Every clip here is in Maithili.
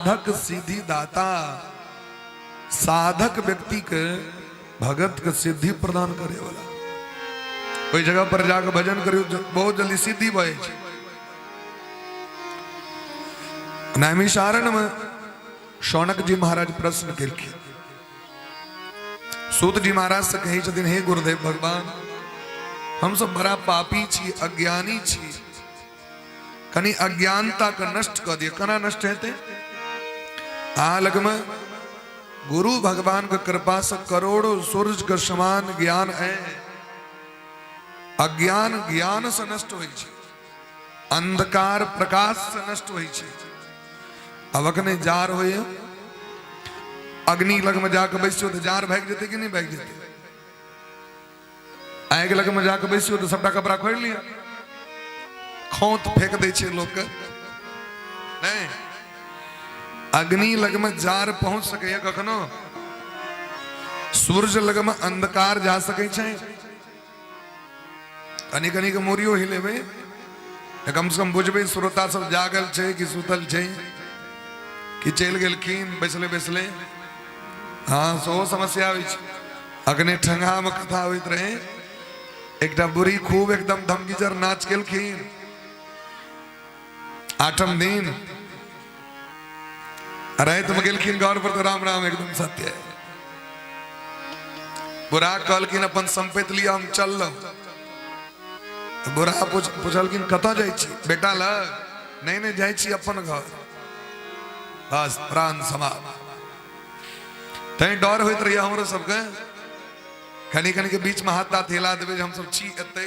साधक सिद्धि दाता, साधक व्यक्ति के भगत के सिद्धि प्रदान करे वाला। ओहि जगह पर जाके भजन करियो, बहुत जल्दी सिद्धि भऽ जाइ छै। नैमिषारण्य में शौनक जी महाराज प्रश्न केलखिन, सूत जी महाराज से कहै छथिन, हे गुरुदेव भगवान, हम सब बड़ा पापी छी, अज्ञानी छी, कनि अज्ञानता के नष्ट कऽ दिअ। केना नष्ट हेतै? अहाँ लगमे गुरु भगवान के कृपा से करोड़ों सूरज के समान ज्ञान है। अज्ञान ज्ञान से नष्ट होइ छै, अंधकार प्रकाश से नष्ट होइ छै। अब अखने जार होइए, अग्नि लगमे जाके बैसियो तऽ जार भागि जेतै कि नहि भागि जेतै? आगि लगमे जाके बैसियो तऽ सबटा कपड़ा खोलि लिअ, खौत फेंक दै छै लोकके। नहि, अग्नि लगमे जार पहुंच सकैए कखनो? सूर्य लगमे अंधकार जा सकै छै? कनि कनि के मोरियो हिलेबै तऽ कम से कम बुझबै श्रोता सब जागल छै कि सुतल छै कि चलि गेलखिन बैसले बैसले। हँ, सेहो समस्या होइ छै। अखने ठंगामे कथा होइत रहे, एकटा बुढ़ी खूब एकदम धमगीजर नाच केलखिन आठम दिन रातिमे गेलखिन घर पर तऽ राम राम एकदम सत्य। बुढ़ा कहलखिन, अपन संपत्ति लिअ, हम चललहुँ। तऽ बुढ़ा पुछलखिन, कतऽ जाइ छी बेटा लग? नहि नहि, जाइ छी अपन घर। बस प्राण समाप्त। तैं डर होइत रहिए हमरो सबके, कनि कनि के बीच में हाथ ताथ हिला देबै जे हमसब छी एतै।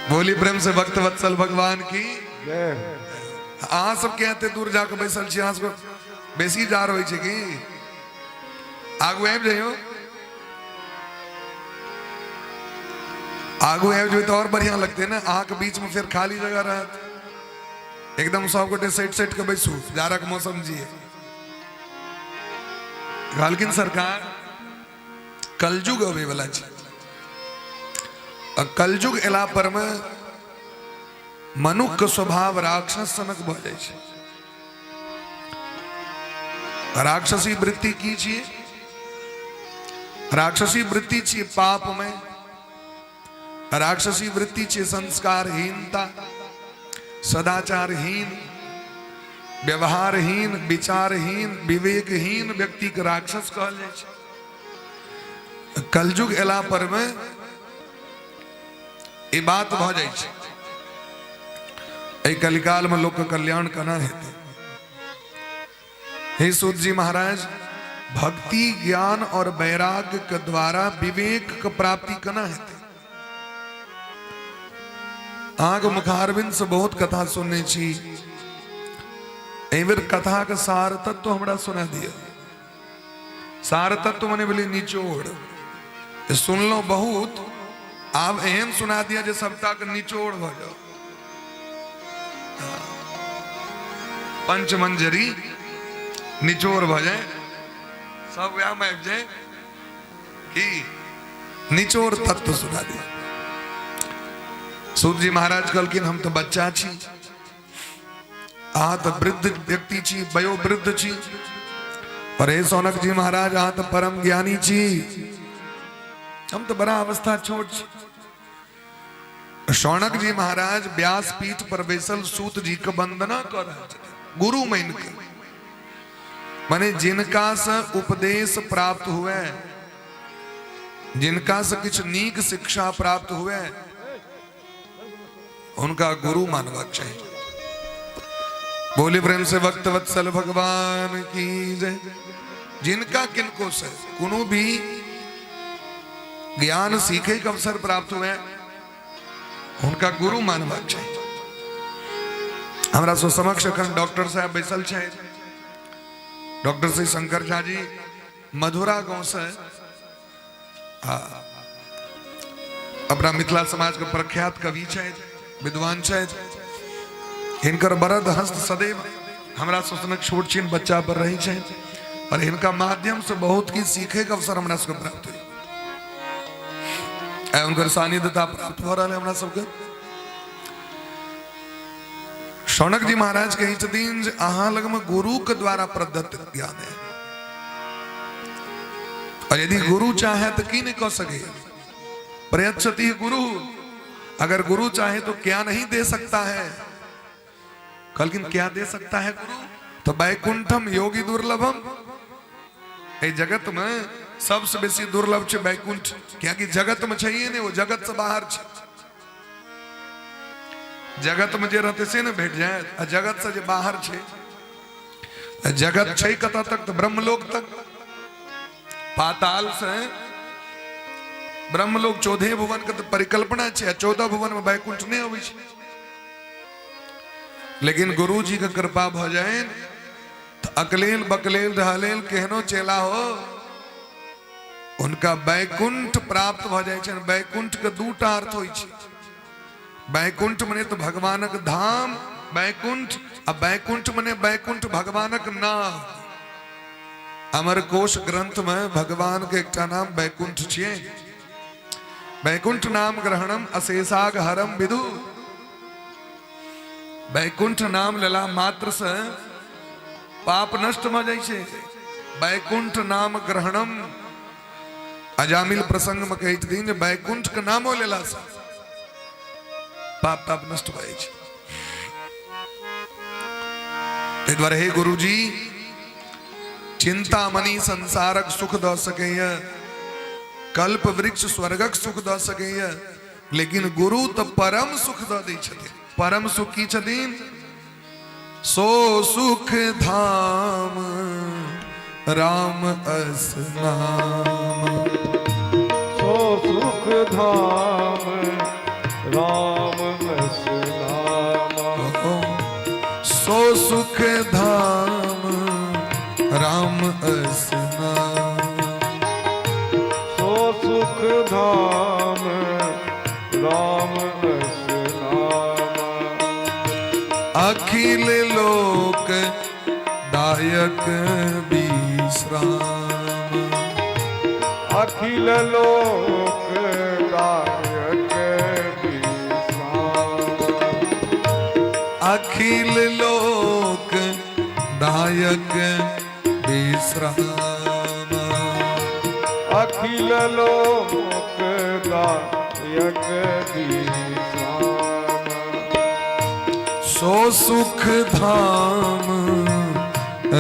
बोली प्रेम से भक्त वत्सल भगवान की जय। अहाँ सबके एते दूर जाके बैसल छी, अहाँ सबके बेसी जार होइ छै की? आगू आबि जइयो, आगू आबि जेबै तऽ आओर बढ़िया लगतै ने। अहाँके बीच में फेर खाली जगह रहत। एकदम सब गोटे सटि सटि के बैसू, जाड़क मौसम जिए। कहलखिन, सरकार, कलयुग अबै वाला छै आ कलयुग एला पर में मनुख के स्वभाव राक्षस सनक भऽ जाइ छै। राक्षसी वृत्ति की छियै? राक्षसी वृत्ति छियै पाप में, राक्षसी वृत्ति छियै संस्कारहीनता, सदाचारहीन, व्यवहारहीन, विचारहीन, विवेकहीन व्यक्ति के राक्षस कहल जाइ छै। कलयुग एला पर में ई बात भऽ जाइ छै। एहि कलिकाल में लोक के कल्याण केना हेतै? हे सूत जी महाराज, भक्ति ज्ञान और वैराग्य के द्वारा विवेक के प्राप्ति केना हेतै? अहाँके मुखारविंद से बहुत कथा सुनने छी, एहि बेर कथा के सार तत्व हमरा सुना दिअ। सार तत्व मने भेलै निचोड़। सुनलहुँ बहुत, आब एहन सुना दिअ जे सबटा के निचोड़ भऽ जाओ, पंचमंजरी निचोड़ भऽ जाए, सब वएह में आबि जाए। की निचोड़ तत्व सुना दिया? सूत जी महाराज कहलखिन, हम तऽ बच्चा छी, अहाँ तऽ वृद्ध व्यक्ति छी, वयोवृद्ध छी। पर हे सौनक जी महाराज, अहाँ तऽ परम ज्ञानी छी, हम तऽ बड़ा अवस्था छोट छी। सौनक जी महाराज व्यास पीठ पर बैसल सूत जी के वंदना कर रहल छथिन, गुरु मान के, माने जिनका से उपदेश प्राप्त हुए, जिनका से किछु नीक शिक्षा प्राप्त हुए, हुनका गुरु मानबाक चाही। बोली प्रेम से भक्त वत्सल भगवान की जय। जिनका किनको से कोनो भी ज्ञान सीखे के अवसर प्राप्त हुए, हुनका गुरु मानबाक चाही। हमरा सो समक्ष अखन डॉक्टर साहब बैसल छथि, डॉक्टर श्री शंकर झा जी, मधुरा गांव से, अपना मिथिला समाज के प्रख्यात कवि छथि, विद्वान छथि। हिनकर बरद हस्त सदैव हमरा सभक छोट छिन बच्चा पर रहै छनि और हिनका माध्यम से बहुत किछु सीखे के अवसर हमरा सबके प्राप्त हुई। आइ हुनकर सानिध्यता प्राप्त भऽ रहल है हमरा सबके। शौनक जी महाराज कहै छथिन जे अहाँ लगमे गुरुके द्वारा प्रदत्त ज्ञान है, और यदि गुरु चाहे तो की नहीं कह सके। प्रयच्छति गुरु, अगर गुरु चाहे तो क्या नहीं दे सकता है। कहलखिन क्या दे सकता है गुरु? तो वैकुंठम योगी दुर्लभम। एहि जगत में सबसे बेसी दुर्लभ छै वैकुंठ, कियाकि जगत में छैहे नहीं, वो जगत से बाहर छै। जगत में जे रहते से ने भेट जाए, आ जगत से जे बाहर छै, जगत छै कतऽ तक? तो ब्रह्मलोक तक। पाताल से ब्रह्मलोक 14 भुवन के तो परिकल्पना छै, 14 भुवन में वैकुंठ नहीं अबै छै। लेकिन गुरु जी के कृपा भ जाए तो अकलेल बकलेल रहलेल केहनो चेला हो, उनका वैकुंठ प्राप्त भ जाए छै। वैकुंठ के दूटा अर्थ होइ छै। वैकुंठ मने तो भगवानक धाम वैकुंठ, आ वैकुंठ मने वैकुंठ भगवानक नाम। अमर कोश ग्रंथ में भगवान के एकटा नाम वैकुंठ छियै। वैकुंठ नाम ग्रहणम अशेषाग हरम विदु। वैकुंठ नाम लेला मात्र से पाप नष्ट भ जाइ छै। वैकुंठ नाम ग्रहणम, अजामिल प्रसंग में कहै छथिन जे वैकुंठ के नामो लेला से पाप ताप नष्ट भऽ जाइ छै। ताहि दुआरे हे गुरुजी, चिंतामणि संसारक सुख दऽ सकैए, कल्प वृक्ष स्वर्गक सुख दऽ सकैए, लेकिन गुरु तऽ परम सुख दऽ दै छथिन। परम सुख की छथिन? सो सुख धाम राम अस नाम। सो सुख धाम राम अस नाम। सो सुख धाम राम अस नाम। सो सुख धाम राम अस नाम। अखिल लोक दायक विश्राम। अखिल लोक दायक विश्राम। अखिल लोक दायक विश्राम। अखिल लोक दायक विश्राम। सो सुख धाम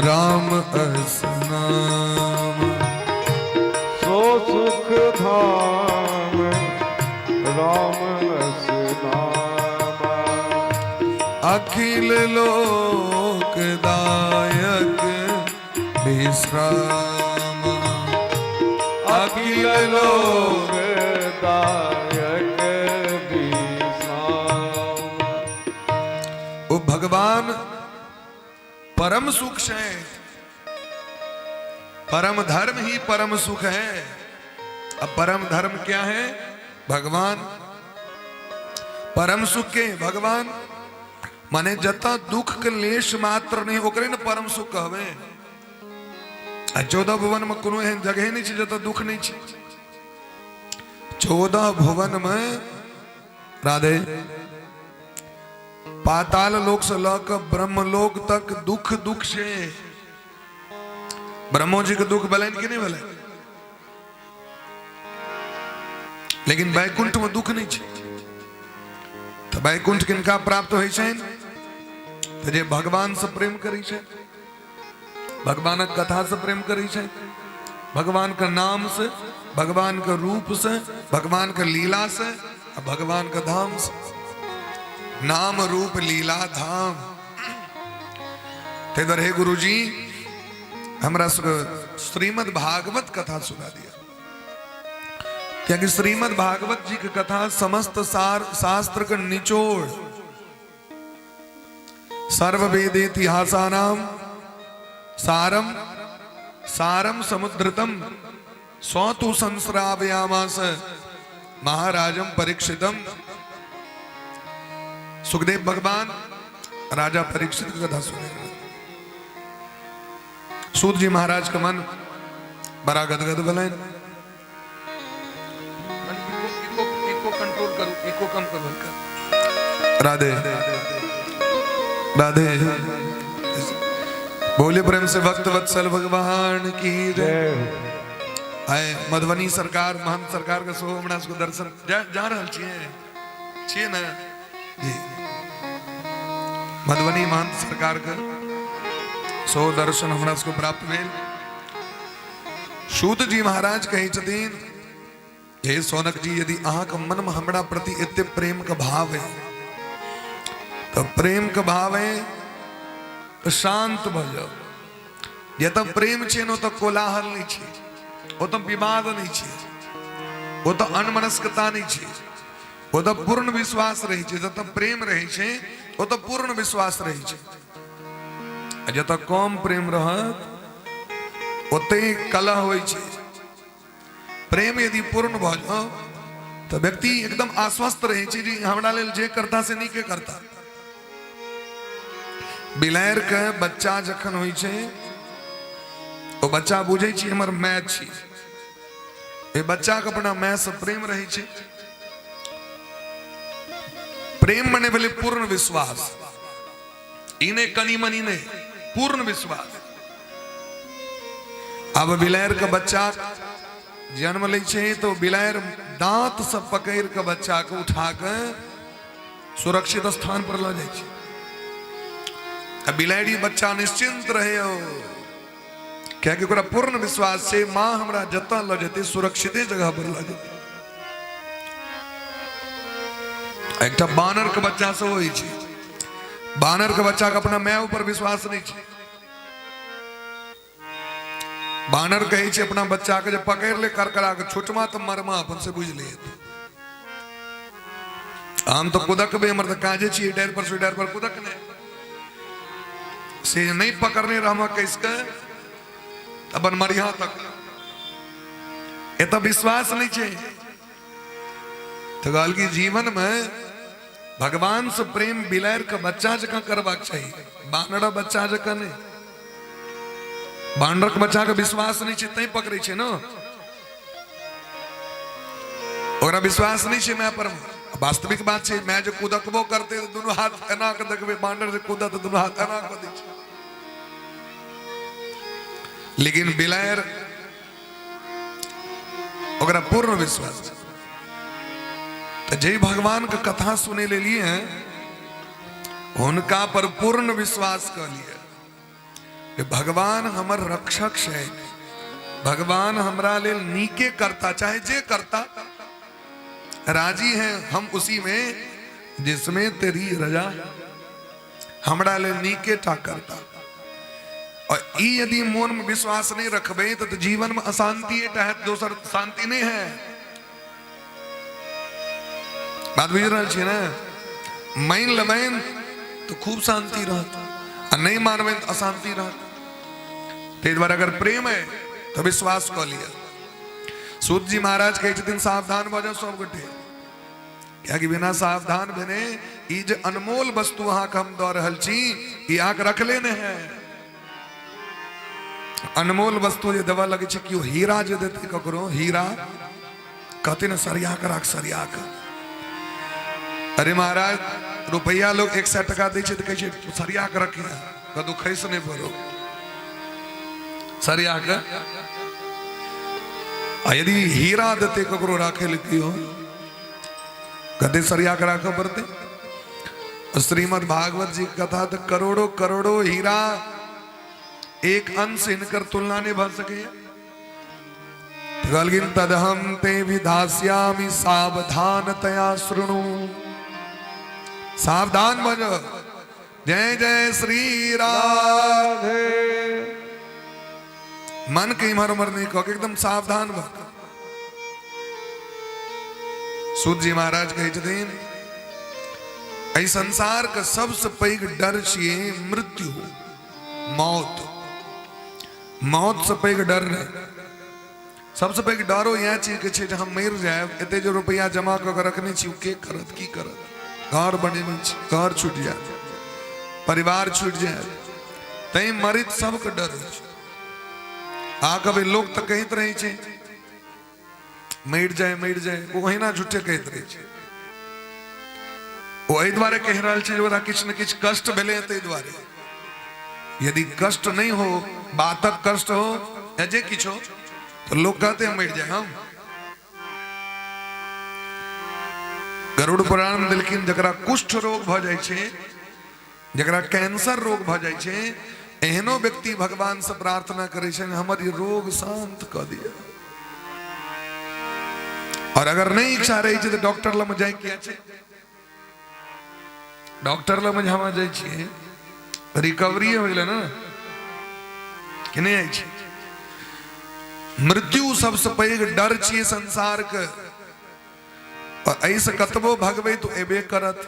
राम अस नाम। सो सुख धाम राम अस नाम। अखिल लोक दायक विश्राम। अखिल लोक दायक विश्राम। ओ भगवान परम सुख है, परम धर्म ही परम सुख है। अब परम धर्म क्या है? भगवान। परम सुख के भगवान माने जता दुख के लेश मात्र नहीं, ओकरे ने परम सुख कहवे। आ 14 भुवन में कोनो एहन जगह नहीं छै जतऽ दुख नहीं छै। 14 भुवन में राधे पाताल लोक से लऽ कऽ ब्रह्मलोक तक दुख दुख छै। ब्रह्मो जी के दुख भेलनि कि नहीं भेलनि? लेकिन वैकुंठ में दुख नहीं छै। तऽ वैकुंठ किनका प्राप्त होइ छनि? तऽ जे भगवान से प्रेम करै छै, भगवानक कथा से प्रेम करै छै, भगवान के नाम से, भगवान के रूप से, भगवान के लीला से आ भगवान के धाम से। नाम रूप लीला धाम। ताहि दुआरे हे गुरुजी, हमरा सबके श्रीमद् भागवत कथा सुना दिया, कियाकि श्रीमद् भागवत जी के कथा समस्त सार शास्त्र के निचोड़। सर्व वेदेतिहासानाम सारम सारम समुद्रतम स्वतु संस्रावयामास महाराजम परीक्षितम। सुखदेव भगवान राजा परीक्षित की कथा सुने। सूत जी महाराज का मन बड़ा गदगद भेलनि। इको कंट्रोल करू, इको कम करू हल्का। राधे राधे। बोले प्रेम से भक्त वत्सल भगवान की जय। आए मधुबनी सरकार महंत सरकार के सेहो हमरा सबके दर्शन जा, जा रहल छियै छियै ने जी। मधुबनी महंत सरकार के सेहो दर्शन हमरा सबके प्राप्त भेल। सूत जी महाराज कहै छथिन, हे सौनक जी, यदि अहाँके मन में हमरा प्रति एते प्रेम के भाव है तो प्रेम के भाव है तो शांत भ जाओ। जतऽ प्रेम छै ने ओतऽ कोलाहल नहि छै, ओतऽ विवाद नहि छै, ओतऽ अनमनस्कता नहि छै, ओतऽ पूर्ण विश्वास रहै छै। जतऽ प्रेम रहै छै ओतऽ पूर्ण विश्वास रहै छै। आ जतऽ कम प्रेम रहत ओतै कलह होइ छै। प्रेम यदि पूर्ण भऽ जाओ तऽ व्यक्ति एकदम आश्वस्त रहै छै जे हमरा लेल जे करता से नीके करता। बिलाड़ि के बच्चा जखन होइ छै ओ बच्चा बुझै छै हमर माय छी। ओहि बच्चा के अपना माय से प्रेम रहै छै। प्रेम मने भेलै पूर्ण विश्वास, ई नहि कनि मनि नहि, पूर्ण विश्वास। अब बिलाड़ि के बच्चा जन्म लै छै तो बिलाड़ि दांत से पकड़ के बच्चा के उठा के सुरक्षित स्थान पर लऽ जाइ छै। आ बिलाड़ि बच्चा निश्चिंत रहे हो, कियाकि ओकरा पूर्ण विश्वास छै माँ हमरा जतऽ लऽ जेतै सुरक्षिते जगह पर लऽ जेतै। एकटा बानर के बच्चा सेहो होइ छै। बानर के बच्चा के अपना माय ऊपर विश्वास नहि छै। बानर कहै छै अपना बच्चा के जे पकड़ ले करकरा के, छोटमा तऽ मरमा अपन से बुझि ले। हम तऽ कुदकबे, हमर तऽ काजे छियै डारि पर से डारि पर कुदकने। से नहि पकड़ने रहमा कस के अपन मरिहा तक। एतऽ विश्वास नहि छै। तऽ कहलकी जीवन में भगवान से प्रेम बिलाड़ि के बच्चा जकाँ करबाक चाही, बानर बच्चा जकाँ नहि। बानरक बच्चा के विश्वास नहि छै तैं पकड़ै छै ने, ओकरा विश्वास नहि छै my पर। वास्तविक बात छै, my जे कुदकबो करतै तऽ दुनू हाथ एना के देखबै, बानर जे कूदत तऽ दुनू हाथ एना कऽ दै छै। लेकिन बिलाड़ि ओकरा पूर्ण विश्वास छै। तऽ जय भगवान के कथा सुनै लेलिए हैं हुनका पर पूर्ण विश्वास कऽ लिअ जे भगवान हमर रक्षक छै, भगवान हमरा लेल नीके करता, चाहे जे करता, राजी हैं हम उसी में जिसमें तेरी रजा, हमरा लेल नीके टा करता। और ई यदि मोन में विश्वास नहीं रखबे तो जीवन में अशांति टा है, दोसर शांति नहीं है। बात बुझि रहल छियै ने? मानि लेबनि तऽ खूब शांति रहत, आ नहि मानबनि तऽ अशांति रहत। ताहि दुआरे अगर प्रेम है तऽ विश्वास कऽ लिअ। सूत जी महाराज कहै छथिन सावधान भऽ जाउ सब गोटे, कियाकि बिना सावधान भेने ई जे अनमोल वस्तु अहाँके हम दऽ रहल छी ई अहाँके रखले नहि है। अनमोल वस्तु जे देबऽ लगै छै, केओ हीरा जे देतै ककरो, हीरा कहते ने सरिया के राख, सरिया के। अरे महाराज, रुपैआ लोग 100 टका दै छै तऽ कहै छै सरिया के रखिए, कतौ खसि नहि पड़ो, सरिया के। आ यदि हीरा देतै ककरो राखै लए केओ, कते सरिया के राखऽ पड़तै। श्रीमद् भागवत जी के कथा तऽ करोड़ों करोड़ों हीरा एक अंश हिनकर तुलना नहीं भऽ सकैया। कहलखिन तदहम ते विधास्यामि सावधानतया शृणु, सावधान भऽ जाउ। जय जय श्री राधे। मन के इम्हर उम्हर नहीं कह के एकदम सावधान भऽ। सूत जी महाराज कहै छथिन एहि संसार के सबसे पैघ डर छियै मृत्यु, मौत। मौत से पैघ डर नहीं। सबसे पैघ डरो इएह चीज के छै जे हम मरि जायब, एते जे रुपया जमा कऽ के रखने छी ओ के करत, की करत, घर बनेने छी, घर छूटि जायत, परिवार छूटि जायत, तैं मरित सबके डर होइ छै। आ कभी लोक तऽ कहैत रहै छै मरि जाय मरि जाय, ओ ओहिना झूठे कहैत रहै छै। ओ एहि दुआरे कहि रहल छै जे ओकरा किछु ने किछु कष्ट भेलै ताहि दुआरे। यदि कष्ट नहीं हो, बातक कष्ट हो या जे किछु हो, तो लोग कहते हैं मरि जाए हम। गरुड़ पुराण में देलखिन जकरा कुष्ठ रोग भऽ जाइ छै, जकरा कैंसर रोग भऽ जाइ छै, एहनो व्यक्ति भगवान से प्रार्थना करै छै हमर ई रोग शांत कऽ दिअ। और अगर नहीं इच्छा रहै छै तऽ डॉक्टर लग जाइ किया छै? डॉक्टर लग हम जाइ छियै रिकवरी हो गेलै ने कि नहि जाइ छै? मृत्यु सबसे पैघ डर छियै संसार के। और एहिसँ कतबो भगबै तो एबे करत,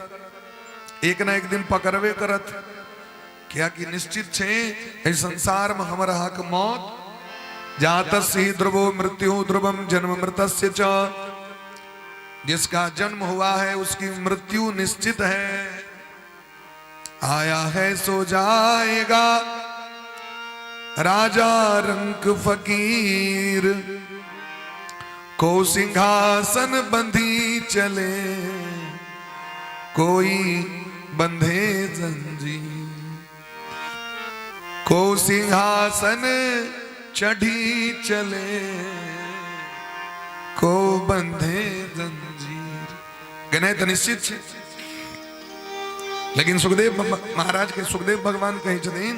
एक ना एक दिन पकड़बे करत। कियाकि निश्चित छै एहि संसार में हमर अहाँके मौत, जातस्य ही ध्रुवो मृत्यु ध्रुवम जन्म मृतस्य च, जिसका जन्म हुआ है उसकी मृत्यु निश्चित है। आया है सो जाएगा राजा रंक फकीर, को सिंहासन बंधी चले कोई बंधे जंजीर, को सिंहासन चढ़ी चले को बंधे जंजीर। गने तो निश्चित छै, लेकिन सुखदेव महाराज के सुखदेव भगवान कहै छथिन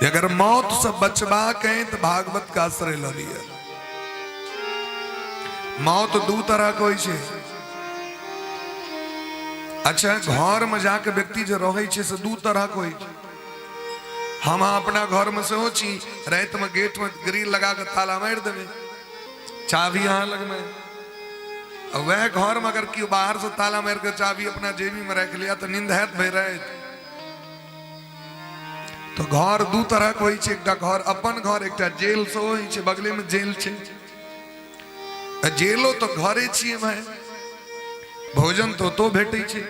अगर मौत से बचबाक है तो भागवत का आश्रय ल लिअ। मौत दू तरह के होइ छै। अच्छा, घर में जाके व्यक्ति जे रहै छै से दू तरह के होइ छै। हम अपना घर में सेहो छी, राति में गेट में ग्रिल लगा के ताला मारि देबै, चाभी अहाँ लग में। वह घर में अगर केओ बाहर से ताला मारि के चाभी अपना जेबी में राखि लिया तो नींद हैत भरि राति। तो घर दू तरह के होइ छै, एकटा घर अपन घर, एकटा जेल सेहो होइ छै, बगले में जेल छै। जेलो तो घरे छियै भाई, भोजन तो तो भेटै छै,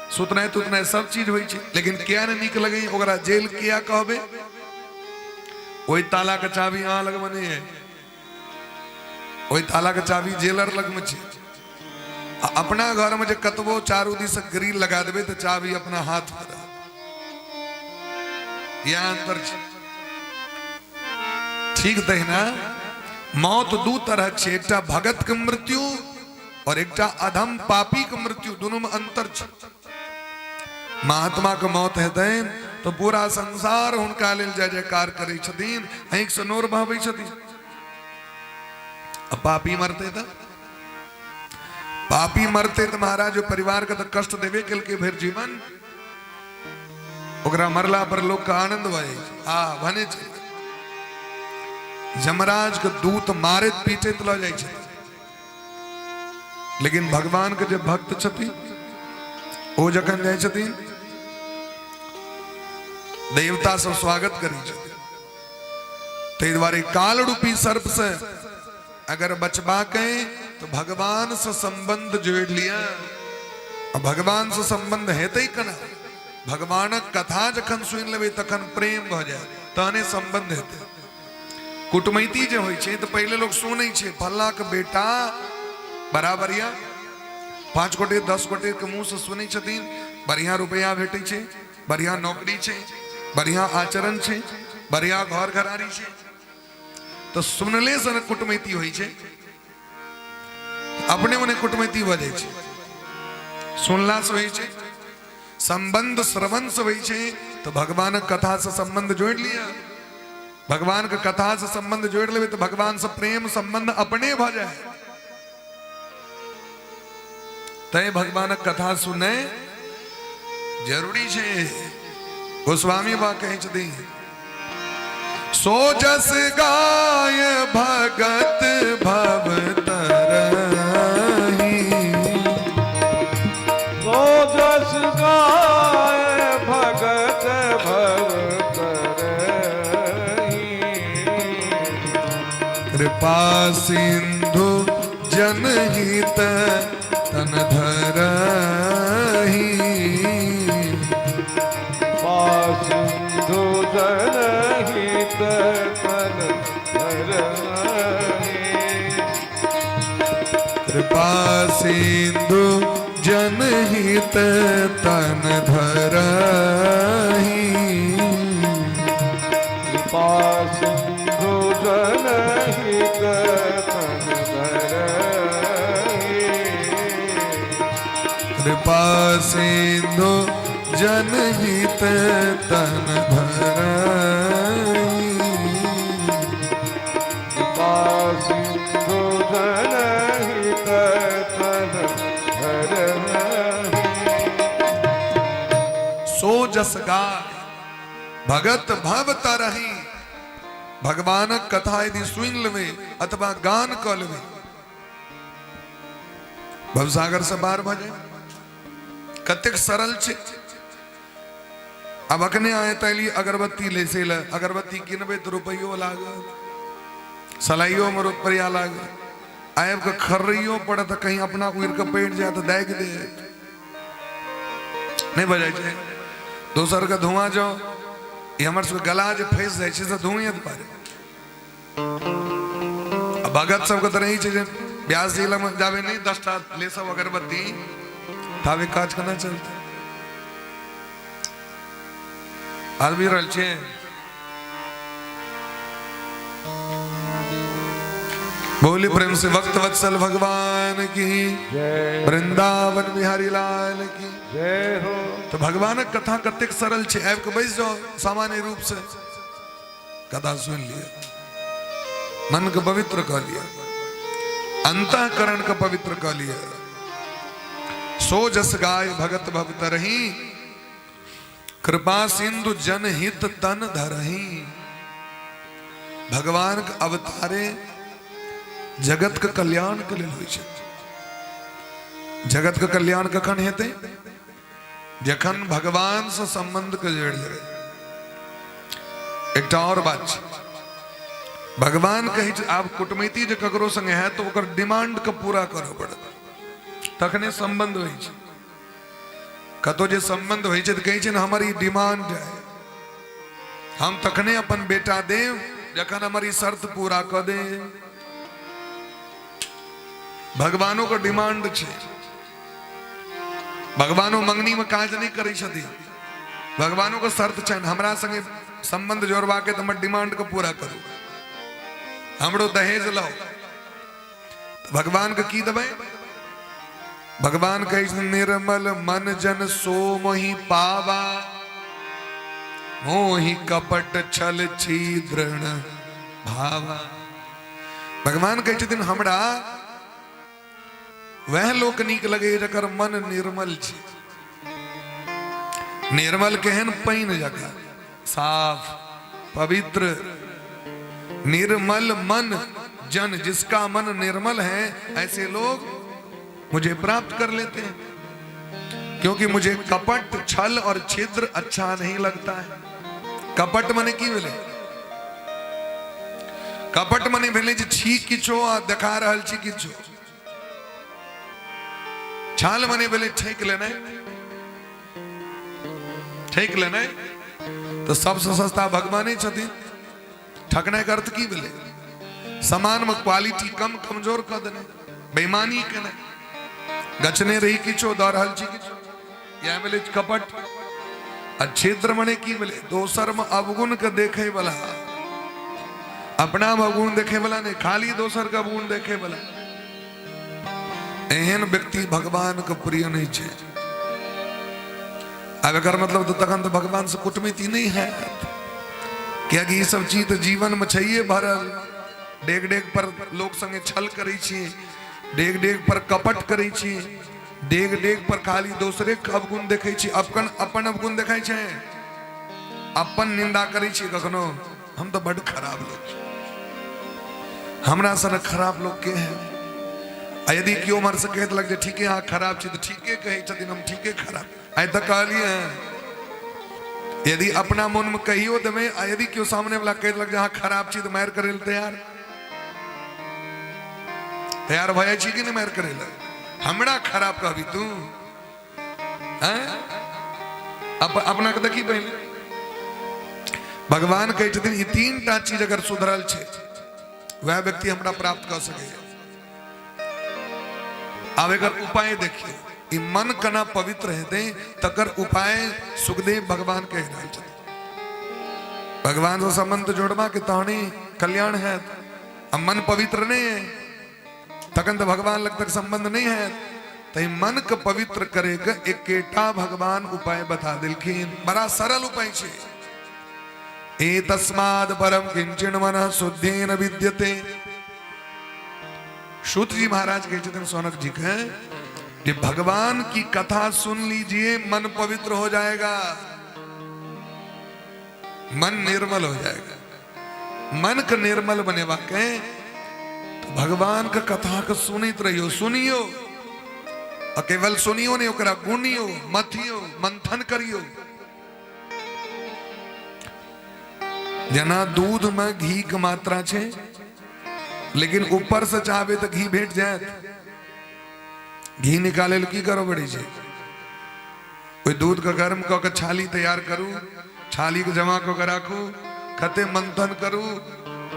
सुतनाइ तुतनाइ सब चीज होइ छै, लेकिन किया नहि नीक लगै ओकरा जेल किया कहबै? ओहि ताला के चाभी अहाँ लगमे नहि है, ओहि ताला के चाभी जेलर लगमे छै। आ अपना घर में जे कतबो चारू दिस ग्रिल लगा देबै तऽ चाभी अपना हाथ में रहत। इएह अंतर छै। ठीक तहिना मौत दू तरहक छै, एकटा भगत के मृत्यु और एकटा अधम पापी के मृत्यु, दोनों में अंतर छै। महात्मा के मौत हेतनि तो पूरा संसार हुनका लेल जय जयकार करै छथिन, आँखि से नोर बहबै छथिन। आ पापी मरते तऽ पापी मरते तऽ महाराज परिवार के तऽ कष्ट देबे केलकै भरि जीवन, ओकरा मरला पर लोक के आनंद भऽ जाइ छै। आ भने छै यमराज के दूत मारैत पीटैत लऽ जाइ छै, लेकिन भगवान के जे भक्त छथिन ओ जखन जाइ छथिन देवता सब स्वागत करै छथिन। ताहि दुआरे काल रूपी सर्प से अगर बचबाक है तो भगवान से संबंध जोड़ लिया। आ भगवान से संबंध हेतै केना? भगवानक कथा जखन सुनि लेबै तखन प्रेम भऽ जायत, तहने संबंध हेतै। कुटमैती जे होइ छै तऽ पहिले लोग सुनै छै फल्ला के बेटा बड़ा बढ़िया, 5 गोटे 10 गोटे के मुंह से सुनै छथिन बढ़िया रुपया भेटै छै, बढ़िया नौकरी छै, बढ़िया आचरण छै, बढ़िया घर घरारी छै, तो सुनले से ने कुटमैती होइ छै, अपने मने कुटमैती भऽ जाइ छै। सुनला से होइ छै, संबंध श्रवण से होइ छै। तो भगवानक कथा से संबंध जोड़ लिया, भगवान के कथा से संबंध जोड़ लेबै तो भगवान से प्रेम संबंध अपने भऽ जाए। तैं भगवानक कथा सुनै जरूरी छै। गोस्वामी बा कहै छथिन सो जस गाय भगत भव तरही, सो जस गाय भगत भव तरही, कृपा सिंधु जनहित तन धरही, सिंधु जनहित तन धरही, कृपा सिंधु जनहित तन धरही। कृपा सिंधु जनहित तन धरहि। कृपा सिंधु जनहित तन धरही। कृपा सिंधु जनहित तन धरहि। सो जस गाय भगत भव तरही। भगवानक कथा यदि सुनि लेबै अथवा गान कऽ लेबै, भवसागर से पार भऽ जाय। कतेक सरल छै। आब अखने आए तऽ एलियै अगरबत्ती लेसे लए, अगरबत्ती किनबै तऽ रुपैयो लागत, सलाइयो में रुपैआ लागत, आबि कऽ खर्रैयो पड़त, कहीं अपना उड़ि कऽ पड़ि जायत तऽ दागि देत। नहि भऽ जाइ छै दोसर के धुआं जाओ, ई हमर सबके गला जे फँसि जाइ छै से धुएँ दुआरे। आ भगत सबके तऽ रहै छै जे व्यास जी लग जाबे नहि 10टा ले सब अगरबत्ती ताबे काज केना चलतै। आबि रहल छै। बोली प्रेम से भक्त वत्सल भगवान की जय। वृंदावन बिहारी लाल की जय हो। तो भगवानक कथा कतेक सरल छै। आबि कऽ बैस जाओ, सामान्य रूप से कथा सुनि लिअ, मन के पवित्र कऽ लिअ, अंतःकरण के पवित्र कऽ लिअ। सो जस गाय भगत भव तरही, कृपा सिंधु जन हित तन धरही। भगवान के अवतारे जगत के कल्याण के लेल होइ छै। जगत के कल्याण कखन हेतै? जखन भगवान से संबंध के जोड़ि लेबै। एकटा और बात छै, भगवान कहै छै आब कुटमैती जे ककरो संगे हैत तऽ ओकर डिमांड के पूरा करऽ पड़त, तखने संबंध होइ छै। कतौ जे संबंध होइ छै तऽ कहै छै ने हमर ई डिमांड है, हम तखने अपन बेटा देब जखन हमर ई शर्त पूरा कऽ दे। भगवानो के डिमांड छै। भगवानो मंगनी में काज नहीं करै छथिन, भगवानो के शर्त छनि हमरा संगे संबंध जोड़बा के तऽ हमर डिमांड के पूरा करू, हमरो दहेज लाउ। भगवान के की देबै? भगवान कहै छथिन निर्मल मन जन सो मोहि पावा, मोहि कपट छल छिद्रण भावा। भगवान कहै छथिन हमरा वह लोक नीक लगे जकर मन निर्मल छै। निर्मल केहन? पानि जकाँ साफ पवित्र। निर्मल मन जन, जिसका मन निर्मल है, ऐसे लोग मुझे प्राप्त कर लेते हैं, क्योंकि मुझे कपट छल और छिद्र अच्छा नहीं लगता है। कपट मने की भेलै? कपट मने भेलै जे छी किछो आ देखा रहल छी किछो। छाल मने भेलै ठकि लेनाइ, ठकि लेनाइ। तऽ सबसँ सस्ता भगवाने छथिन। ठकनाइ के अर्थ की भेलै? सामान में क्वालिटी कम कमजोर कऽ देनाइ, बेईमानी केनाइ, गछने रही किछो दऽ रहल छी किछो, इएह भेलै कपट। आ छिद्र मने की भेलै? दोसर में अवगुण के देखे वाला, अपना में अवगुण देखे वाला नहीं, खाली दोसर के अवगुण देखे वाला। एहन व्यक्ति भगवान के प्रिय नहीं छै। आब एकर मतलब तऽ तखन तऽ भगवान से कुटमैती नहीं है, कियाकि ई सब चीज तऽ जीवन में छैहे भरल। डेग डेग पर लोक संगे छल करै छी, डेग डेग पर कपट करै छी, डेग डेग पर खाली दोसरे के अवगुण देखै छी, अपन अपन अवगुण देखै छै, अपन निंदा करै छी कखनो। हम तऽ बड खराब लोग छी, हमरा सन खराब लोग के है? आ यदि केओ उम्हर से कहैत लग जे ठीके अहाँ खराब छी, तऽ ठीके कहै छथिन, हम ठीके खराब। आइ तक कहलियै हँ, यदि अपना मन में कहियो देबै आ यदि केओ सामने वाला कहि देलक जे अहाँ खराब छी, तऽ मारि करै लए तैयार तैयार भऽ जाइ छी कि नहि मारि करै लए? हमरा खराब कहबी तू? हैं? अपना के देखी पहिले। भगवान कहै छथिन ई तीन टा चीज अगर सुधरल छै, वह व्यक्ति हमरा प्राप्त कऽ सकैए। आब एकर उपाय देखियौ। ई मन केना पवित्र हेतै तकर उपाय सुखदेव भगवान कहि रहल छथिन। भगवान से संबंध जोड़बा के तहने कल्याण हैत। आ मन पवित्र नहीं है तखन तो भगवान लग तक संबंध नहीं है। तो मन के पवित्र करे के एकेटा भगवान उपाय बता दिलखिन। बड़ा सरल उपाय छे। ए तस्माद परम किंचन मन शुद्धेन विद्यते। सूत जी महाराज कहे छथिन सौनक जी के जे भगवान की कथा सुन लीजिए, मन पवित्र हो जाएगा, मन निर्मल हो जाएगा। मन के निर्मल बनेबा के तो भगवान के कथा के सुनैत रहियो, सुनियो, आ केवल सुनियो नहीं, ओकरा गुनियो, मथियो, मंथन करियो। जना दूध में घी के मात्रा छे, लेकिन ऊपर से चाहबे तो घी भेट जायत। घी निकाले ल की करऽ पड़ै छै? ओहि दूध के गर्म कऽ के छाली तैयार करू, छाली के जमा कऽ के राखू, कते मंथन करू,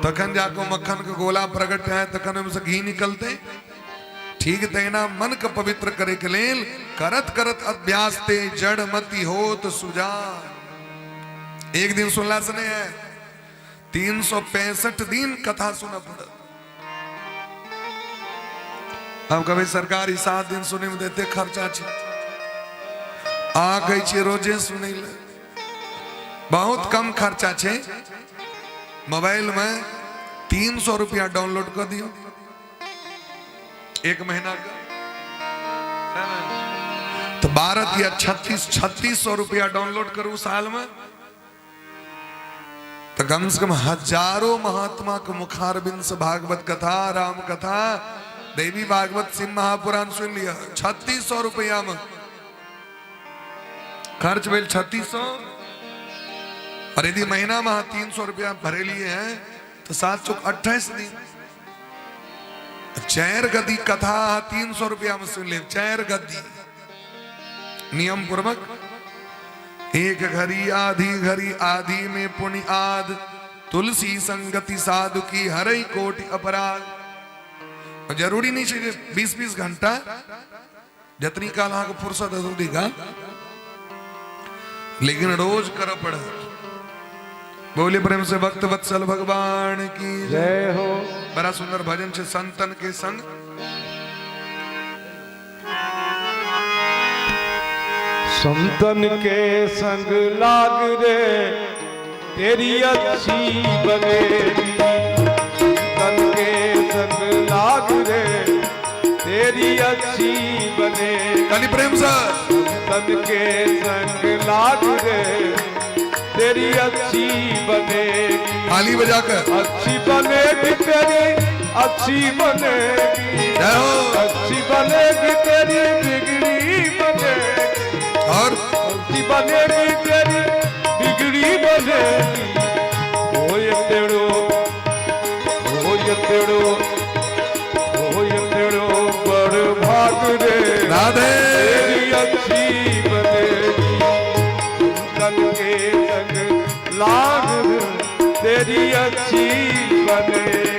तखन जाके मक्खन के गोला प्रकट है, तखन ओहिमे से घी निकलते। ठीक तहिना मन के पवित्र करे के लेल करत करत अभ्यास ते जड़ मति होत सुजान। एक दिन सुनला से नहीं है, 365 दिन कथा सुनऽ पड़त। हम कभी सरकारी 7 दिन सुने में देते खर्चा छे, आ कहै छियै रोजे सुनै ले, बहुत कम खर्चा छे। मोबाइल में 300 रुपया डाउनलोड कर दियो एक महीना का, तो 12 या 3600 रुपया डाउनलोड करू साल में, तो कम से कम हजारों महात्मा के मुखारबिंद से भागवत कथा, राम कथा, देवी भागवत, शिव महापुराण सुन लिया। 3600 रुपया में खर्च भेल 3600, और यदि महीना में 300 रुपया भरे लिए हैं तो 7 चौक 28 दिन 4 गद्दी कथा 300 रुपया में सुन ले। 4 गद्दी नियम पूर्वक, एक घड़ी आधी घड़ी आधी में पुण्य आद, तुलसी संगति साधु की हरई कोटि अपराध। जरूरी नहीं चाहिए 20-20 घंटा, जतनी काल अहाँ के फुर्सत है उतनी काल, लेकिन रोज कर पड़त। बोले प्रेम से भक्त वत्सल भगवान की जय हो। बड़ा सुंदर भजन छे संतन के संग। संतन के संग लाग रे तेरी अच्छी बनेगी, संतन के संग लाग रे तेरी अच्छी बनेगी। खाली प्रेम से संतन के संग लाग रे तेरी अच्छी बनेगी, थाली बजाकर अच्छी बनेगी तेरी, अच्छी बनेगी, जय हो। अच्छी बनेगी तेरी बिगड़ी बनेगी, और अच्छी बनेगी तेरी बिगड़ी बनेगी। होय तेड़ो होय तेड़ो होय तेड़ो बड़ भाग रे राधे तेरी अच्छी बनेगी, संतन के संग लाग रे तेरी अच्छी बनेगी।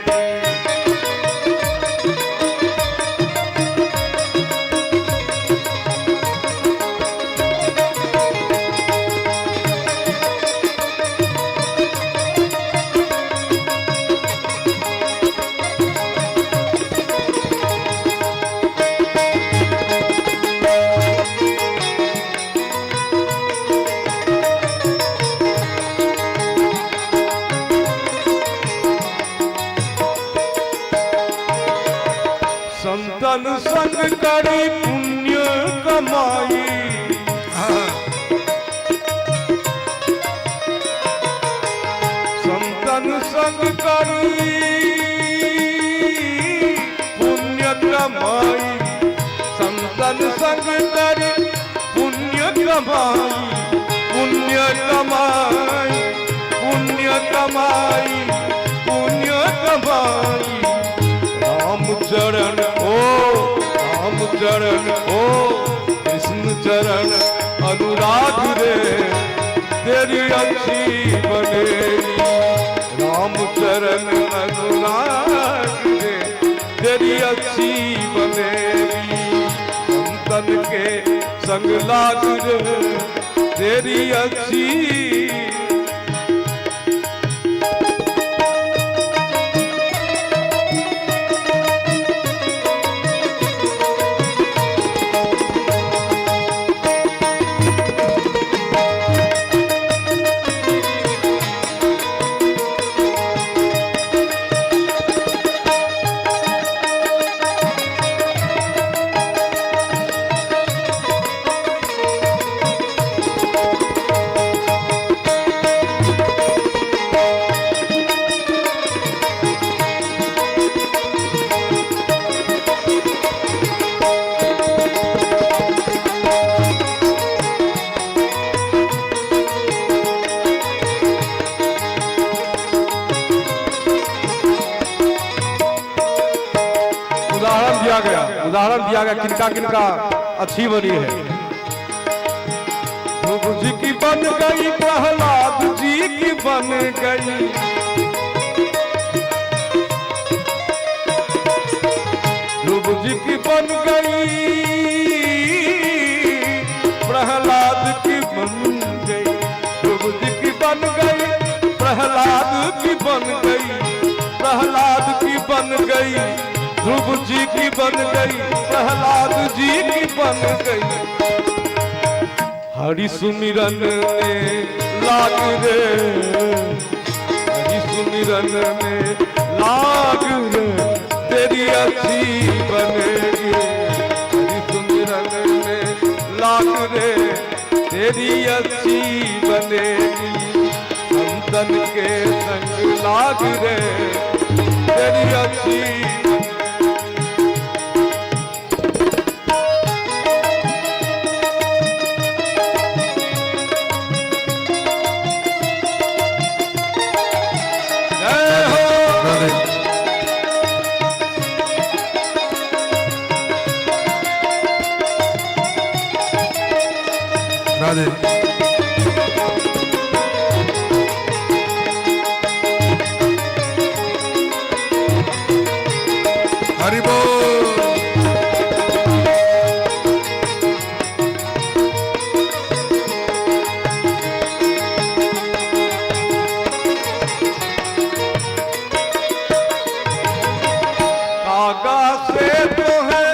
संतन संग करी पुण्य कमाई, हाँ। संतन संग करी पुण्य कमाई, संतन संग करी पुण्य कमाई, पुण्य कमाई, पुण्य कमाई, पुण्य कमाई। राम चरण ओ राम चरण ओ कृष्ण चरण अनुराग रे तेरी अच्छी बनेगी, राम चरण अनुराग रे तेरी अच्छी बनेगी। संतन के संग लाग रे तेरी अच्छी। उदाहरण दिया गया, उदाहरण दिया गया किनका किनका अच्छी बनी है। ध्रुव जी की बन गई, प्रहलाद जी की बन गई, ध्रुव जी की बन गई, प्रहलाद की बन गई, ध्रुव जी की बन गई, प्रहलाद की बन गई, प्रहलाद की बन गई, ध्रुव जी की बन गई, प्रहलाद जी की बन गई। हरि सुमिरन में लाग रे, हरि सुमिरन में लाग रे तेरी अच्छी बनेगी। हरि सुमिरन में लाग रे तेरी अच्छी बनेगी। संतन के संग लाग रे तेरी अच्छी। जय हो। राधे। राधे। हरि बोल। कागा से तो है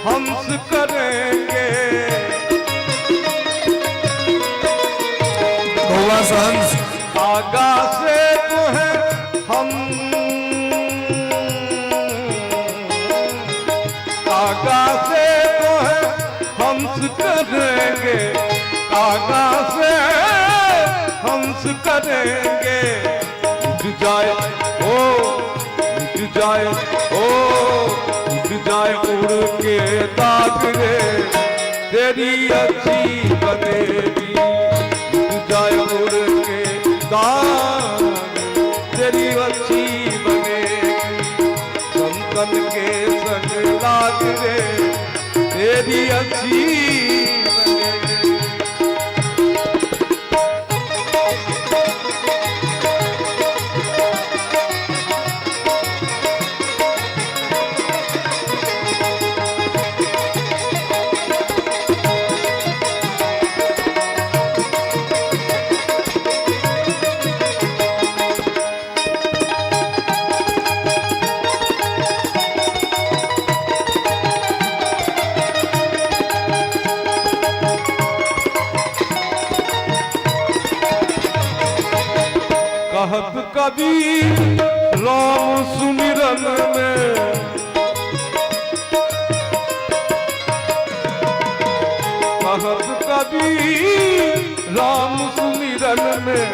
हंस करेंगे, कौवा से हंस। कागा से तो है हम, कागा से तो है हंस करेंगे, कागा से हंस करेंगे। मिट जाए ओ, मिट जाए ओ, मिट जाए उड़ के दाग रे तेरी अच्छी बनेगी। मिट जाए उड़ के दाग तेरी अच्छी बनेगी। संतन के संग लाग रे तेरी अच्छी बनेगी। कहत कबीर राम सुमिरन में, कहत कबीर राम सुमिरन में,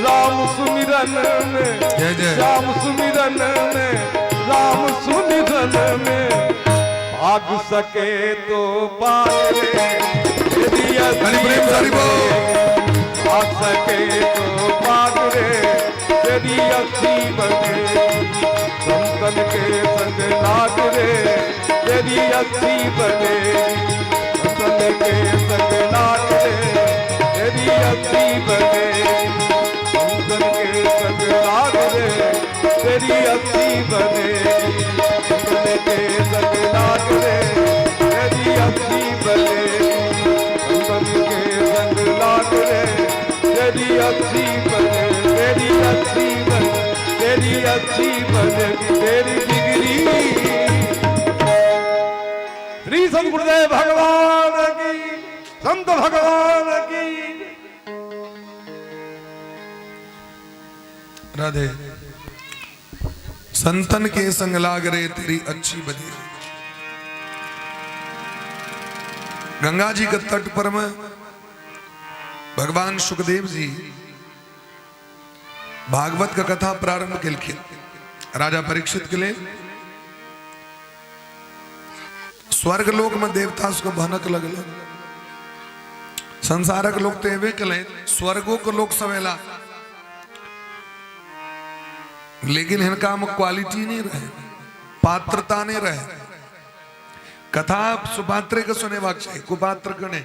राम सुमिरन में, जय जय। राम सुमिरन में, राम सुमिरन में भाग सके तो पार रे तेरी हरि प्रेम से हरि बोल। भाग सके तो भाग रे तेरी अच्छी बनेगी। संतन के संग लाग रे तेरी अच्छी बनेगी। संतन के संग लाग रे तेरी अच्छी बनेगी। संतन के संग लाग रे तेरी अच्छी बनेगी। संतन के संग लाग रे तेरी अच्छी बनेगी। अच्छी बने, तेरी अच्छी बने, तेरी अच्छी बनेगी तेरी बिगड़ी। श्री सतगुरुदेव भगवान की, संत भगवान की। राधे। संतन के संग लाग रे तेरी अच्छी बने। गंगा जी के तट पर में भगवान सुखदेव जी भागवत का कथा प्रारंभ केलखिन राजा परीक्षित के लिए। स्वर्ग लोक में देवता सबके भनक लगल। संसारक लोक तो एबे केलै, स्वर्गो के लोक सब एला, लेकिन हिनका में क्वालिटी नहीं रहे, पात्रता नहीं रहे। कथा सुपात्र के सुनेबाक चाही, कुपात्र के नहीं।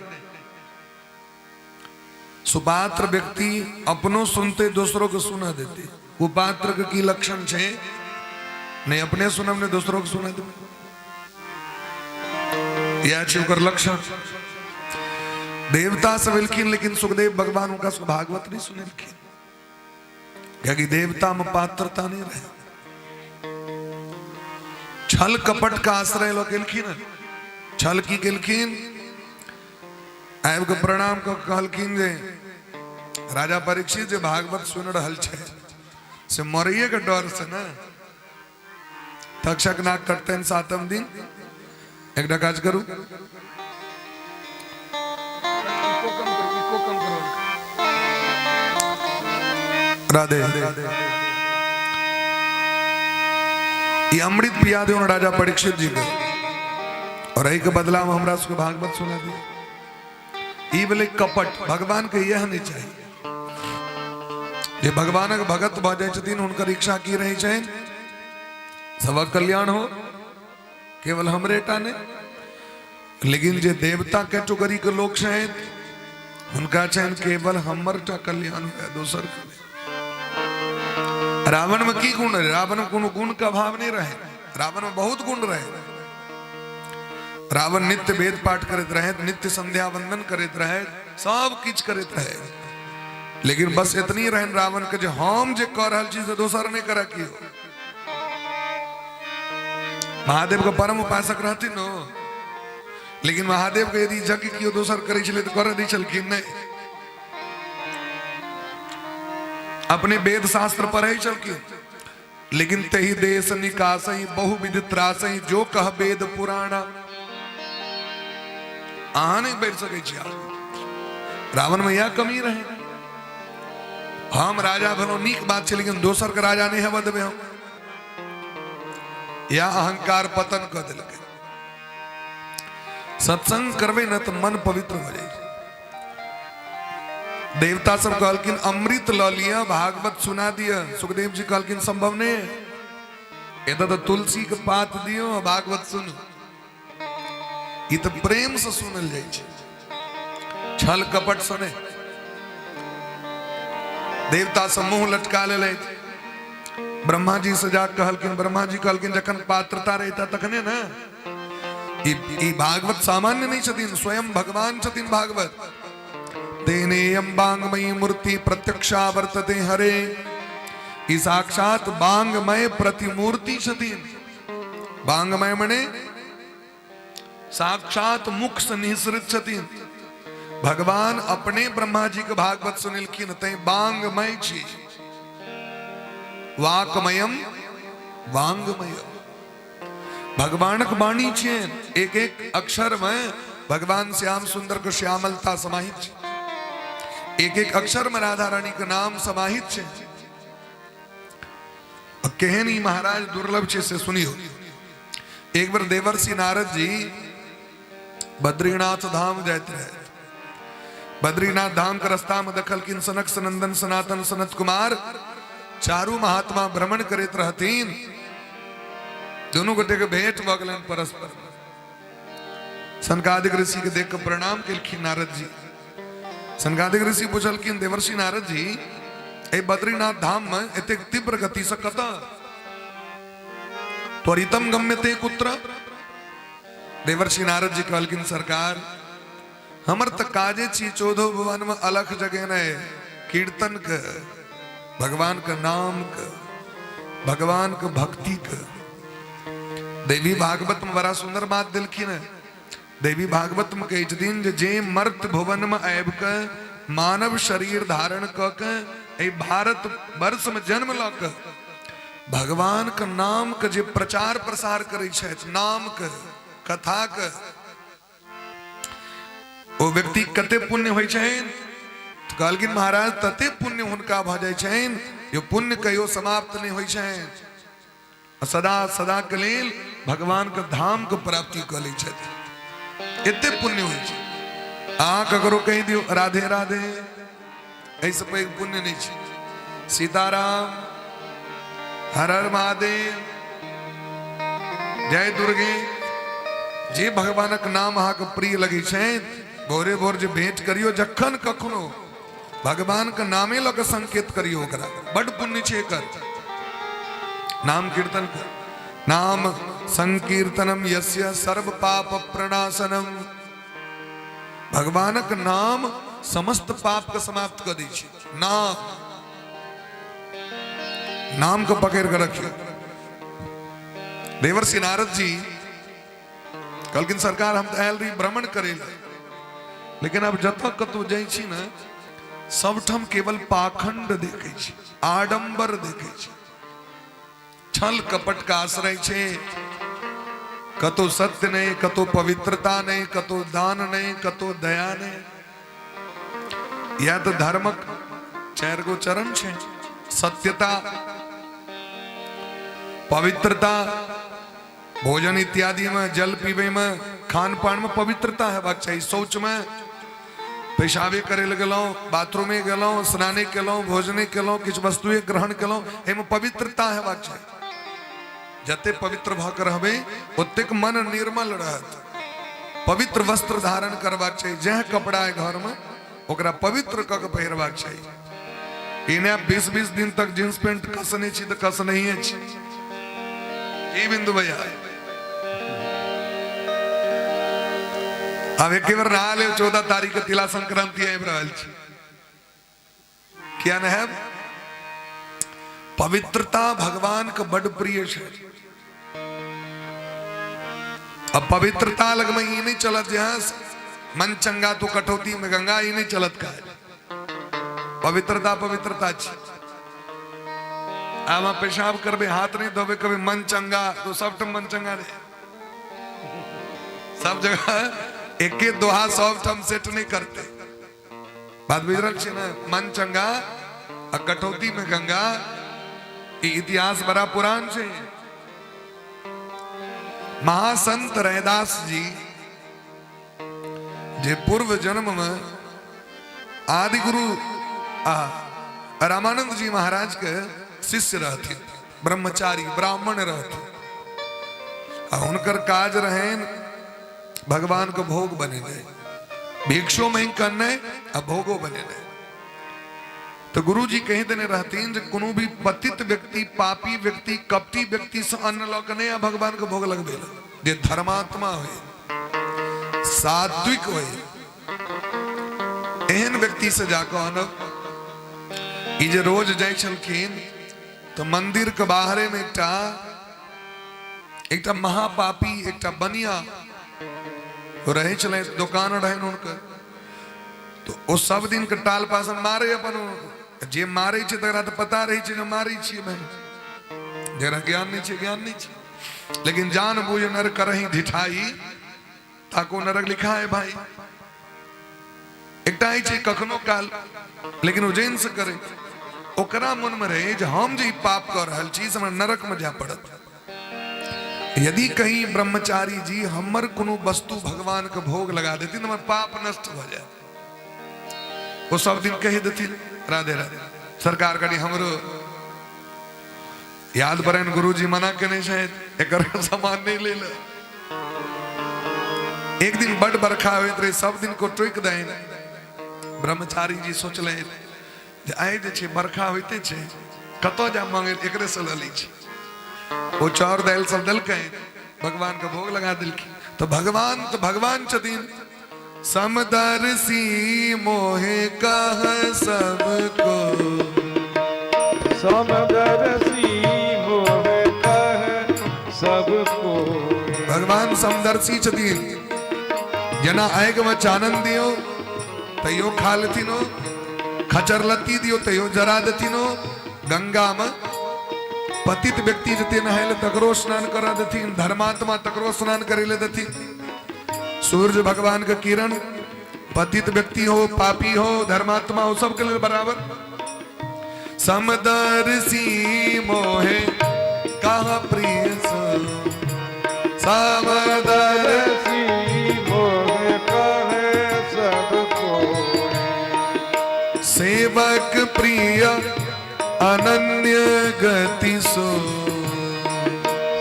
सुपात्र व्यक्ति अपनो सुनते, दोसरों के सुना देते। कुपात्र के की लक्षण छै? नहीं अपने सुनब, नहीं दोसरों के सुना देबै। इएह छै ओकर लक्षण। देवता सब एलखिन, लेकिन सुखदेव भगवान हुनका सबके भागवत नहीं सुनेलखिन, कियाकि देवता में पात्रता नहीं रहे। छल कपट का आश्रय लऽ केलखिन। छल की केलखिन? आबि कऽ प्रणाम कऽ कहलखिन जे राजा परीक्षित जे भागवत सुनि रहल छै से मरैये के डर से ने तक्षक नाग कटतनि सातम दिन। एकटा काज करू, राधे, ई अमृत पिया दियौ राजा परीक्षित जी के और एहि के बदला में हमरा सबके भागवत सुना दियौ। ई भेलै कपट। भगवान के यह नहीं चाहिए। जे भगवानक भगत भऽ जाइ छथिन, हुनकर इच्छा की रहै छनि? सबक कल्याण हो, केवल हमरे टा नहि। लेकिन जे देवता कैटेगरी के लोग छथि, हुनका छनि केवल हमर टा कल्याण हुए, दोसर के नहि। रावण में की गुण रहे? रावण में कोनो गुण के अभाव नहीं रहे। रावण में बहुत गुण रहे। रावण नित्य वेद पाठ करैत रहे, नित्य संध्या वंदन करैत रहे, सब किछु करैत रहे, लेकिन बस इतनी रहन रावण के जे हम जे कऽ रहल छी से दोसर नहि करऽ कियो। महादेव के परम उपासक रहथिन न, लेकिन महादेव के यदि यज्ञ कियो दोसर करै छलै तऽ करऽ दै छलखिन नहि। अपने वेद शास्त्र पढ़ै छलखिन, लेकिन तही देश निकासही बहुविध त्रासही जो कह वेद पुराणा, अहाँ नहीं बढ़ि सकै छी। रावण में यह कमी रहे। हम राजा भेलहुँ, नीक बात छै, लेकिन दोसर के राजा नहीं हेबऽ देबै हम। या अहंकार पतन कऽ देलकै। सत्संग करबै ने तऽ मन पवित्र भऽ जाइ छै। देवता सब कहलखिन अमृत लऽ लिअ, भागवत सुना दिअ। सुखदेव जी कहलखिन संभव नहि, एतऽ तऽ तुलसी के पात दियौ, भागवत सुनू। ई तऽ प्रेम से सुनल जाइ छै, छल कपट से नहि। देवता सब मुंह लटका लेलथि। ब्रह्मा जी से जा कहलखिन। ब्रह्मा जी कहलखिन जखन पात्रता रहिता तखने ने। ई भागवत सामान्य नहीं छथिन, स्वयं भगवान छथिन भागवत। तेनेयम बांगमयी मूर्ति प्रत्यक्षा वर्तते हरे। ई साक्षात बांगमय प्रतिमूर्ति छथिन। बांगमय मने साक्षात मुख से निःसृत छथिन। भगवान अपने ब्रह्मा जी के भागवत सुनेलखिन, तैं बांगमय छी। वाकमयम वांगमयम भगवानक वाणी छियनि। एक एक अक्षर में भगवान श्याम सुंदर के श्यामलता समाहित छै। एक एक अक्षर में राधा रानी के नाम समाहित छै। आ केहन ई महाराज दुर्लभ छै से सुनियो। एक बेर देवर्षि नारद जी बद्रीनाथ धाम जाइत रहे। बद्रीनाथ धाम के रास्ता में देखलखिन सनक सनंदन सनातन सनत कुमार चारू महात्मा भ्रमण करैत रहथिन। दुनू गोटे के भेंट भऽ गेलनि परस्पर। सनकादिक ऋषि के देख के प्रणाम केलखिन नारद जी। सनकादिक ऋषि पुछलखिन, देवर्षि नारद जी, एहि बद्रीनाथ धाम में एतेक तीव्र गति से कतऽ? त्वरितम गम्यते कुत्र? देवर्षि नारद जी कहलखिन, सरकार, हमर तऽ काजे छी चौदह भुवन में अलख जगेनाइ। कीर्तन के, भगवान के नाम के, भगवान के भक्ति के। देवी भागवत में बड़ा सुंदर बात दिलखिन है। देवी भागवत में कहै छथिन जे जे मर्त भुवन में आबि के मानव शरीर धारण क के एहि भारत वर्ष में जन्म लऽ के भगवान के नाम के जे प्रचार प्रसार करै छथि, नाम के, कथा के, ओ व्यक्ति कते पुण्य होइ छनि? तऽ कहलखिन महाराज तते पुण्य हुनका भऽ जाइ छनि जे पुण्य कहियो समाप्त नहि होइ छनि, सदा सदा के लेल भगवान के धाम के प्राप्ति कऽ लै छथि। एते पुण्य होइ छै। अहाँ ककरो कहि दियौ राधे राधे, एहिसँ पैघ पुण्य नहि छै। सीताराम, हर हर महादेव, जय दुर्गे, जे भगवानक नाम अहाँके प्रिय लगै छै, भोरे भोर जे भेंट करियौ, जखन कखनो भगवान के नामे लऽ के संकेत करियौ ओकरा, बड पुण्य छै एकर। नाम कीर्तन कर, नाम संकीर्तनम यस्य सर्व पाप प्रणाशनम। भगवानक नाम समस्त पाप के समाप्त कर दै छै। नाम, नाम के पकड़ के रखियौ। देवर्षि नारद जी कहलखिन सरकार हम तऽ आयल रही भ्रमण करे लए, लेकिन अब जतऽ कतौ जाइ छी ने सबठाम केवल पाखंड देखै छी, आडंबर देखै छी, छल कपट का आश्रय छै, कतौ सत्य नहीं, कतौ पवित्रता नहीं, कतौ दान नहीं, कतौ दया नहीं। यह तो धर्मक चारि गो चरण छै, सत्यता, पवित्रता, भोजन इत्यादि में, जल पीबे में, खान पान में पवित्रता हेबाक चाही। शौच में पेशाबे करे लए गेलहुँ, बाथरूमे गेलहुँ, स्नाने केलहुँ, भोजने केलहुँ, किछु वस्तुए ग्रहण केलहुँ, एहिमे पवित्रता हेबाक चाही। जते पवित्र भऽ के रहबै ओतेक मन निर्मल रहत। पवित्र वस्त्र धारण करबाक चाही, जह कपड़ा है घर में ओकरा पवित्र कऽ के पहिरबाक चाही। इने 20-20 दिन तक जींस पेंट कसने छी तऽ कसनहिए छी। की बिंदु भैया, आब एक बेर नहा लेब, 14 तारीख के तिला संक्रांति आबि रहल छी, किया नहायब? पवित्रता भगवान के बड प्रिय छै। अब पवित्रता लग में ई नहीं चलत जे हाँ, मन चंगा तो कटौती में गंगा, ई नहीं चलत काज। पवित्रता पवित्रता छी। आब अहाँ पेशाब करबे, हाथ नहीं धोबे, कभी मन चंगा तो सबठाम मन चंगा रहे। सब जगह एके दोहा सब ठाम सेट नहीं करते। बात बुझि रहल छी ने? मन चंगा आ कटौती में गंगा, ई इतिहास बड़ा पुरान छै। महासंत रैदास जी जे पूर्व जन्म में आदि गुरु आ रामानंद जी महाराज के शिष्य रहथिन, ब्रह्मचारी ब्राह्मण रहथिन, आ हुनकर काज रहनि भगवान के भोग बनेनाइ, भिक्षो में करनाइ आ भोगो बनेनाइ। तो गुरु जी कहि देने रहथिन जे कोनो भी पतित व्यक्ति, पापी व्यक्ति, कपटी व्यक्ति से अन्न लऽ के नहि आ भगवान के भोग लगबे लए, जे धर्मात्मा होय, सात्विक होय, एहन व्यक्ति से जाकऽ अनब। ई जे रोज जाइ छलखिन तऽ मंदिर के बाहरे में एकटा एकटा महापापी, एकटा बनिया रहै छलै, दोकान रहनि हुनकर। तो ओ सब दिन के टाल पासन मारे अपन, जे मारे छै तकरा तऽ पता रहै छै जे मारै छियै भाई, जकरा ज्ञान नहि छै ज्ञान नहि छै, लेकिन जान बुझ नर करही ढिठाई ताको नरक लिखा है भाई। एकटा होइ छै कखनो काल, लेकिन ओ जैन से करे, ओकरा मन में रहे जे हम जे ई पाप कऽ रहल छी से हमरा नरक में जाय पड़त। यदि कहीं ब्रह्मचारी जी हमर कोनो वस्तु भगवान के भोग लगा देथिन तऽ हमर पाप नष्ट भऽ जायत। ओ सब दिन कहि देथिन राधे राधे सरकार, कनि हमरो याद पड़नि गुरुजी मना केने छथि एकर सामान नहि ले ले। एक दिन बड बरखा होइत रहे, सब दिन को टोकि दैन। ब्रह्मचारी जी सोचलनि जे आइ जे छै बरखा होइते छै, कतऽ जा मांगे, एकरे से लऽ लै छी। ओ चाउर दालि सब देलकै, भगवान के भोग लगा देलखिन। तऽ भगवान तऽ भगवान छथिन, समदर्शी मोहे कह सबको। समदर्शी मोहे कह सबको। भगवान समदर्शी छथिन, जेना आगि में चानन दियो तैयो खा लेथिन, खचर लत्ती दियो तैयो जरा देथिन, गंगा में पतित व्यक्ति जते नहाय ले तकरो स्नान करा देथिन, धर्मात्मा तकरो स्नान करे ले देथिन। सूर्य भगवान के किरण पतित व्यक्ति हो, पापी हो, धर्मात्मा हो, सबके लिए बराबर। समदर्शी मोहे कहा प्रिय सो, समदर्शी मोहे कहे सबको। सेवक प्रिय अनन्य गति सो,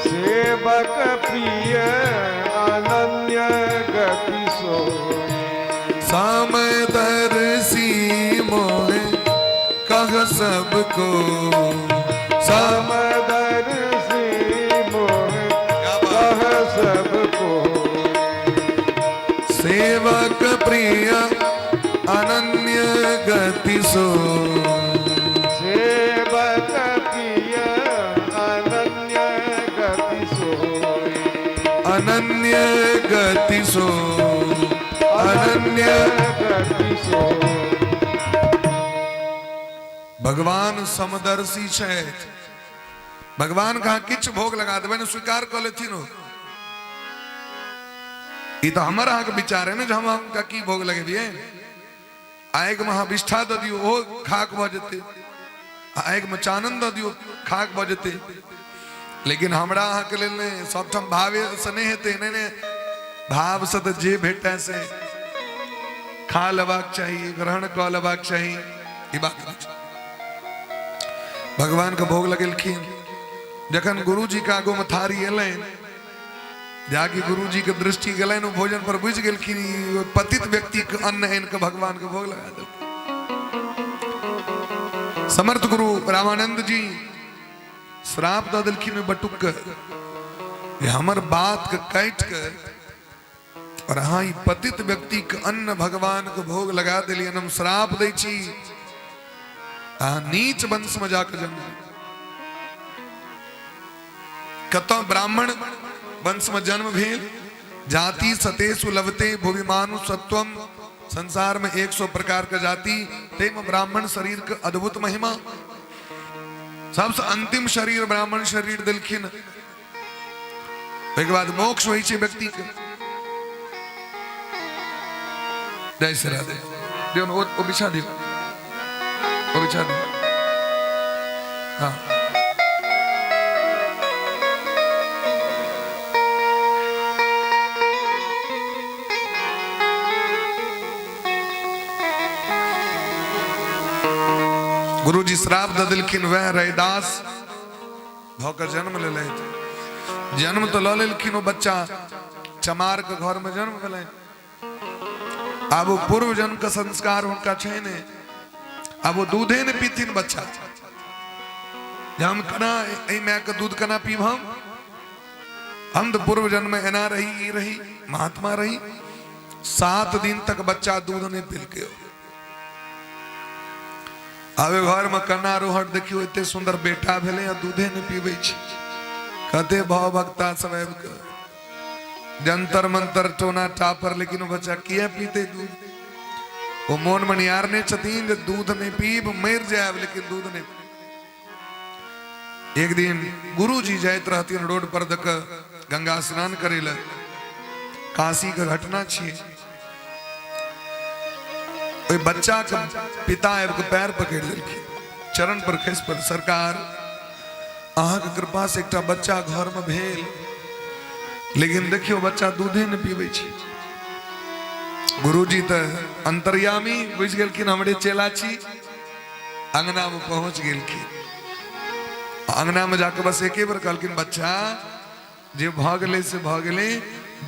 सेवक प्रिय अनन्य गति सो। समदर्शी मोहे कह सबको, समदर्शी मोहे कह सबको। सेवक प्रिय अनन्य गति सो, सेवक प्रिय अनन्य गति सो। अनन्य गति सो, अनन्य गति सो। भगवान समदर्शी छथि। भगवान कहाँ किछु भोग लगा देबै ने स्वीकार कऽ लेथिन। ई तऽ हमर अहाँके विचार है ने जे हम हुनका की भोग लगेबियै। आगिमे अहाँ विष्ठा दऽ दियौ ओहो खाक भऽ जेतै, आगिमे चानन दऽ दियौ खाक भऽ जेतै, लेकिन हमरा अहाँके लेल नहि, सबठाम भावे से नहि हेतै। नहि नहि, भाव से तऽ जे भेटै से खा लेबाक चाही, ग्रहण कऽ लेबाक चाही, ई बात नहि छै। भगवान के भोग लगेलखिन। जखन गुरुजी के आगू में थारी एलनि, जाकि गुरुजी के दृष्टि गेलनि ओ भोजन पर, बुझि गेलखिन ई पतित व्यक्ति के अन्न आनि के भगवान के भोग लगा देलखिन। समर्थ गुरु रामानंद जी श्राप दऽ देलखिन ओहि बटुक के जे हमर बात के काटि के और अहाँ ई पतित व्यक्ति के अन्न भगवान के भोग लगा देलियनि, हम श्राप दै छी अहाँ नीच वंश में जाके जन्म। कतऽ ब्राह्मण वंश में जन्म भेल, जाति सतेषु लभते भुवि मानुषत्वम, संसार में 100 प्रकार के जाति, ताहिमे ब्राह्मण शरीर के अद्भुत महिमा, सबसे अंतिम शरीर ब्राह्मण शरीर देलखिन। ओहिके बाद मोक्ष होइ छै व्यक्ति के। जय श्री राधे। दियौ ने, ओ बिछा दियौ, ओ बिछा दियौ। हाँ, गुरुजी श्राप दऽ देलखिन, वएह रैदास भऽ कऽ जन्म लेलथि। जन्म तऽ लऽ लेलखिन ओ बच्चा, चमार के घर में जन्म भेलनि। आब ओ पूर्व जन्म के संस्कार हुनका छै ने, आब ओ दूधे ने पीथिन बच्चा, जे हम केना एहि माय के दूध केना पीब, हम तऽ पूर्व जन्म में एना रही, ई रही, महात्मा रही। 7 दिन तक बच्चा दूध नहीं पीलकै। आब घर में कन्ना रोहट देखियो, एते सुंदर बेटा भेलै आ दूधे नहीं पीबै छै। कते भाव भक्ता सब आबि कऽ जंतर मंतर टोना टापर, लेकिन ओ बच्चा किया पीते दूध? ओ मोन में निहारने छथिन जे दूध नहीं पीब मरि जायब, लेकिन दूध नहीं पीब। एक दिन गुरुजी जाइत रहथिन रोड पर दऽ कऽ गंगा स्नान करै लए, काशी के घटना छियै। ओहि बच्चा के पिता आबि कऽ पैर पकड़ि लेलखिन, चरण पर खसि पड़ल, सरकार अहाँके कृपा से एकटा बच्चा घर में भेल, लेकिन देखियौ बच्चा दूधे नहि पीबै छै। गुरुजी तऽ अंतर्यामी बुझि गेलखिन हमरे चेला छी। अंगना में पहुंच गेलखिन, अंगना में जाके बस एके बेर कहलखिन, बच्चा जे भऽ गेलै से भऽ गेलै,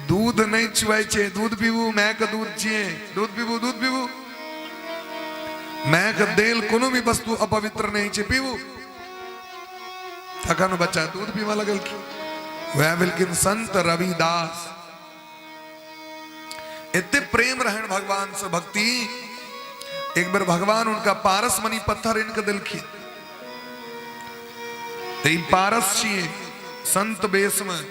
दूध नहि चुआइ छै, दूध पीबू, मायके दूध छियै, दूध पीबू, दूध पीबू, मायके देल कोनो भी वस्तु अपवित्र नहि छै, पीबू। तखन बच्चा दूध पीबऽ लगलखिन। वएह भेलखिन संत रविदास। एते प्रेम रहन भगवान से भक्ति। एक बेर भगवान उनका पारस मणि पत्थर इनके देलखिन। तऽ ई पारस छियै संत वेश में,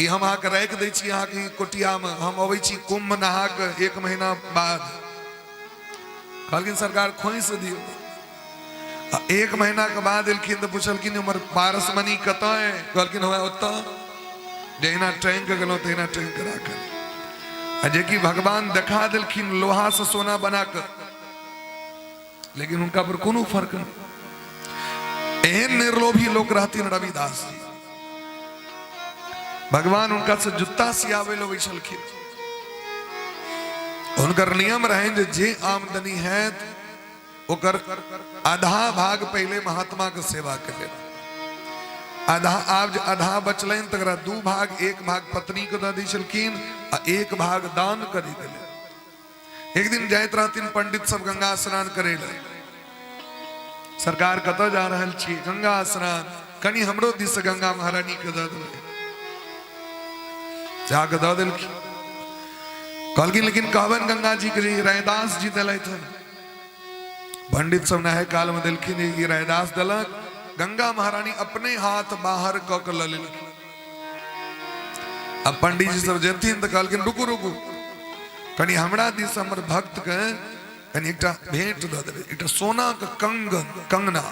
ई हम अहाँके राखि दै छी अहाँके कुटिया में, हम अबै छी कुंभ नहा के 1 महीना बाद। कहलखिन सरकार खोइस दियौ। आ 1 महीना के बाद एलखिन तऽ पुछलखिन हमर पारस मणि कतऽ है? कहलखिन हमरा ओतऽ जहिना टैंक गेलहुँ तहिना टैंक राखल। आ जेकि भगवान देखा देलखिन लोहा से सोना बना कऽ, लेकिन हुनका पर कोनो फर्क नहीं। एहन निर्लोभी लोग रहथिन रविदास जी। भगवान हुनका से जुत्ता सियावे लगे छलखिन। हुनकर नियम रहनि जे जे आमदनी हैत ओकर आधा भाग पहले महात्मा के सेवा के लेल, आधा आब जे आधा बचलनि तकरा 2 भाग, 1 भाग पत्नी के दऽ दै छलखिन आ 1 भाग दान करी देलनि। एक दिन जाइत रहथिन पंडित सब गंगा स्नान करे लए। सरकार कतऽ जा रहल छी? गंगा स्नान। कनि हमरो दिस गंगा महारानी के दऽ देबै। जाके दऽ देलखिन। कहलखिन लेकिन कहबनि गंगा जी के जे रैदास जी देलथि हन। पंडित सब नहाय काल में देलखिन ई रैदास देलक। गंगा महारानी अपने हाथ बाहर कऽ के लऽ लेलखिन। अब पंडित जी सब जेथिन तऽ कहलखिन रुकू रुकू, कनि हमरा दिस हमर भक्त के कनि एकटा भेंट दऽ देबै, एकटा सोना के कंगन कंगना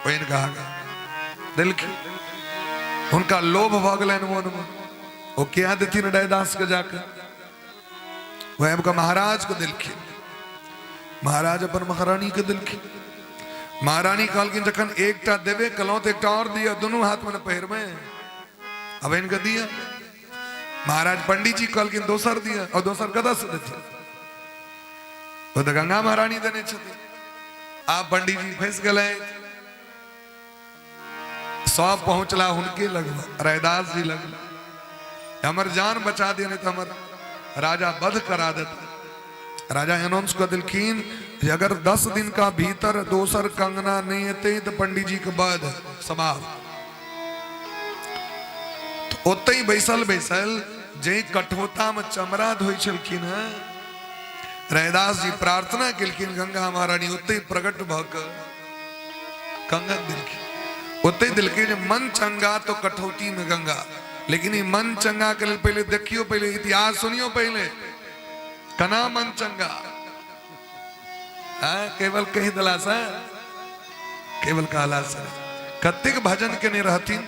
पहिन कऽ देलखिन। हुनका लोभ भऽ गेलनि मोन में, ओ किया देथिन रैदास के जाके, वह आबि कऽ महाराज के देलखिन। महाराज अपन महारानी के देलखिन। महारानी कहलखिन जखन एकटा देबे कलहुँ तऽ एकटा और दिअ, दुनू हाथ में ने पहिरबै, अब इनके दिअ। महाराज पंडित जी कहलखिन दोसर दिअ, और दोसर कतऽ से देथिन? ओ तऽ गंगा महारानी देने छथिन। आब पंडित जी फंसि गेलै, सब पहुंचला हुनके लग, रैदास जी लग, हमर जान बचा दिया नहीं तो हमर राजा वध करा देता। राजा अनाउंस कर दिलखिन जे अगर 10 दिन का भीतर दोसर कंगना नहीं एतै तो पंडित जी के वध समाप्त। तो ओतै बैसल बैसल जे कठोता में चमड़ा धोइ छलखिन हैं, रैदास जी प्रार्थना केलखिन गंगा महारानी ओतै प्रकट भऽ कऽ कंगन दिलखिन। ओतै दिलखिन जे मन चंगा तो कठौती में गंगा। लेकिन ई मन चंगा के लेल पहले देखियो, पहले इतिहास सुनियो, पहले कना मन चंगा। हाँ, केवल कही दिला से, केवल कहला से कतेक भजन केने रहथिन,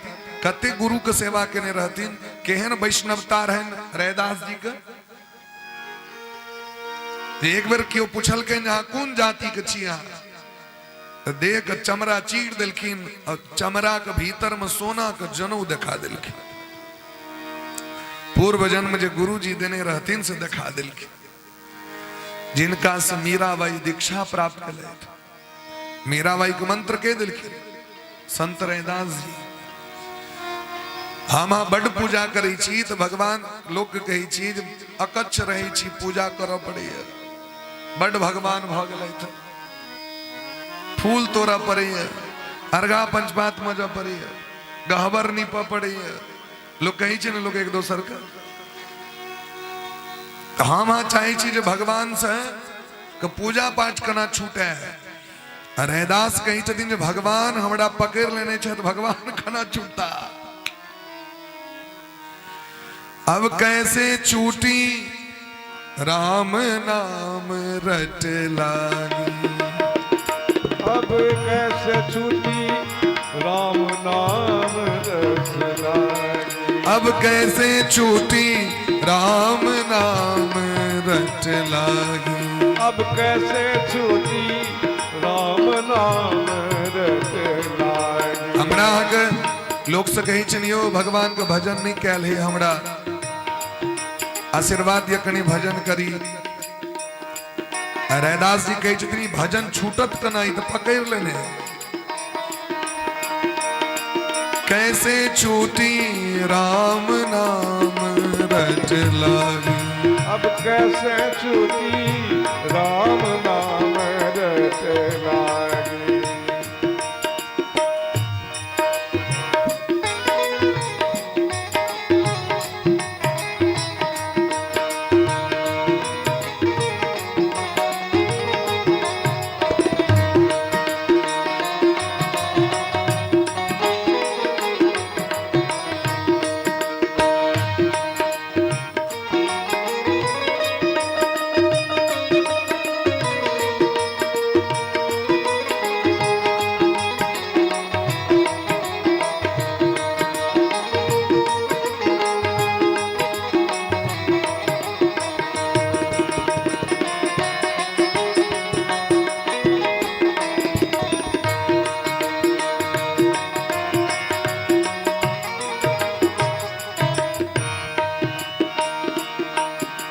कतेक गुरु के सेवा केने रहथिन, केहन वैष्णवता रहन रैदास जी के। एक बेर केओ पुछलकनि अहाँ कोन जाति के छी अहाँ, तऽ देह के चमड़ा चीर देलखिन और चमड़ा के भीतर में सोना के जनऊ देखा देलखिन। पूर्व जन्म जे गुरु जी देने रहथिन से देखा देलखिन, जिनका से मीराबाई दीक्षा प्राप्त केलथि। मीराबाई के मंत्र के देलखिन संत रैदास जी। हम अहाँ बड पूजा करै छी तऽ भगवान लोक के कहै छी जे अकच्छ रहै छी, पूजा करऽ पड़ैया, बड भगवान भऽ गेलथि, फूल तोड़ऽ पड़ैया, अर्घा पंचपात मजऽ पड़ैया, गहबर नीपऽ पड़ैया, लोक कहै छै ने लोक एक दोसर के। तऽ हम अहाँ चाहै छी जे भगवान से के पूजा पाठ केना छूटै। रैदास कहै छथिन जे भगवान हमरा पकड़ि लेने छथि, भगवान केना छूटता। अब कैसे छूटी राम नाम रट लागी। अब कैसे छूटी राम नाम रट लागी। अब कैसे छूटी राम नाम रट लागी। अब कैसे छूटी राम नाम रट लागी। हमरा अहाँके लोक से कहै छनि यौ भगवान के भजन नहीं कैल है, हमरा आशीर्वाद दिअ कनि भजन करी। रैदास जी कहै छथिन ई भजन छूटत केना, ई तऽ पकड़ि लेने। कैसे छूटी राम नाम रट लागी। अब कैसे छूटी राम नाम रट लागी।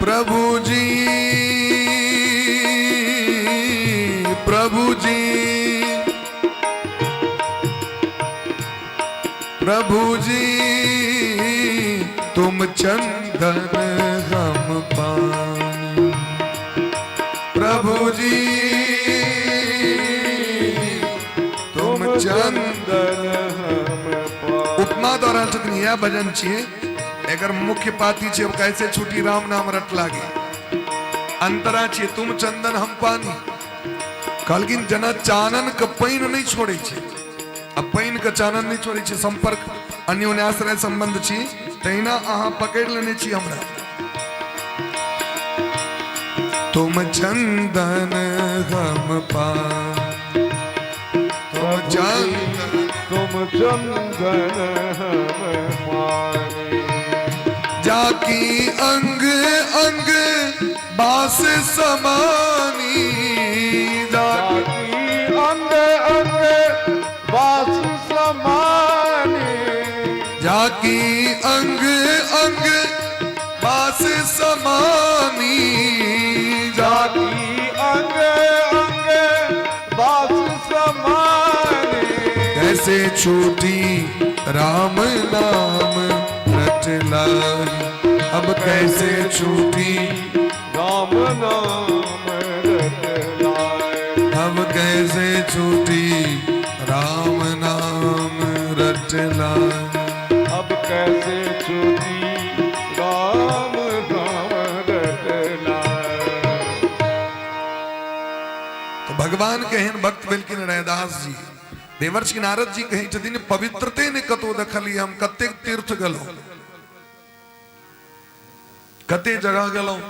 प्रभु जी प्रभु जी प्रभु जी तुम चंदन हम पानी प्रभु जी तुम चंदन हम पानी। उपमा दऽ रहल छथिन, इएह भजन छियै। एकर मुख्य पाती छै, कैसे छुटी राम नाम रट लागे। अंतरा छियै, तुम चंदन हम पानी। कहलखिन जेना चानन के पानि नहि छोड़ै छै आ पानि के चानन नहि छोड़ै छै, संपर्क अन्योन्याश्रय संबंध छी, तहिना अहाँ पकड़ि लेने छी हमरा। तुम चंदन हम पानी, तुम चंदन तुम चंदन हम पानी। जाकी अंग अंग बास समानी, जाकी जाकी अंग अंग बास समानी, जाकी अंग अंग बास समानी, जाकी जाकी अंग अंग बास समानी। कैसे छूटी राम नाम रट लाई, अब कैसे छूटी राम नाम रट लाए। अब कैसे छूटी राम नाम रट लाई। अब कैसे छूटी राम नाम रट लाए। तो भगवान के एहन भक्त भेलखिन रैदास जी। देवर्षि नारद जी कहै छथिन, पवित्रते ने कतौ देखलियै हम, कतेक तीर्थ गेलहुँ, कते जगह गेलहुँ,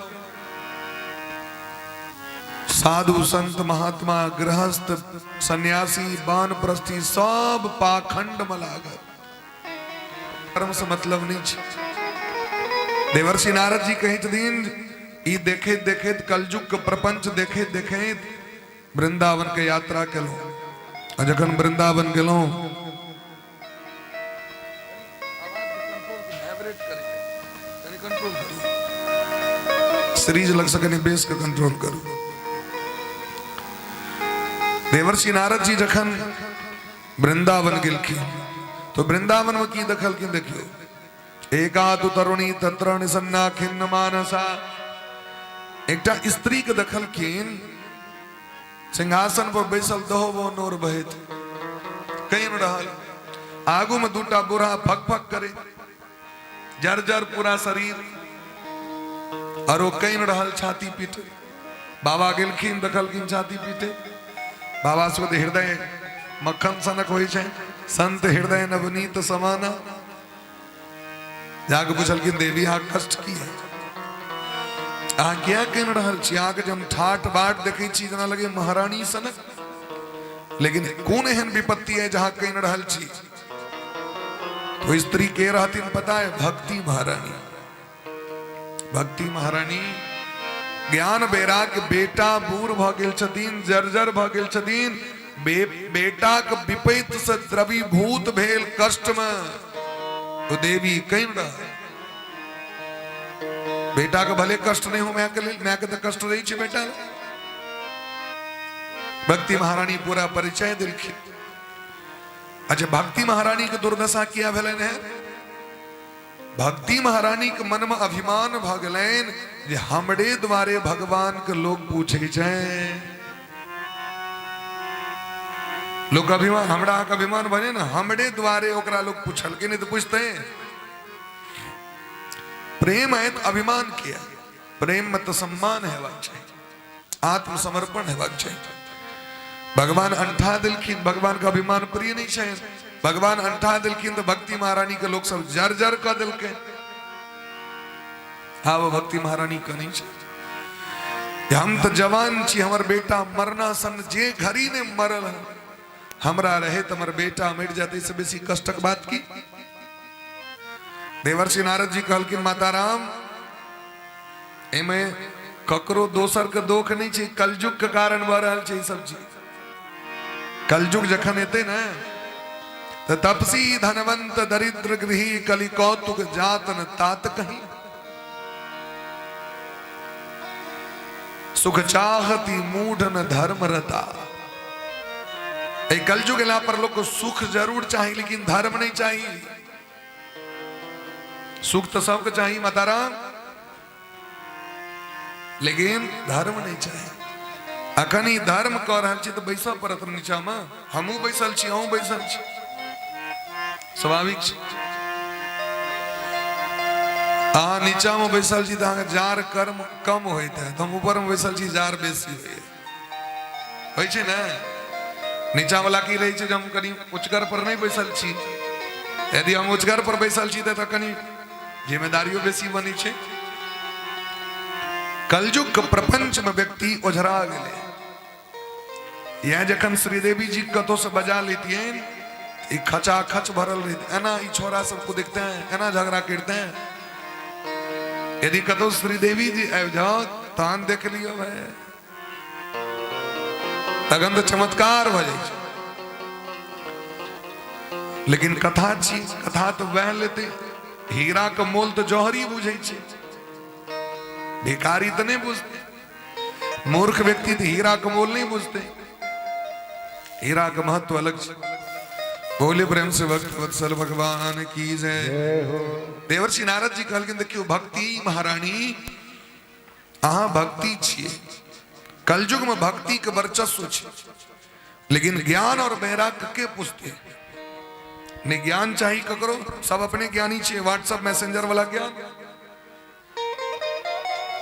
साधु संत महात्मा गृहस्थ सन्यासी वानप्रस्थी सब पाखंड में लागल, कर्म से मतलब नहीं छै। देवर्षि नारद जी कहै छथिन, ई देखैत देखैत कलयुग के प्रपंच देखैत देखैत वृंदावन के यात्रा केलहुँ, आ जखन वृंदावन गेलहुँ सीरीज लग सके बेस के कंट्रोल करू। देवर्षि नारद जी जखन वृंदावन गेलखिन तो वृंदावन में की देखलखिन, देखियो, एका तु तरुणी तत्र निसन्ना खिन्न मानसा। एकटा स्त्री के देखलखिन सिंहासन पर बैसल, दहो नोर बहैत कहीं रहल, आगू में दूटा बूढ़ा फक फक करे, जर्जर पूरा शरीर, और ओ कहीं रहल छाती पीटे। बाबा गेलखिन, देखलखिन छाती पीटे। बाबा सबके हृदय मक्खन सनक होइ छै, संत हृदय नवनीत समाना। जाके पुछलखिन, देवी अहाँ कष्ट की है, अहाँ किया कहि रहल छी? अहाँके जे हम ठाट बाट देखै छी, जेना लगे महारानी सनक, लेकिन कोन एहन विपत्ति है जहाँ कहि रहल छी? तो स्त्री के रहथिन पता है? भक्ति महारानी। भक्ति महारानी ज्ञान वैराग्य, बेटा बूढ़ भऽ गेल छथिन, जर्जर भऽ गेल छथिन, बेटाक विपैत से द्रवीभूत भेल कष्ट में तो देवी कहि रहल। बेटा के भले कष्ट नहीं हो, माय के लेल, माय के तऽ कष्ट रहै छै बेटा। भक्ति महारानी पूरा परिचय देलखिन। अच्छा, भक्ति महारानी के दुर्दशा किया भेलनि है? भक्ति महारानी के मन में अभिमान भऽ गेलनि जे हमरे द्वारे भगवान के लोग पूछे छै। लोक अभिमान, हमरा अहाँके अभिमान बने ने, हमरे द्वारे ओकरा लोग पूछलकै नहीं तऽ पूछते। प्रेम है तो अभिमान किया? प्रेम में तो सम्मान हेबाक चाही, आत्मसमर्पण हेबाक चाही। भगवान अंठा देलखिन, भगवान के अभिमान प्रिय नहीं छै। भगवान अंठा देलखिन तो भक्ति महारानी के लोग सब जर जर कऽ देलकै। हाँ, वो भक्ति महारानी के नहीं छै, हम तो जवान छी, हमर बेटा मरना सन जे घड़ी ने मरल है, हमरा रहे तो हमर बेटा मरि जाते से बेसी कष्टक बात की? देवर्षि नारद जी कहलखिन, माता राम, एमे ककरो दोसर के दोख नहीं छै, कलयुग के कारण भऽ रहल छै ई सब चीज। कलयुग जखन एतै ने तऽ तपसी धनवंत दरिद्र गृही कलि कौतुक जात न तात कहीं। सुख चाहती मूढ़ न धर्म रता। एहि कलयुग एला पर लोग को सुख जरूर चाही लेकिन धर्म नहीं चाही। सुख तो सबके चाही माताराम, लेकिन धर्म नहीं चाही। अखन ई धर्म कऽ रहल छी तऽ बैसऽ पड़त नीचा मे। हमहूँ बैसल छी, अहूँ बैसल छी, स्वाभाविक छै। अहाँ नीचा मे बैसल छी तऽ अहाँके जार कर्म कम होइत है, हम ऊपर मे बैसल छी जार बेसी होइए, होइ छै ने? नीचा वाला की रहै छै जे हम कनि उचगर पर नहि बैसल छी। यदि हम उचगर पर बैसल छी तऽ कनि जिम्मेदारियों बेसी बनै छै। कलयुग के प्रपंच में व्यक्ति ओझरा गेलै। यह जखन श्रीदेवी जी कतौ से बजा लेतियन, ई खचाखच भरल रहते, एना ई छोरा सबको देखते हैं, एना झगड़ा करते हैं। यदि कतौ श्रीदेवी जी आबि जाओ तहन देख लियो भाई, तखन तऽ चमत्कार भऽ जाइ छै। लेकिन कथा छी, कथा तऽ वएह लेतै। हीरा के मोल तऽ जौहरी बुझै छै, भिखारी तऽ नहि बुझतै। मूर्ख व्यक्ति तऽ हीरा के मोल नहीं बुझते। हीरा के महत्व अलग छै। बोले प्रेम से भक्त वत्सल भगवान की जय। देवर्षि नारद जी कहलखिन, देखियौ भक्ति महारानी, अहाँ भक्ति छियै। कलयुग में भक्ति के वर्चस्व छै, लेकिन ज्ञान और वैराग्य के पूछते नहीं। ज्ञान चाही ककरो, सब अपने ज्ञानी छियै। व्हाट्सएप मैसेंजर वाला ज्ञान,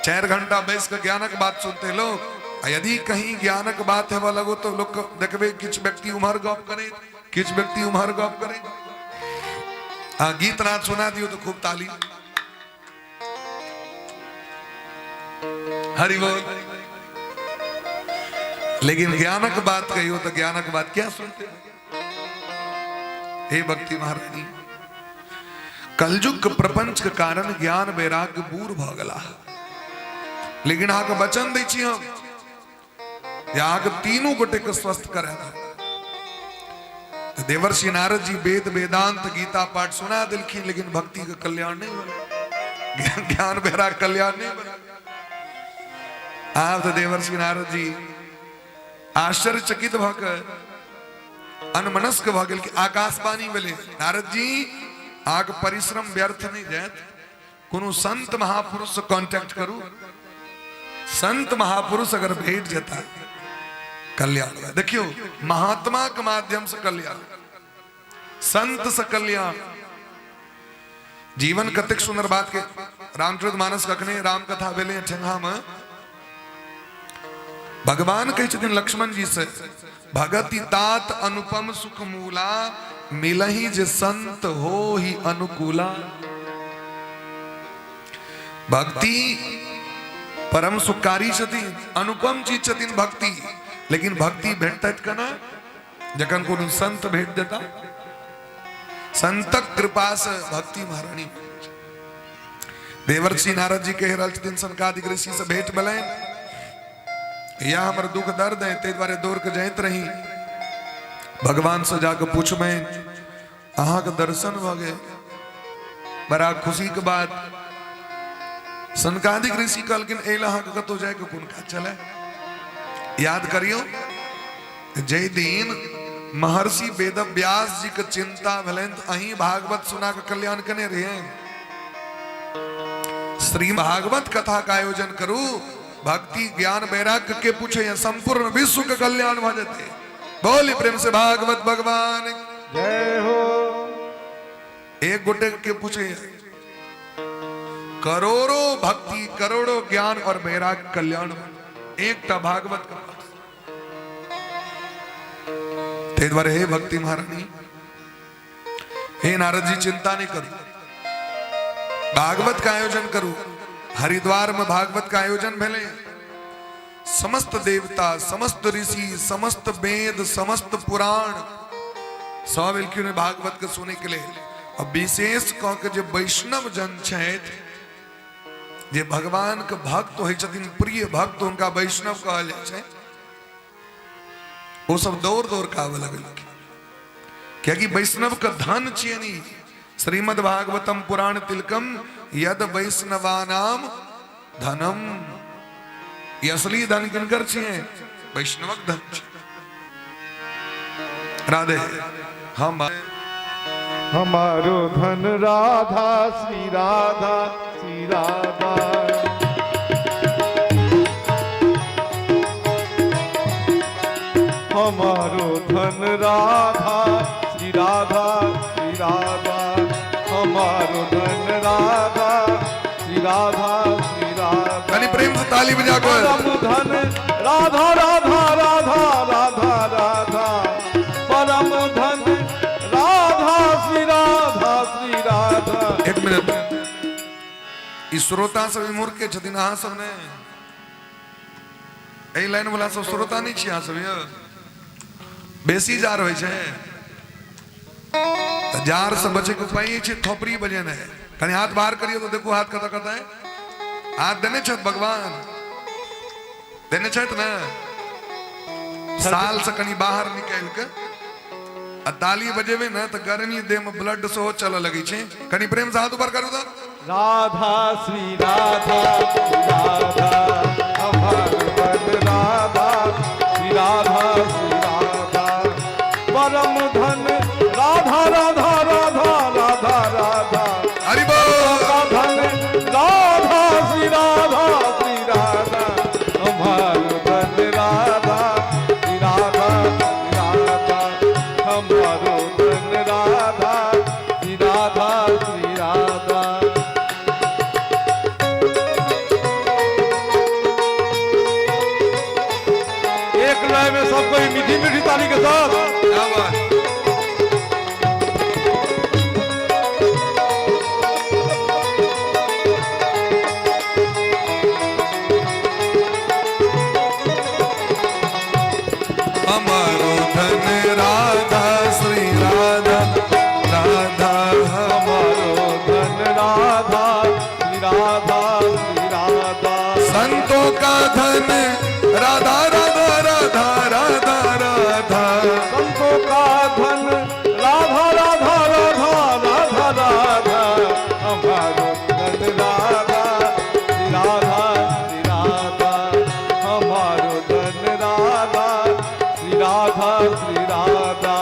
4 घंटा बैस के ज्ञानक बात सुनते लोग। आ यदि कहीं ज्ञानक बात हेबऽ लगो तो लोग देखबे किछु व्यक्ति उम्हर गप करे, किछु व्यक्ति उम्हर गप करे। आ गीत नाद सुना दियो तो खूब ताली, हरि बोल। लेकिन ज्ञानक बात कहियो तो ज्ञानक बात क्या सुनते? हे भक्ति महारानी, कलयुग के प्रपंच के कारण ज्ञान वैराग्य बूढ़ भ गेला, लेकिन अहाँके वचन दै छी हम जे अहाँके तीनू गोटे के स्वस्थ करायब। देवर्षि नारद जी वेद वेदांत गीता पाठ सुना देलखिन, लेकिन भक्ति के कल्याण नहीं भेलै, ज्ञान वैराग्य कल्याण नहीं भेलै। आब तऽ देवर्षि नारद जी आश्चर्यचकित भऽ कऽ अनमनस्क भऽ गेल कि आकाशवाणी भेलै, नारद जी अहाँके परिश्रम व्यर्थ नहि जायत, कोनो संत महापुरुष से कॉन्टेक्ट करू, संत महापुरुष अगर भेट जेता कल्याण। देखियो महात्मा के माध्यम से कल्याण, संत से कल्याण। जीवन कतेक सुंदर बात के रामचरित मानस कखने राम कथा भेलै ठेंगा में। भगवान कहै छथिन लक्ष्मण जी से, भगति तात अनुपम सुख मूला, मिलही जे संत हो ही अनुकूला। भक्ति परम सुखकारी छथिन, अनुपम चीज छथिन भक्ति। लेकिन भक्ति भेटतैत केना? जखन कोनो संत भेट देता, संतक कृपा से भक्ति महारानी। देवर्षि नारद जी कहि रहल छथिन, सनकादिक ऋषि से भेंट भेलनि, या हमर दुख दर्द है, ताहि दुआरे दौड़ के जाइत रही, भगवान से जाके पूछबनि, अहाँके दर्शन भऽ गेल, बड़ा खुशी के बात। सनकादिक ऋषि कहलखिन, एहि लए अहाँके कतहु जायके कोन काज छलै? याद करियौ, जाहि दिन महर्षि वेद व्यास जी के चिंता भेलनि तऽ अहीं भागवत सुना के कल्याण केने रहियै। श्री भागवत कथा का आयोजन करू, भक्ति ज्ञान वैराग्य के पूछे संपूर्ण विश्व के कल्याण भऽ जेतै। बोली प्रेम से भागवत भगवान जय हो। एक गोटे के पूछे, करोड़ों भक्ति, करोड़ों ज्ञान और वैराग्य कल्याण एकटा भागवत का पाठ। ताहि दुआरे हे भक्ति महारानी, हे नारद जी, चिंता नहीं करू, भागवत का आयोजन करू। हरिद्वार में भागवत का आयोजन भेलै, समस्त देवता, समस्त ऋषि, समस्त वेद, समस्त पुराण सब एलखिन भागवत के सुने के लेल। आ विशेष कऽ के जे वैष्णव जन छथि, जे भगवान के भक्त होइ छथिन, प्रिय भक्त, हुनका वैष्णव कहल जाइ छै, ओ सब दौड़ दौड़ के आबऽ लगलखिन, कियाकि वैष्णव के धन छियै नी। श्रीमद् भागवतम पुराण तिलकम यद वैष्णवानाम धनम, ई असली धन किनकर छियै? वैष्णवक धन छै। राधे हम हमारो धन राधा श्री राधा श्री राधा। हमारो धन राधा श्री राधा श्री राधा। हमारो धन राधा श्री राधा श्री राधा। कनी प्रेम से ताली बजा कर। परम धन राधा राधा राधा राधा राधा। परम धन राधा श्री राधा श्री राधा। एक मिनट, ई श्रोता सब इम्हर के छथिन, अहाँ सब ने एहि लाइन वाला सब श्रोता नहि छी अहाँ सब। यौ बेसी जार होइ छै तऽ जार से बचे के उपाय छै थोपड़ी बजेनाइ। कनि हाथ बाहर करियौ तऽ देखू हाथ कतऽ कतऽ है। हाथ देने छथि भगवान, देने छथि ने। साल से कनि बाहर निकालि के आ ताली बजेबै ने तऽ गर्मी देह में ब्लड सेहो चलऽ लगै छै। कनि प्रेम से हाथ ऊपर करू तऽ। राधा श्री राधा श्री राधा हमार मन राधा श्री राधा श्री राधा। परम धन राधा राधा राधा राधा राधा। हरि बोल। धन राधा श्री राधा श्री राधा। हमार धन राधा श्री राधा श्री राधा। हमारो धन राधा श्री राधा श्री राधा। एक लय में सब कोई मीठी मीठी ताली के साथ। क्या बात। हमारो धन राधा श्री राधा राधा। हमारो धन राधा श्री राधा श्री राधा। संतों का धन राधा राधा राधा राधा राधा। संतों का धन राधा राधा राधा राधा राधा। हमारो धन राधा श्री राधा श्री राधा। हमारो धन राधा श्री राधा श्री राधा।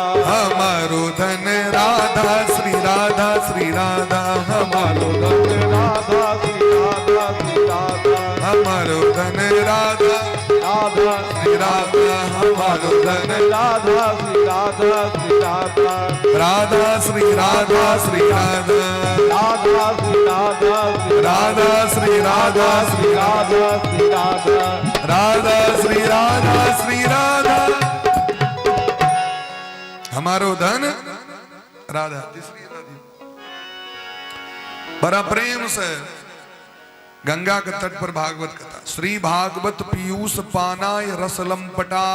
हमारो धन राधा श्री राधा श्री राधा। हमारो धन राधा श्री राधा श्री राधा। हमारो धन राधा राधा श्री राधा। हमारो धन राधा श्री राधा श्री राधा। राधा श्री राधा श्री राधा। राधा श्री राधा श्री राधा श्री राधा श्री राधा श्री राधा। राधा श्री राधा श्री राधा। हमारो धन राधा तीसरी राधी। बड़ा प्रेम से गंगा के तट पर भागवत कथा। श्री भागवत पीयूष पानाय रस लंपटा।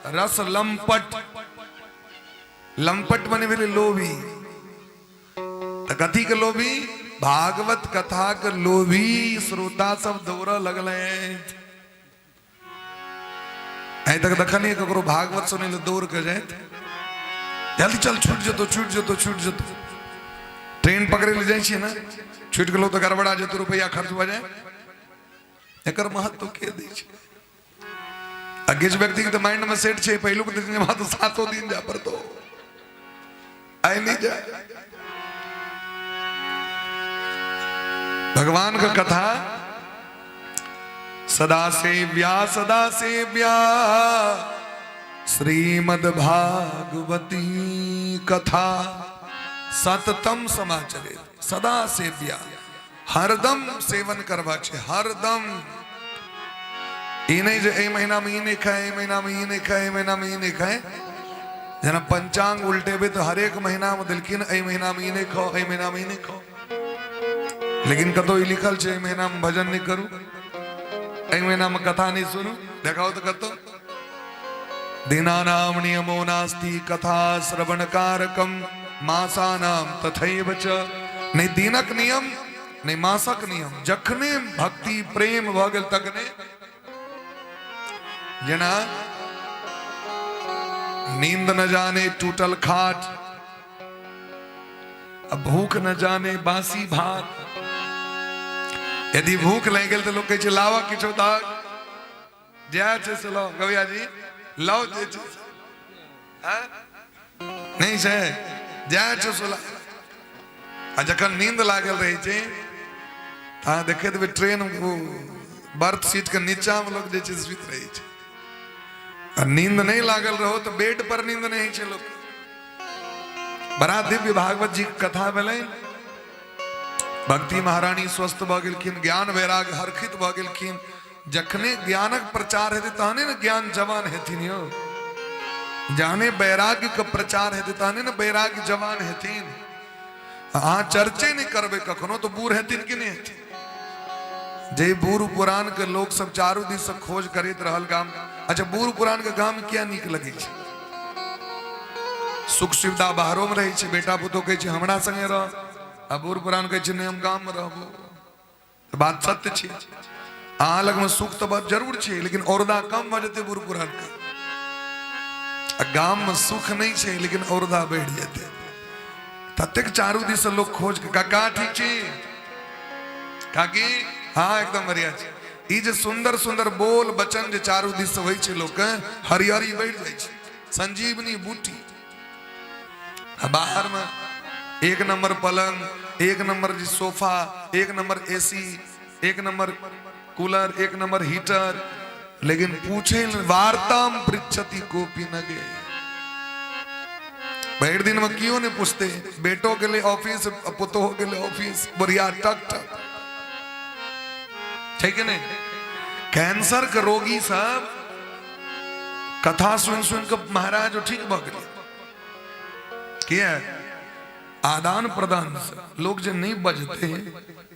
रस लंपट, लंपट मने भेलै लोभी। तऽ कथी के लोभी? भागवत कथा के लोभी श्रोता सब दौड़ऽ लगलै। आइ तक देखलियै ककरो भागवत सुनै लए दौड़ के जाइत? जल्दी चल, छूट जेतो, छूट जेतो, छूट जेतो। ट्रेन पकड़े लए जाइ छियै ने, छूट गेलो तऽ गड़बड़ा जेतो, रुपैआ खर्च भऽ जाय। एकर महत्व के दै छै? आ किछु व्यक्ति के तऽ माइंड में सेट छै, पहिलुक दिन जमा तऽ सातो दिन जा पड़तो, आइ नहि जाय। भगवान का कथा सदा सेव्या सदा सेव्या श्रीमद् भागवती कथा सततम समाचरे। सदा सेव्या, हरदम सेवन करबाक छै, हरदम। ई नहि जे एहि महीना में ई नहि खाए, एहि महीना में ई नहि खाए, एहि महीना में ई नहि खाए। जेना पंचांग उल्टेबै तऽ हरेक महीना में देलखिन एहि महीना में ई नहि खाओ, एहि महीना में ई नहि खाओ। लेकिन कतौ ई लिखल छै एहि महीना में भजन नहि करू, एहि महीना में कथा नहि सुनू? देखाओ तऽ कतौ। दिनानाम नियमो नास्ति कथा श्रवण कारकम मासानाम तथैव च। नहि दिनक नियम, नहि मासक नियम। जखने भक्ति प्रेम भऽ गेल तखने। जेना नींद न जाने टूटल खाट आ भूख न जाने बासी भात। यदि भूख लागि गेल तऽ लोक कहै छै लावा किछो दाग। जएह छै से लाउ गवैया जी लाउ जे छै से। आँय? नहि छै जएह छै से लाउ। आ जखन नींद लागल रहै छै तऽ अहाँ देखैत हेबै ट्रेन ओ बर्थ सीट के नीचा मे लोक जे छै से सुति रहै छै आ नींद नहि लागल रहो तऽ बेड पर नींद नहि होइ छै लोक। बड़ा दिव्य भागवत जी के कथा भेलनि। भक्ति महारानी स्वस्थ भऽ गेलखिन, ज्ञान वैराग्य हरखित भऽ गेलखिन। जखने ज्ञानक प्रचार हेतै तहने ने ज्ञान जवान हेथिन यौ, जहने वैराग्य के प्रचार हेतै तहने ने वैराग्य जवान हेथिन। अहाँ चर्चे नहि करबै कखनो तऽ बूढ़ हेथिन कि नहि हेथिन? जे बूढ़ पुरान के लोक सब चारू दिस से खोज करैत रहल गाम। अच्छा, बूढ़ पुरान के गाम किया नीक लगै छै? सुख सुविधा बाहरो में रहै छै, बेटा पुतोह कहै छै हमरा संगे रह, आ बूढ़ पुरान कहै छै नहि हम गाम में रहबो। तऽ बात सत्य छै, अहाँ लगमे सुख तऽ बात जरूर छै, लेकिन औरदा कम भऽ जेतै बूढ़ पुरान के। आ गाम में सुख नहि छै लेकिन औरदा बढ़ि जेतै। ततेक चारू दिस से लोक खोज के, काका ठीक छी काकी? हाँ एकदम बढ़िया छी। ई जे सुंदर सुंदर बोल वचन जे चारू दिस से होइ छै, लोक के हरियरी बढ़ि जाइ छै, संजीवनी बूटी। आ बाहर में एक नंबर पलंग, एक नंबर जी सोफा, एक नंबर एसी, एक नंबर कूलर, एक नंबर हीटर, लेकिन पूछे वार्ताम पृच्छति कोपी न गे। भरि दिन में कियो नहीं पूछते, बेटो गेले ऑफिस, पुतोह गेले ऑफिस, बढ़िया टक टक छै कि नहीं? कैंसर के रोगी सब कथा सुन सुन के महाराज ठीक भऽ गेलै। किया? आदान प्रदान से लोग जे नहीं बजते,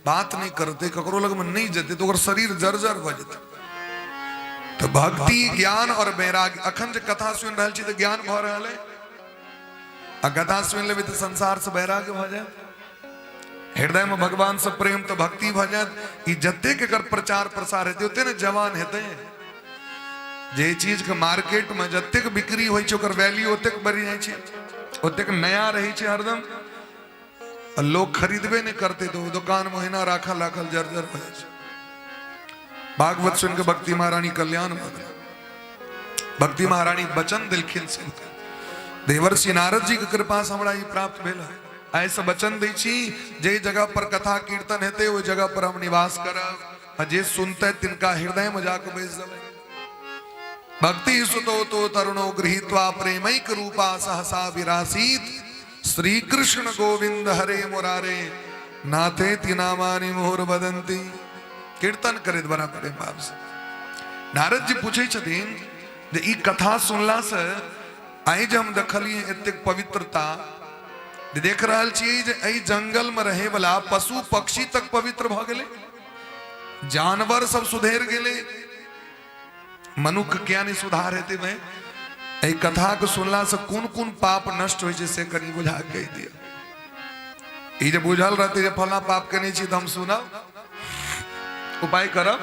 बात नहीं करते, ककरो लग में नहीं जेते, तो ओकर शरीर जर्जर भऽ जेतै। तो भक्ति, ज्ञान और वैराग्य। अखन जे कथा सुनि रहल छी तऽ ज्ञान भऽ रहल है, आ कथा सुनि लेबै तऽ संसार से वैराग्य भऽ जायत, हृदय में भगवान से प्रेम तऽ भक्ति भऽ जायत। ई जतेक एकर प्रचार प्रसार हेतै ओते ने जवान हेतै। जे चीज के मार्केट में जतेक बिक्री होइ छै ओकर वैल्यू ओतेक बढ़ि जाइ छै, ओतेक नया रहै छै हरदम। आ लोग खरीदबे नहि करते तऽ ओ दुकान में ओहिना राखल राखल जर्जर भऽ जाइ छै। भागवत सुन के भक्ति महारानी कल्याण भऽ गेल। भक्ति महारानी वचन देलखिन सबके, देवर्षि नारद जी के कृपा से हमरा ई प्राप्त भेल है। आइ से वचन दै छी, जे जगह पर कथा कीर्तन हेतै ओहि जगह पर हम निवास करब, आ जे सुनते तिनका हृदय में जाके बैस जेबै। भक्ति सुतो तो तरुणो गृहीत्वा प्रेमैक रूपा सहसा विरासीत, श्री कृष्ण गोविंद हरे मुरारे नाथे तिनामानि मुहुर वदंती। कीर्तन करैत बड़ा प्रेम भाव से नारद जी पूछै छथिन जे ई कथा सुनला से आइ जे हम देखलियै एतेक पवित्रता देख रहल छियै जे एहि जंगल में रहे वाला पशु पक्षी तक पवित्र भऽ गेलै, जानवर सब सुधरि गेलै, मनुख किया नहीं सुधार हेतै भाई? एहि कथा के सुनला से कोन कोन पाप नष्ट होइ छै से कनि बुझा के कहि दिअ। ई जे बुझल रहतै जे फलां पाप केने छी तऽ हम सुनब, उपाय करब।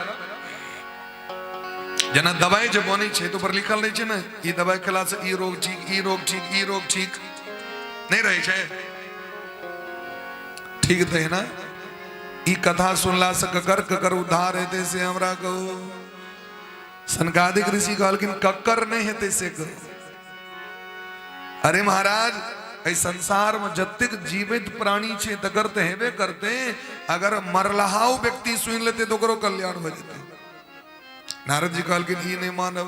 जेना दवाई जे बनै छै तऽ ओकर लिखल रहै छै ने, ई दवाई खेला से ई रोग ठीक, ई रोग ठीक, ई रोग ठीक, नहि रहै छै? ठीक तहिना ई कथा सुनला से ककर ककर उद्धार हेतै से हमरा कहू। सनकादिक ऋषि कहलखिन ककर नहि हेतै से कहू। अरे महाराज, एहि संसार में जतेक जीवित प्राणी छै तकर तऽ हेबे करते, अगर मरलहाओ व्यक्ति सुनि लेतै तऽ ओकरो कल्याण भऽ जेतै। नारद जी कहलखिन ई नहि मानब,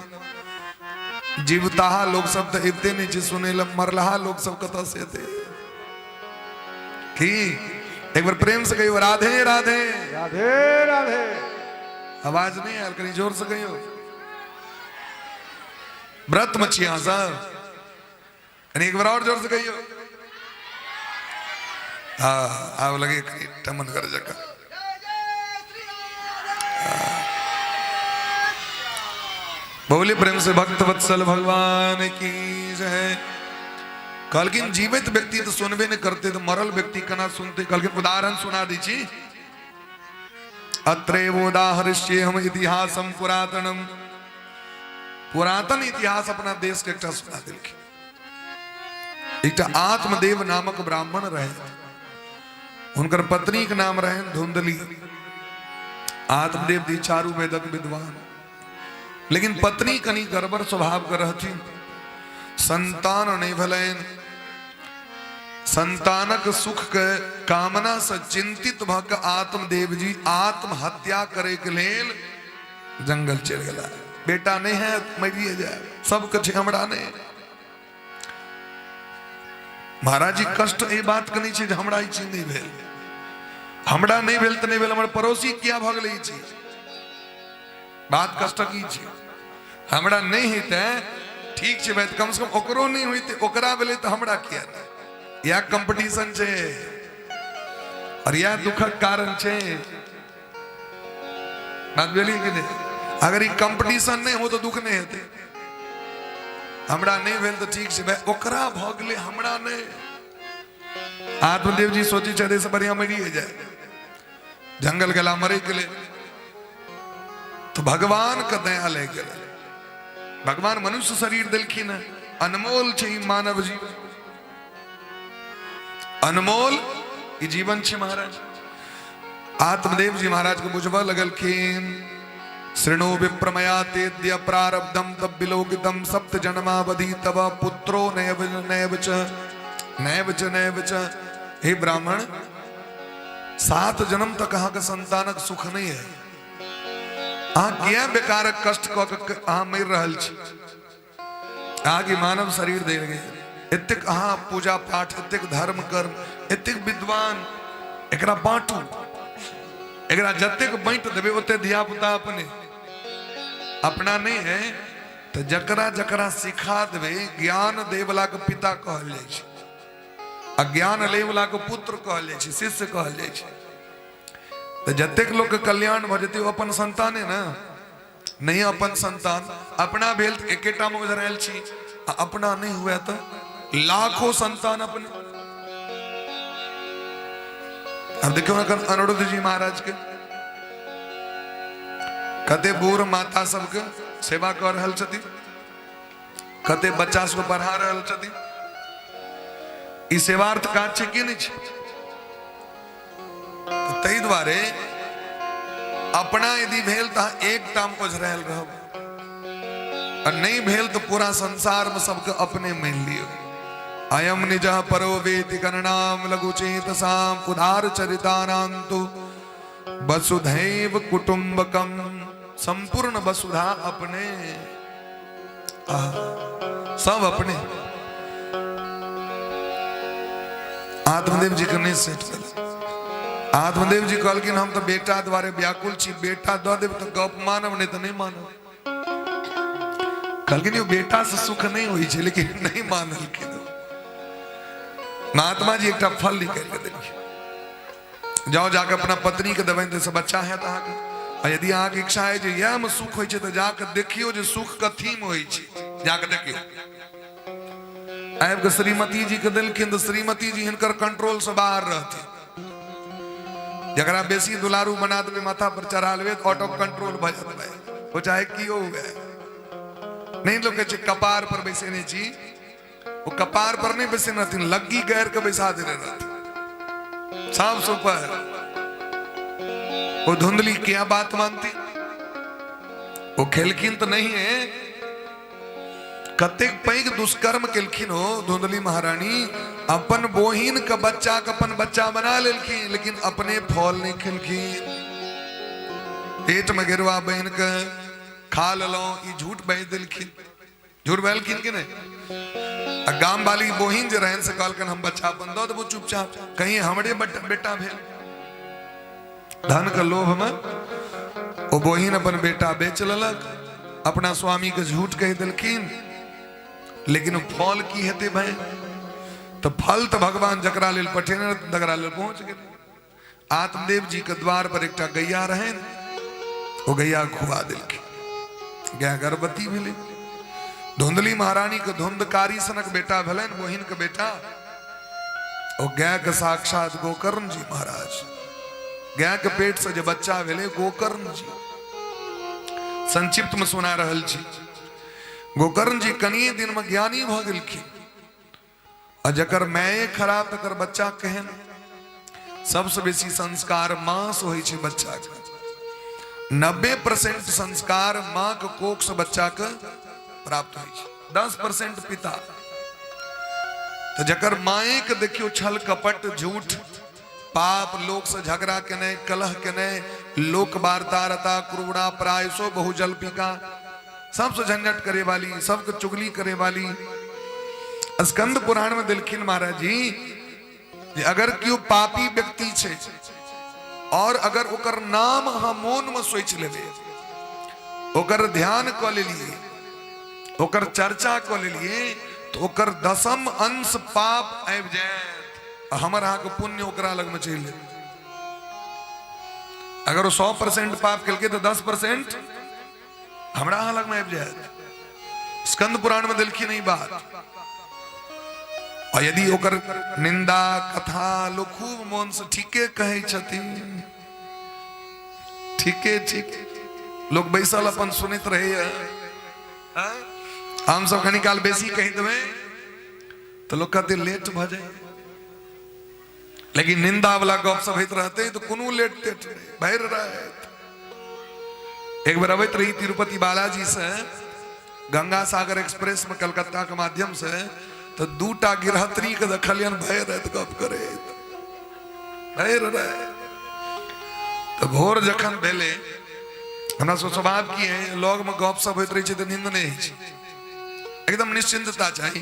जीवताहा लोक सब तऽ अबिते नहि छै सुनै लए, मरलहा लोक सब कतऽ से एतै? की एक बार प्रेम से कहियो राधे राधे राधे राधे। आवाज नहीं आयल, कनी जोर से कहियो। व्रत में छी अहाँ सब, कनी एक बार और जोर से कहियो। हाँ, आब लगे कनी टमनगर जगह। बोले प्रेम से भक्त वत्सल भगवान की जय। कहलखिन जीवित व्यक्ति तो सुनबे नहीं करते तो मरल व्यक्ति केना सुनते? कहलखिन उदाहरण सुना दी छी। अत्रेवोदाहरिष्ये हम इतिहासम पुरातनम। पुरातन इतिहास अपना देश के एकटा सुना देलखिन। एकटा आत्मदेव नामक ब्राह्मण रहे, हुनकर पत्नी के नाम रहे धुंधली। आत्मदेव दी चारू वेदक विद्वान, लेकिन पत्नी कनी गड़बड़ स्वभाव के रहथिन, संतान नहीं भेलनि। संतानक सुख के कामना से चिंतित भऽ के आत्मदेव जी आत्महत्या करे के लेल जंगल चलि गेला। बेटा नहीं है, मरिए जाए, सबके छै, हमरा नहीं। महाराज जी कष्ट एहि बात के नहीं छै जे हमरा ई चीज नहीं भेल, हमरा नहीं भेल तऽ नहीं भेल, हमर पड़ोसी किया भऽ गेलै ई चीज। बात कष्टक ई छै, हमरा नहीं हेतै ठीक छै भाई, कम से कम ओकरो नहीं होइतै, ओकरा भेलै तऽ हमरा किया नहि। इएह कंपटीशन छै और इएह दुखक कारण छै। बात भेलियै कि नहि? अगर ई कंपटीशन नहि हो तऽ दुख नहि हेतै। हमरा नहि भेल तऽ ठीक छै भाई, ओकरा भऽ गेलै, हमरा नहि। आत्मदेव जी सोचै छथि एहिसँ बढ़िआँ मरिए जाय, जंगल गेला मरे के लेल। तो भगवान के दया लागि गेलै, भगवान मनुष्य शरीर देलखिन हँ, अनमोल छै ई मानव जीवन, अनमोल ई जीवन छै महाराज। आत्मदेव जी महाराज के बुझबऽ लगलखिन, शृणु विप्रमया तेद्य प्रारब्धम तब विलोकितम सप्त जन्मावधि तव पुत्रो नैव नैव च नैव च नैव च। हे ब्राह्मण, 7 जन्म तक अहाँके संतानक सुख नहीं है, अहाँ किया बेकारक कष्ट कऽ के अहाँ मरि रहल छी? अहाँके मानव शरीर देल गेल, एतेक अहाँ पूजा पाठ, एतेक धर्म कर्म, एतेक विद्वान, एकरा बांटू, एकरा जतेक बांटि देबै ओते धिया पुता अपने अपना नहीं है। तो जकरा जकरा सिखा देबै, ज्ञान दै वाला के पिता कहल जाइ छै, आ ज्ञान लै वाला के पुत्र कहल जाइ छै, शिष्य कहल जाइ छै। तऽ जतेक लोक के कल्याण भऽ जेतै ओ अपन संताने ने, नहीं अपन संतान अपना भेल तऽ एकेटा मे ओझरायल छी, आ अपना नहीं हुए तऽ लाखों संतान अपने। अब देखियौ एखन अनिरुद्ध जी महाराज के कते बूढ़ माता सबके सेवा कऽ रहल छथिन, कते बच्चा सबके पढ़ा रहल छथिन। ई सेवार्थ काज छै कि नहि छै? ताहि दुआरे अपना यदि भेल तऽ एकटा मे ओझरायल रहब, आ नहि भेल तऽ पूरा संसार मे सबके अपने मानि लियौ। अयम निज परो वेति गणनाम लघु चेतसाम उदार चरितानां तु वसुधैव कुटुम्बकम। संपूर्ण वसुधा अपने, सब अपने। आत्मदेव जी के नहीं सेट कर। आत्मदेव जी कहलखिन हम तो बेटा द्वारे व्याकुल छी, बेटा दऽ देब तऽ गप मानब, नहीं तऽ नहीं मानब। कहलखिन यौ बेटा से सुख नहीं होइ छै, लेकिन नहीं मानलखिन। महात्मा जी एकटा फल निकालि कऽ देलखिन, जाओ जाके अपना पत्नी के देबनि तऽ बच्चा हैत अहाँके, आ यदि अहाँके इच्छा है जे इएह मे सुख होइ छै तऽ जाके देखियौ जे सुख कथी मे होइ छै, जाके देखियौ। आबि कऽ श्रीमती जी के देलखिन तऽ श्रीमती जी हिनकर कंट्रोल से बाहर रहथिन। जकरा बेसी दुलारू बना देबै, माथा पर चढ़ा लेबै, तऽ आउट ऑफ कंट्रोल भऽ जायत भाई, ओ चाहे कियो हुए। नहीं लोग कहै छै कपार पर बैसेने छी, ओ कपार पर नहीं बैसेने रहथिन, लग्गी गैर के बैसा देने रहथिन साफ सुपर। वो धुंधली क्या बात मानती, वो खेलखिन तो नहीं है। कतेक पैघ दुष्कर्म केलखिन हो धुंधली महारानी, अपन बोहिन के बच्चा के अपन बच्चा बना लेलखिन, लेकिन अपने फल नहीं खेलखिन। पेट में गेरुआ बहन के खा लेलहुँ, ई झूठ बाजि देलखिन। झूठ बहलखिन कि नहीं? आ गाम वाली बोहिन जे रहन से कहलखिन हम बच्चा अपन दऽ देबो चुपचाप, कहीं हमरे बेटा भेल। धन के लोभ में ओ बोहिन अपन बेटा बेच लेलक, अपना स्वामी के झूठ कहि देलखिन। लेकिन फल की हेतै भाई? तऽ फल तऽ भगवान जकरा लेल पठेने रहथिन तकरा लेल पहुंच गेलै। आत्मदेव जी के द्वार पर एकटा गैया रहनि, ओ गैया खुआ देलखिन, गाय गर्भवती भेलै। धुंधली महारानी के धुंधकारी सनक बेटा भेलनि, बहिन के बेटा। ओ गाय के साक्षात गोकर्ण जी महाराज, गाय के पेट से जे बच्चा भेलै गोकर्ण जी। संक्षिप्त में सुना रहल छी। गोकर्ण जी कनिए दिन में ज्ञानी भऽ गेलखिन, आ जकर माये खराब तकर बच्चा केहन। सबसे बेसी संस्कार माँ से होइ छै बच्चा के। 90% संस्कार माँ के कोख से बच्चा के प्राप्त होइ छै, 10% पिता। तो जकर माए के देखियो छल कपट झूठ पाप, लोक से झगड़ा केने, कलह केने, लोक वार्ता रता क्रूरा प्रायसो बहुजल्पिका, सबसे झंझट करे वाली, सबके चुगली करे वाली। स्कंद पुराण में दिलखिन महाराज जी जे अगर केओ पापी व्यक्ति छै और अगर ओकर नाम अहाँ मोन में सोचि लेबै, ओकर ध्यान कऽ लेलिए, ओकर चर्चा कऽ लेलिए, तो ओकर दसम अंश पाप आबि जायत आ हमर अहाँके पुण्य ओकरा लगमे चलि जायत। अगर ओ 100% पाप केलकै तऽ 10% हमरा अहाँ लगमे आबि जायत। स्कंद पुराण में देलखिन ई बात। आ यदि ओकर निंदा कथा लोग खूब मन से ठीके कहै छथिन, ठीके ठीक, लोग बैसल अपन सुनैत रहैया, हम सब कनी काल बेसी कहि देबै तऽ लोग कहते लेट भऽ जाए, लेकिन निंदा वाला गप सब होइत रहते तो कोनो लेट तेट नहीं, भरि रहत। एक बेर अबैत रही तिरुपति बालाजी से गंगा सागर एक्सप्रेस में कलकत्ता के माध्यम से, तो दूटा गिरहत्री के देखलियन भरि राति गप करैत, भरि राति। तो भोर जखन भेलै, हमरा सब स्वभाव की है, लग में गप सब होइत रहै छै तऽ नींद नहि होइ छै, एकदम निश्चिंतता चाही।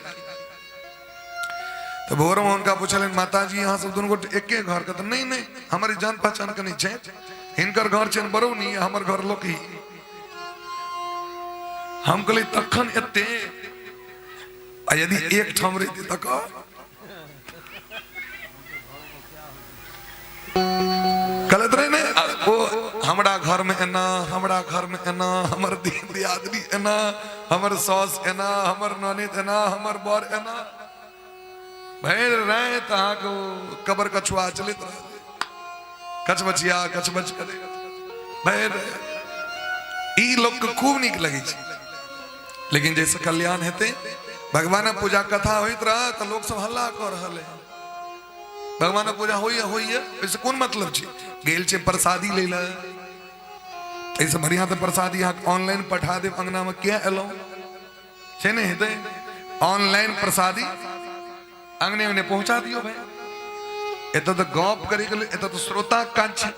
तो भोर में उनका पूछलनि, माता जी अहाँ सब दुनू गोटे एके घर के? तऽ नहीं नहीं, हमारी जान पहचान के नहीं छै, हिनकर घर छनि बरौनी, हमर घर लोकही। हम कहलियै तखन एते, आ यदि एक ठाम रहितै तखन गलत रहे ने। ओ हमरा घर में एना, हमरा घर में एना, हमर दियादनी एना, हमर सास एना, हमर ननद एना, हमर बर एना, भरि राति अहाँके ओ कबर कछुआ चलैत रहत, कचबचिया कचबच करे भरि राति। ई लोक के खूब नीक लगै छै, लेकिन जैसे कल्याण हेतै, भगवानक पूजा कथा होइत रहत तऽ लोक सब हल्ला कऽ रहल है, भगवानक पूजा होइए होइए, ओहिसँ कोन मतलब छै? गेल छै प्रसादी लै लए, एहिसँ बढ़िआँ तऽ प्रसादी अहाँ ऑनलाइन पठा देब अङ्गनामे, किया एलहुँ? छै नहि हेतै? ऑनलाइन प्रसादी अङ्गने अङ्गने पहुँचा दियौ भाई। एतऽ तऽ गप करैके लेल एतऽ तऽ श्रोताक काज छै,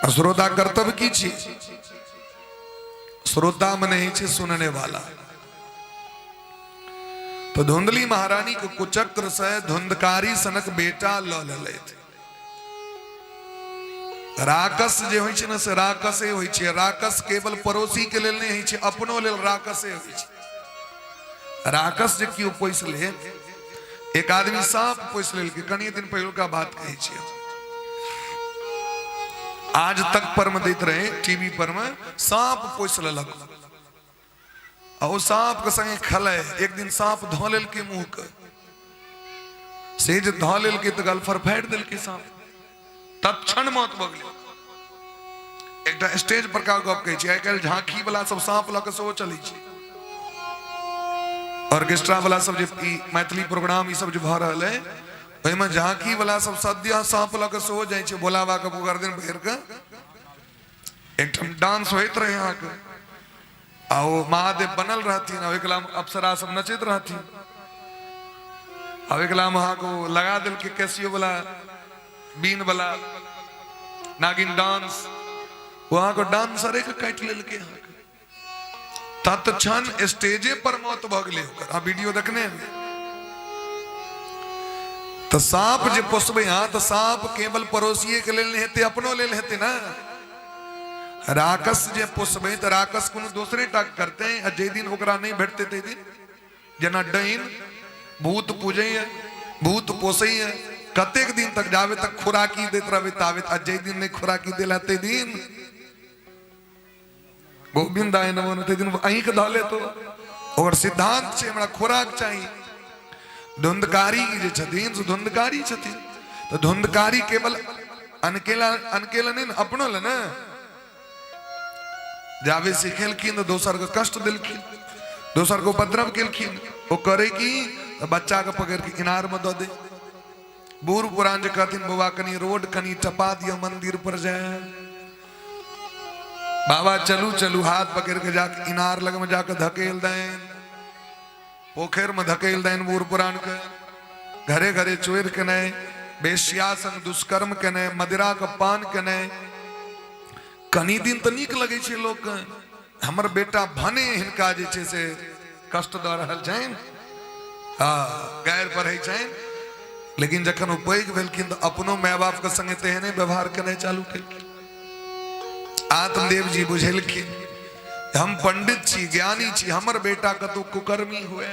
आ श्रोता कर्तव्य की छी? श्रोता मने होइ छै सुनने वाला। तो धुंधली महारानी के कुचक्र से धुंधकारी सनक बेटा ल लेलथि। राकस जे होइ छै ने से राकसे होइ छै। राकस केवल पड़ोसी के लेल नहि होइ छै, अपनो लेल राकसे होइ छै। राकस जे केओ पोसि ले, एक आदमी सांप पोसि लेलकै, कनि दिन पहिलुका बात कहै छियै, आज तक पर में दैत रहे टीवी पर में, सांप पोसि लेलक आ ओ सांप के संगे खले। एक दिन सांप धो लेलकै मुंह के, से जे धो लेलकै तऽ गलफर फाड़ि देलकै सांप, तत्क्षण मौत भऽ गेलै। एकटा स्टेज पर का गप कहै छै, आइ काल्हि झांकी वाला सब सांप लऽ कऽ सेहो चलै छै, ऑर्केस्ट्रा वाला सब जे ई मैथिली प्रोग्राम ई सब जे भऽ रहल है ओहिमे झांकी वाला सब सद्य सांप लऽ कऽ सेहो जाइ छै, भोला बाबा के गर्दन भरि कऽ एकठाम डांस होइत रहै अहाँके, आ ओ महादेव बनल रहथिन, आ ओहिके अप्सरा सब नचैत रहथिन, आ ओहिके अहाँके ओ लगा देलकै कैसियो वाला बीन वाला नागिन डांस, ओ अहाँके डांसरे के काटि लेलकै अहाँके, तत्क्षण स्टेजे पर मौत भऽ गेलै ओकर। अहाँ वीडियो देखने हेबै। तऽ साँप जे पोसबै अहाँ तऽ साँप केवल पड़ोसिए के लेल नहि हेतै, अपनो लेल हेतै ने। राकस जे पोसबै तऽ राकस कोनो दोसरे टा करतै, आ जाहि दिन ओकरा नहि भेटतै ताहि दिन जेना डाइन भूत पूजैए, भूत पोसैए, कतेक दिन तक जाबे तक खुराकी दैत रहबै ताबे, आ जाहि दिन नहि खुराकी देला ताहि दिन गोविंद आय नमो ताहि दिन अहीँके धऽ लेतो। ओकर सिद्धांत छै हमरा खुराक चाही। धुंधकारी जे छथिन से धुंधकारी छथिन, तऽ धुंधकारी केवल अनकेला अनकेला नहि ने, अपनो ले ने। जाबे सिखेलखिन तऽ दोसर के कष्ट देलखिन, दोसर के उपद्रव केलखिन। ओ करे की तऽ बच्चा के पकड़ के इनार में दऽ दे। बूढ़ पुरान जे कहथिन बौआ कनी रोड कनी टपा दिअ मंदिर पर जाय, बाबा चलू चलू, हाथ पकड़ के जाके इनार लग में जाके धकेल देन, पोखर में धकेल देन बूढ़ पुरान के, घरे घरे चोर के नहीं, बेश्या संग दुष्कर्म के नहीं, मदिरा के पान के नहीं। कनी दिन तो नीक लगे छै लोक के, हमर बेटा भने हिनका जे छै से कष्ट दऽ रहल छनि, हाँ गैर पढ़ै छनि, लेकिन जखन ओ पैघ भेलखिन तऽ अपनो माय बाप के संगे तेहने व्यवहार केनाइ चालू केलखिन। आत्मदेव जी बुझेलखिन हम पंडित छी, ज्ञानी छी, हमर बेटा कतौ कुकर्मी हुए।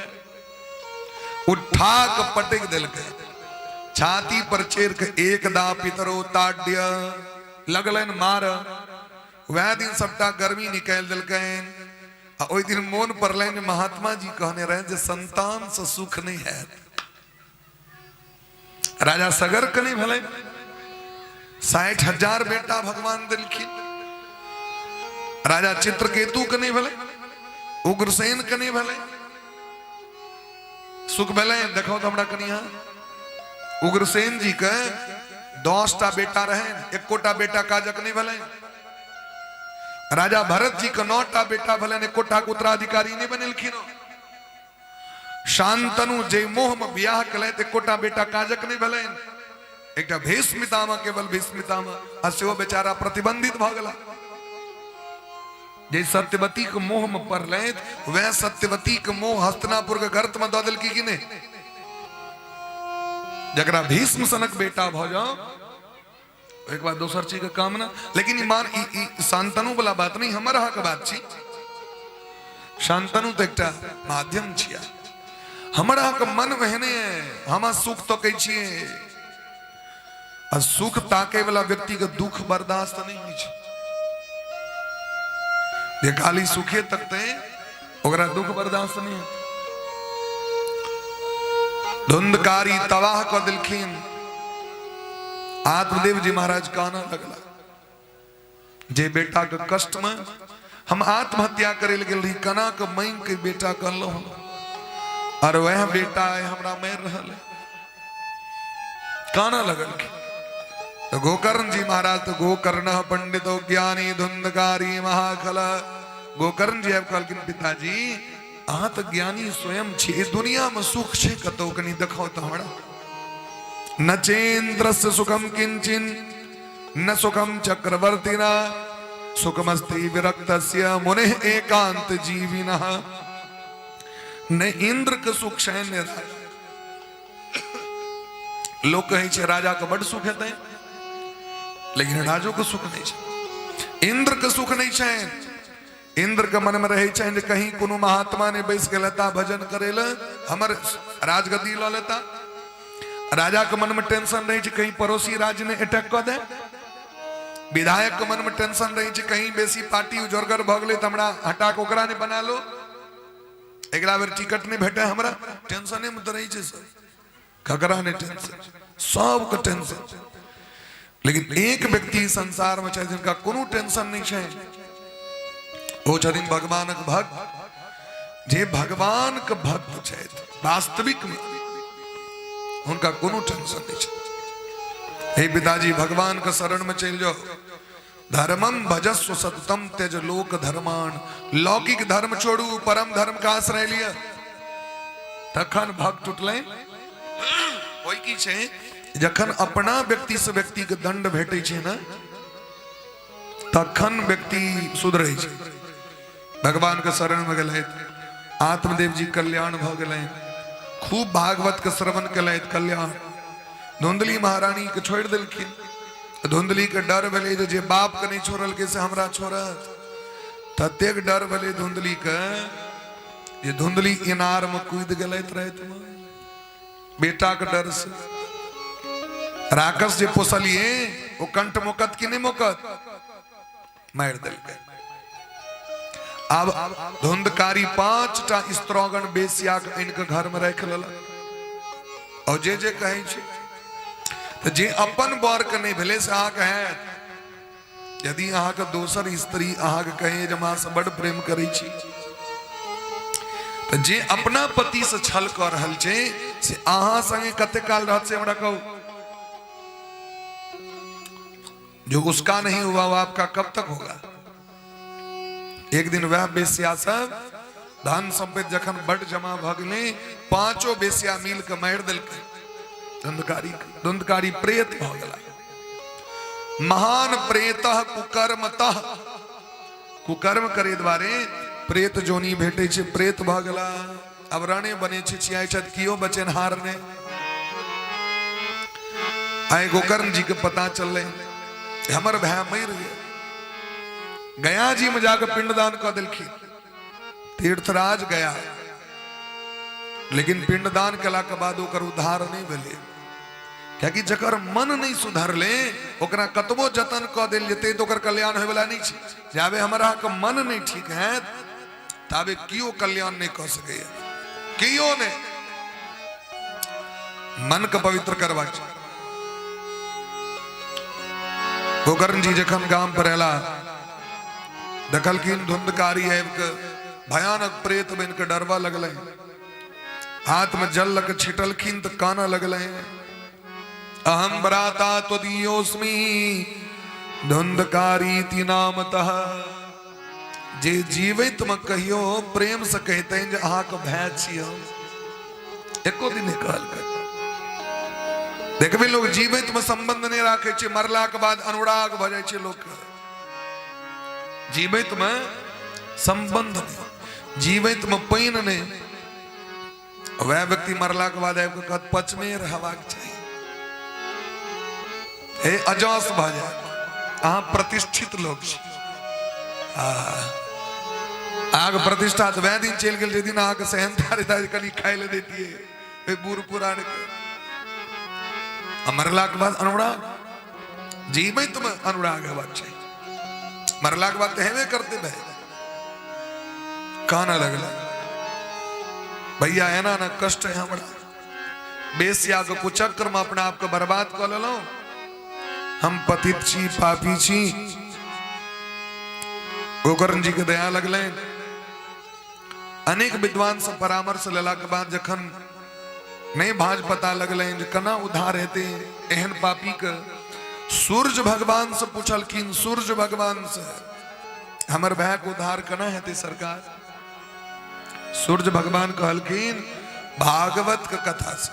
उठा के पटक देलकै, छाती पर चढ़ के एक दा पितरो ताड्य लगलनि मार। वएह दिन सबटा गर्मी निकालि देलकनि। आ ओहि दिन मोन पड़लनि महात्मा जी कहने रहनि जे संतान से सुख नहीं हैत। राजा सगर के नहीं भेलै, 60,000 बेटा भगवान देलखिन। राजा चित्रकेतु के नहीं भेलै, उग्रसेन के नहीं भेलै, सुख भेलै। देखो तो हमरा कनिया उग्रसेन जी के 10टा बेटा रहे, एकोटा बेटा काजक नहीं भेलै। राजा भरत जी के 9टा बेटा भेलनि, एकोटा के उत्तराधिकारी नहीं बनेलखिन। शांतनु जे मोह में बियाह केलथि, एकोटा बेटा काजक नहीं भेलनि। एकटा भीष्म पितामह, केवल भीष्म पितामह, आ सेहो बेचारा प्रतिबंधित भऽ गेला। जे सत्यवती के मोह में पड़लथि, वह सत्यवती के मोह हस्तिनापुर के गर्त में दऽ देलकी कि नहीं? जकरा भीष्म सनक बेटा भऽ जाओ, एक बार दोसर चीज के कामना। लेकिन ईमान शांतनु वाला बात नहीं, हमर अहाँ के बात छी। शांतनु तो एकटा माध्यम छिया। हमर अहाँ के मन वहने हम सुख तकै छियै, आ सुख ताके वाला व्यक्ति के दुख बर्दाश्त नहीं होइ छै। जे खाली सुखे तकते ओकरा दुख बर्दाश्त नहीं होते। धुंधकारी तबाह कऽ देलखिन। आत्मदेव जी महाराज कानऽ लगला जे बेटा के कष्ट में हम आत्महत्या करे लए गेल रही, कना के मांगि के बेटा कहलहुँ और वह बेटा आइ हमरा मारि रहल है। कानऽ लगलखिन। तो गोकर्ण जी महाराज तो गोकर्ण पंडितो ज्ञानी धुंधकारी महाखल। गोकर्ण जी आबि कहलखिन पिताजी अहाँ तऽ ज्ञानी स्वयं छी, इस दुनिया में सुख छै कतौ? कनी देखाउ तऽ हमरा। न चेन्द्रस्य सुखम किंचिन न सुखम चक्रवर्तिना सुखमस्ति विरक्तस्य मुनिः एकांत जीविनः। न इंद्र के सुख छै ने राजा। लोक कहै छै राजा के बड सुख हेतै, लेकिन राजो के सुख नहीं छै, इंद्र के सुख नहीं छै। इंद्र के मन में रहे छै जे कहीं कोनो महात्मा ने बैस के लेता भजन करे ले, हमर राजगद्दी ल लेता। राजा के मन में टेंशन रहे छै कहीं पड़ोसी राज्य ने अटैक क दे। विधायक के मन में टेंशन रहे छै कहीं बेसी पार्टी उजरगर भ गेलै त हमरा हटा के ओकरा ने बना लो, एकरा बेर टिकट नहीं भेटे हमरा। टेंशने में त रहे छै सब, ककरा नहीं टेंशन, सबके टेंशन। लेकिन एक व्यक्ति संसार में छै जिनका कोनो टेंशन नहीं छै, ओ छथिन भगवानक भक्त। जे भगवान के भक्त छथि वास्तविक में, हुनका कोनो टेंशन नहीं छै। हे पिताजी भगवान के शरण में चलि जाओ। धर्मम भजस्व सततम त्यज लोक धर्मान। लौकिक धर्म छोड़ू, परम धर्म का आश्रय लिअ। तखन भक्त टूटलनि। ओहि की छै, जखन अपना व्यक्ति से व्यक्ति के दंड भेटै छै ने, तखन व्यक्ति सुधरै छै। भगवान के शरण में गेलथि, आत्मदेव जी कल्याण भऽ गेलनि। खूब भागवत के श्रवण केलथि, कल्याण। धुंधली महारानी के छोड़ि देलखिन। धुंधली के डर भेलै जे बाप के नहीं छोड़लकै से हमरा छोड़त। ततेक डर भेलै धुंधली के जे धुंधली इनार में कूद गेलथि राति में बेटा के डर से। राक्षस जे पोसलिए ओ कंठ मोकत कि नहीं मोकत, मारि देलकै। आब धुंधकारी 5टा स्त्रोगण बेसिया के आनि के घर में राखि लेलक। और जे जे कहै छै तऽ जे अपन बर के नहीं भेलै से अहाँके हैत। यदि अहाँके दोसर स्त्री अहाँके कहे जे हम अहाँसँ बड प्रेम करै छी, तऽ जे अपना पति से छल कऽ रहल छै से अहाँ संगे कते काल रहत से हमरा कहू। जो उसका नहीं हुआ वो आपका कब तक होगा? एक दिन वएह बेस्या सब धन सम्पत्ति जखन बड जमा भऽ गेलै, पांचो बेस्या मिल के मारि देलकै धुंधकारी। धुंधकारी प्रेत भऽ गेला। महान प्रेत कुकर्मतः, कुकर्म करे द्वारे प्रेत जोनी भेटै छै, प्रेत भऽ गेला। अब रणे बने छै, छियाइ छथि, कियो बचेनहार नहि। आइ गोकर्ण जी के पता चललै हमर भाय मरि गेल। गया जी में जाके पिंडदान कऽ देलखिन, तीर्थराज गया। लेकिन पिंडदान केला के बाद ओकर उद्धार नहि भेलै, कियाकि जकर मन नहि सुधरलै ओकरा कतबो जतन कऽ देल जेतै तऽ ओकर कल्याण होयवला नहि छै। जाबे हमर अहाँके मन नहि ठीक हैत ताबे केओ कल्याण नहि कऽ सकैया, केओ नहि। मन के पवित्र करबाक छै। गोकर्ण जी जखन गाम पर एला, देखलखिन धुंधकारी आबि के भयानक प्रेत बनि के डरबा लगलै। हाथ में जल लऽ के छिटलखिन तऽ कानऽ लगलै, अहम भ्राता त्वदीयोस्मि धुंधकारी नामतः। जे जीवैत में कहियो प्रेम से कहते जे अहाँके भाय छी हम, एको दिन नहि कहलकै। देखबै लोग जीवैत में संबंध नहि राखै छै, मरला के बाद अनुराग भऽ जाइ छै लोक। जीवैत में संबंध नहि, जीवैत में पानि नहि। वएह व्यक्ति मरला के बाद आबि कऽ कहत पचमे रहबाक चाही। हे अजस भऽ जायत, अहाँ प्रतिष्ठित लोक छी। अहाँके प्रतिष्ठा तऽ वएह दिन चलि गेल जे दिन अहाँके सेहनता रहता कनि खाय लए दैतियै ओहि बूढ़ पुरान के। आ मरलाके बाद अनुराग, जीवैत में अनुराग हेबाक चाही, मरलाके बाद तऽ हेबे करतै भाई। कानऽ लगला, भैया एना ना कष्ट है हमरा, बेसिया के कुचक्र में अपना आप के बर्बाद कऽ लेलहुँ, हम पतित छी, पापी छी। गोकर्ण जी के दया लगलनि। अनेक विद्वान से परामर्श लेला के बाद जखन नहीं भाज पता लगलनि जे केना उद्धार हेतै एहन पापी के, सूर्य भगवान से पूछलखिन, सूर्य भगवान से हमर भाय के उद्धार केना हेतै सरकार? सूर्य भगवान कहलखिन भागवत के कथा से।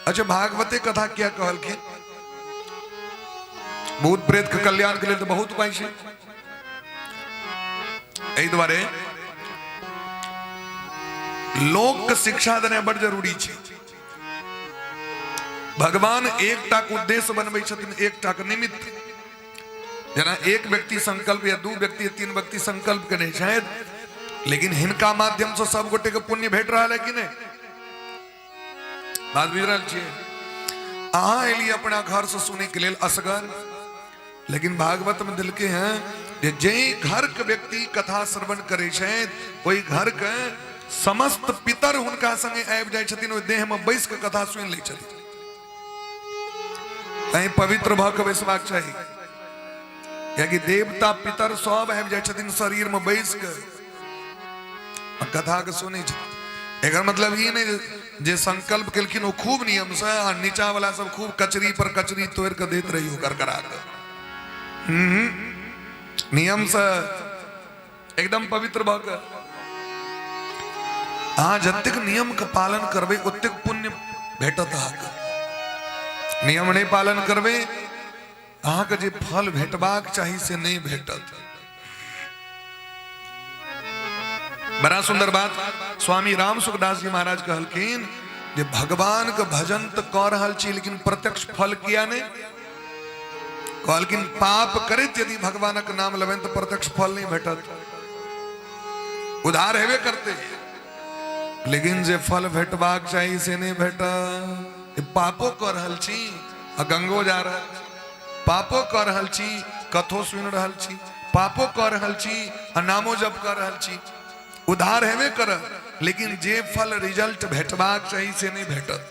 अच्छा, भागवते कथा किया कहलखिन? भूत प्रेत के कल्याण के लिए तो बहुत उपाय छै। एहि दुआरे लोक के शिक्षा देनाइ बड़ जरूरी छै। भगवान एकटा के उद्देश्य बनबै छथिन, एकटा के निमित्त। जेना एक व्यक्ति संकल्प या दू व्यक्ति या तीन व्यक्ति संकल्प केने छथि, लेकिन हिनका माध्यम से सब गोटे के पुण्य भेट रहल है कि नहि? बात बुझि रहल छियै? अहाँ एलियै अपना घर से सुनै के लेल असगर, लेकिन भागवत में दिलके हैं जे जाहि घर के व्यक्ति कथा श्रवण करै छथि ओहि घर के समस्त पितर हुनका संगे आबि जाइ छथिन, ओहि देह में बैस के कथा सुनि लै छथिन। तैं पवित्र भऽ के बैसबाक चाही, कियाकि देवता पितर सब आबि जाइ छथिन शरीर में बैस के आ कथा के सुनै छथिन। एकर मतलब ई नहि जे संकल्प केलखिन ओ खूब नियम से आ नीचा वाला सब खूब कचरी पर कचरी तोड़ के दैत रहियो करकरा के। नियम से एकदम पवित्र भऽ के अहाँ जतेक नियम के पालन करबै ओतेक पुण्य भेटत अहाँके। नियम नहि पालन करबै, अहाँके जे फल भेटबाक चाही से नहि भेटत। बड़ा सुंदर बात स्वामी राम सुखदास जी महाराज कहलखिन जे भगवान के भजन तऽ कऽ रहल छी, लेकिन प्रत्यक्ष फल किया नहि? कहलखिन पाप करैत यदि भगवानक नाम लेबनि तऽ प्रत्यक्ष फल नहि भेटत, उधार हेबे करते, लेकिन जे फल भेटबाक चाही से नहि भेटत। पापो कऽ रहल छी आ गंगो जा रहल छी, पापो कऽ रहल छी, कथो सुनि रहल छी, पापो कऽ रहल छी आ नामो जप कऽ रहल छी, उधार हेबे करत, लेकिन जे फल रिजल्ट भेटबाक चाही से नहि भेटत।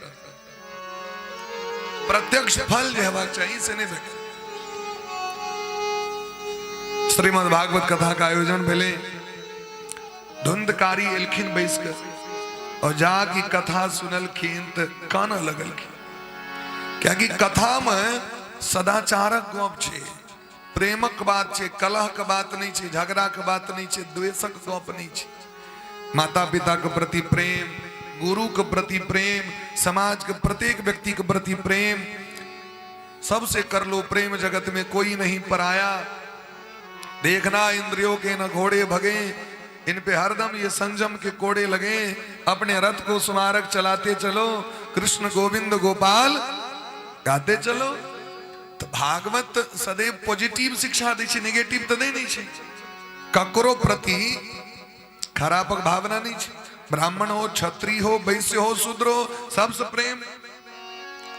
प्रत्यक्ष फल जे हेबाक चाही से नहि भेटत। श्रीमद् भागवत कथा के आयोजन भेलै, धुंधकारी एलखिन बैस के और जाके कथा सुनलखिन तऽ कानऽ लगलखिन, कियाकि कथा में सदाचारक गप छै। प्रेमक बात छै, कलह के बात नहि छै, झगड़ा के बात नहि छै, द्वेषक गप नहि छै। माता पिता के प्रति प्रेम, गुरु के प्रति प्रेम, समाज के प्रत्येक व्यक्ति के प्रति प्रेम, सबसे कर लो प्रेम, जगत में कोई नहीं पराया। देखना इंद्रियों के न घोड़े भगे, इन पे हरदम ये संयम के कोड़े लगे। अपने रथ को स्मारक चलाते चलो, कृष्ण गोविंद गोपाल गाते चलो। तऽ भागवत सदैव पॉजिटिव शिक्षा दै छै, नेगेटिव तऽ नहि दै छै। ककरो प्रति खराबक भावना नहि छै। ब्राह्मण हो, क्षत्रिय हो, वैश्य हो, शूद्र हो, सबसे प्रेम।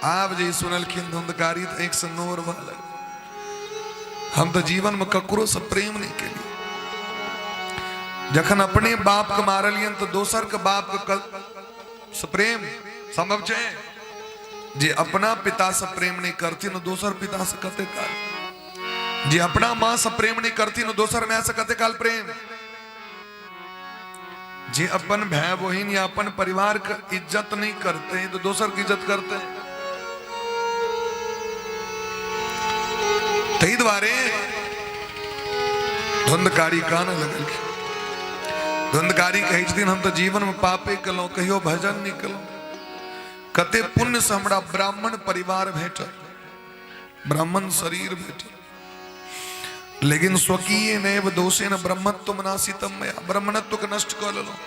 आब जे सुनलखिन धुंधकारी तऽ आँखि से नोर भऽ लगल। हम तऽ जीवन में ककरो से प्रेम नहीं केलियै। जखन अपने बाप के मारलियन तऽ दोसर के बाप के से प्रेम संभव छै? जे अपना पिता से प्रेम नहीं करथिन दोसर पिता से कते काल, जे अपना माँ से प्रेम नहीं करथिन दोसर माय से कते काल प्रेम, जे अपन भाई बहिन या अपन परिवार के इज्जत नहीं करते तो दोसर की इज्जत करते। ताहि दुआरे धुंधकारी कान लगल। धुंधकारी कहै छथिन हम तऽ जीवन में पापे केलहुँ, कहियो भजन नहीं केलहुँ। कते पुण्य से हमरा ब्राह्मण परिवार भेटल, ब्राह्मण शरीर भेटल, लेकिन स्वकीय नैव दोषेण ब्रह्मत्व नाशितम मया, ब्राह्मणत्व के नष्ट कऽ लेलहुँ।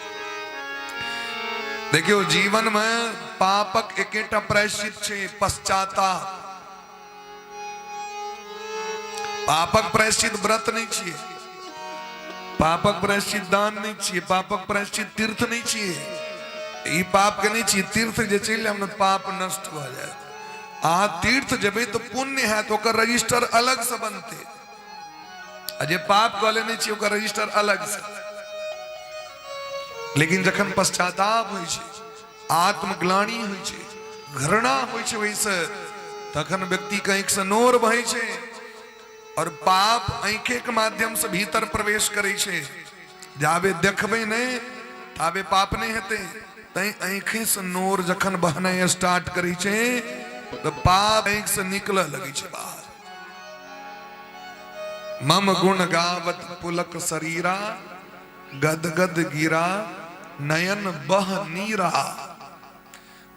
देखियौ, जीवन में पापक एकेटा प्रायश्चित छै, पश्चाताप। पापक प्रायश्चित व्रत नहीं छियै, पापक प्रायश्चित दान नहीं छियै, पापक प्रायश्चित तीर्थ नहीं छियै। ई पाप के नहीं छियै। तीर्थ जे चलि जायब ने, पाप नष्ट भऽ जायत। अहाँ तीर्थ जेबै तऽ पुण्य हैत, ओकर रजिस्टर अलग से बनतै, आ जे पाप कऽ लेने छियै ओकर रजिस्टर अलग से। लेकिन जखन पश्चाताप होइ छै, आत्मग्लानि होइ छै, घृणा होइ छै ओहिसँ, तखन व्यक्ति के आँखि से नोर बहै छै और पाप आँखे के माध्यम से भीतर प्रवेश करै छै। जाबे देखबै नहि ताबे पाप नहि हेतै। तैं आँखे से नोर जखन बहनाइ स्टार्ट करै छै तऽ पाप आँखि से निकलऽ लगै छै बाहर। मम गुण गावत पुलक शरीरा, गदगद गिरा नयन बह नीरा।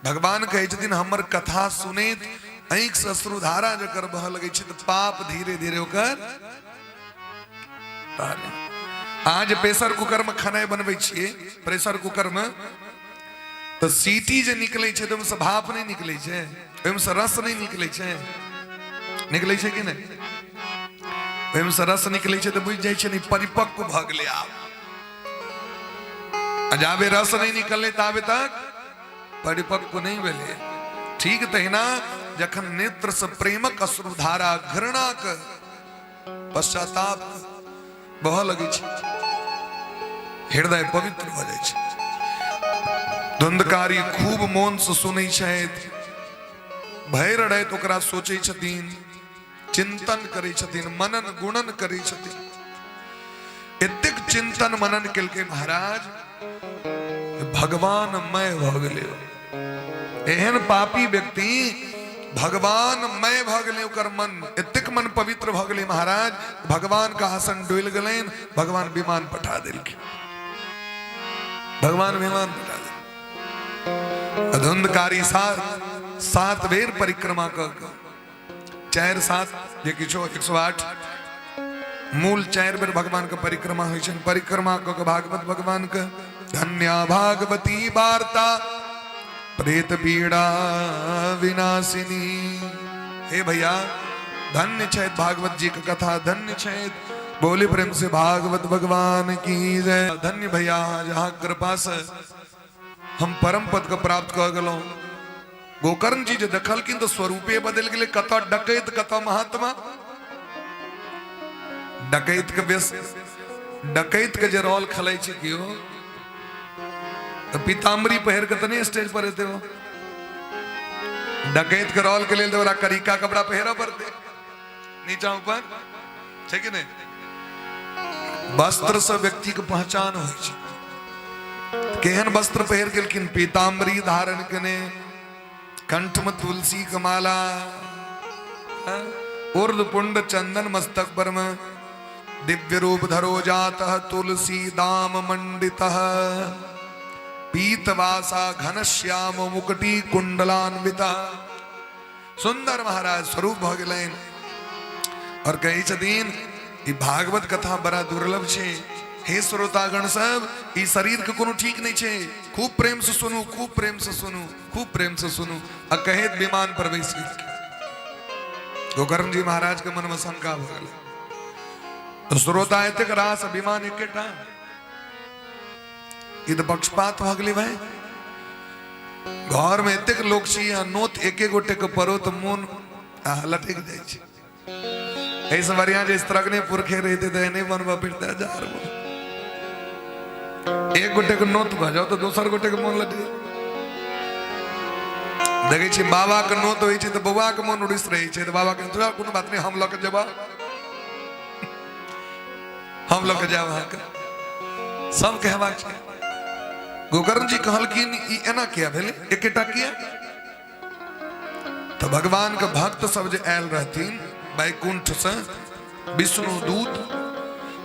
भगवान कहै छथिन हमर कथा सुनैत आँखि से अश्रुधारा जकर बहऽ लगै छै तऽ पाप धीरे धीरे ओकर। अहाँ जे प्रेशर कुकर में खेनाइ बनबै छियै, प्रेशर कुकर में तऽ सीटी जे निकलै छै तऽ ओहिमे भाप नहि निकलै छै, ओहिमे से रस नहि निकलै छै? निकलै छै कि नहि? ओहिमे से रस निकलै छै तऽ बुझि जाइ छै नहि परिपक्व भऽ गेलै आब। आ जाबे रस नहि निकललै ताबे तक परिपक्व नहि भेलै। ठीक तहिना जखन नेत्र से प्रेमक अश्रुधारा, घृणाक पश्चाताप बहऽ लगै छै, हृदय पवित्र भऽ जाइ छै। धुंधकारी खूब मोन से सुनै छथि, भरि राति ओकरा सोचै छथिन, चिंतन करै छथिन, मनन गुणन करै छथिन। एतेक चिंतन मनन केलकै महाराज, भगवान मय भऽ गेलै। एहन पापी व्यक्ति भगवान मय भऽ गेलै। ओकर मन एतेक मन पवित्र भऽ गेलै महाराज, भगवान के आसन डोलि गेलनि, भगवान विमान पठा देलखिन, भगवान विमान पठा देलखिन। धुंधकारी सात सात बेर परिक्रमा कऽ कऽ, चारि सात जे किछो 108 मूल 4 बेर भगवान के परिक्रमा होइ छनि। परिक्रमा कऽ के भागवत भगवान के धन्या भागवती वार्ता प्रेत पीड़ा विनाशिनी। हे भैया, धन्य छथि भागवत जी के कथा, धन्य छथि। बोली प्रेम से भागवत भगवान की जय। धन्य भैया, जहाँ कृपा से हम परम पद के प्राप्त कऽ गेलहुँ। गोकर्ण जी जे देखलखिन तऽ स्वरूपे बदलि गेलै। कतऽ डकैत, कतऽ महात्मा। डकैत के बेस डकैत के जे रोल खेलै छै केओ, तऽ पीताम्बरी पहिर के तऽ नहि स्टेज पर एतै। ओ डकैत के रोल के लेल तऽ ओकरा करिका कपड़ा पहिरऽ पड़तै, नीचा ऊपर छै कि नहि? वस्त्र से व्यक्ति के पहचान होइ छै। केहन वस्त्र पहिर गेलखिन? पीताम्बरी धारण केने, कंठ में तुलसी के माला, हाँ? उर्द पुंड चंदन मस्तक पर में, दिव्य रूप धरो जात तुलसी दाम मंडित, पीतवासा घन श्याम मुकुटी कुंडलान्वित। सुंदर महाराज स्वरूप भऽ गेलनि और कहै छथिन ई भागवत कथा बड़ा दुर्लभ छै। हे श्रोतागण सब, ई शरीर के कोनो ठीक नहीं छै, खूब प्रेम से सुनू, खूब प्रेम से सुनू, खूब प्रेम से सुनू। आ कहैत विमान पर बैस गेलखिन। गोकर्ण जी महाराज के मन में शंका भऽ गेलै, तो श्रोता एतेक रास विमान एकेटा, ई तऽ पक्षपात भऽ गेलै भाई। घर में एतेक लोक छी आ नोत एके गोटे के पड़ो तऽ मोन लटकि जाइ छै। एहिसँ बढ़िया जे स्त्रगने पुरखे रहिते तऽ एहने बनबऽ फिरते हजार गो। एक गोटे के नोत भऽ जाओ तऽ दोसर गोटे के मोन लटक। देखै छियै बाबा के नोत होइ छै तऽ बौआ के मोन उड़िस रहै छै, तऽ बाबा के तोरा कोनो बात नहि, हम लऽ के जेबा, हम लऽ के जायब अहाँके। सबके हेबाक छै। गोकर्ण जी कहलखिन ई एना किया भेलै, एकेटा किया? तऽ भगवान के भक्त सब जे आयल रहथिन वैकुंठ से विष्णु दूत,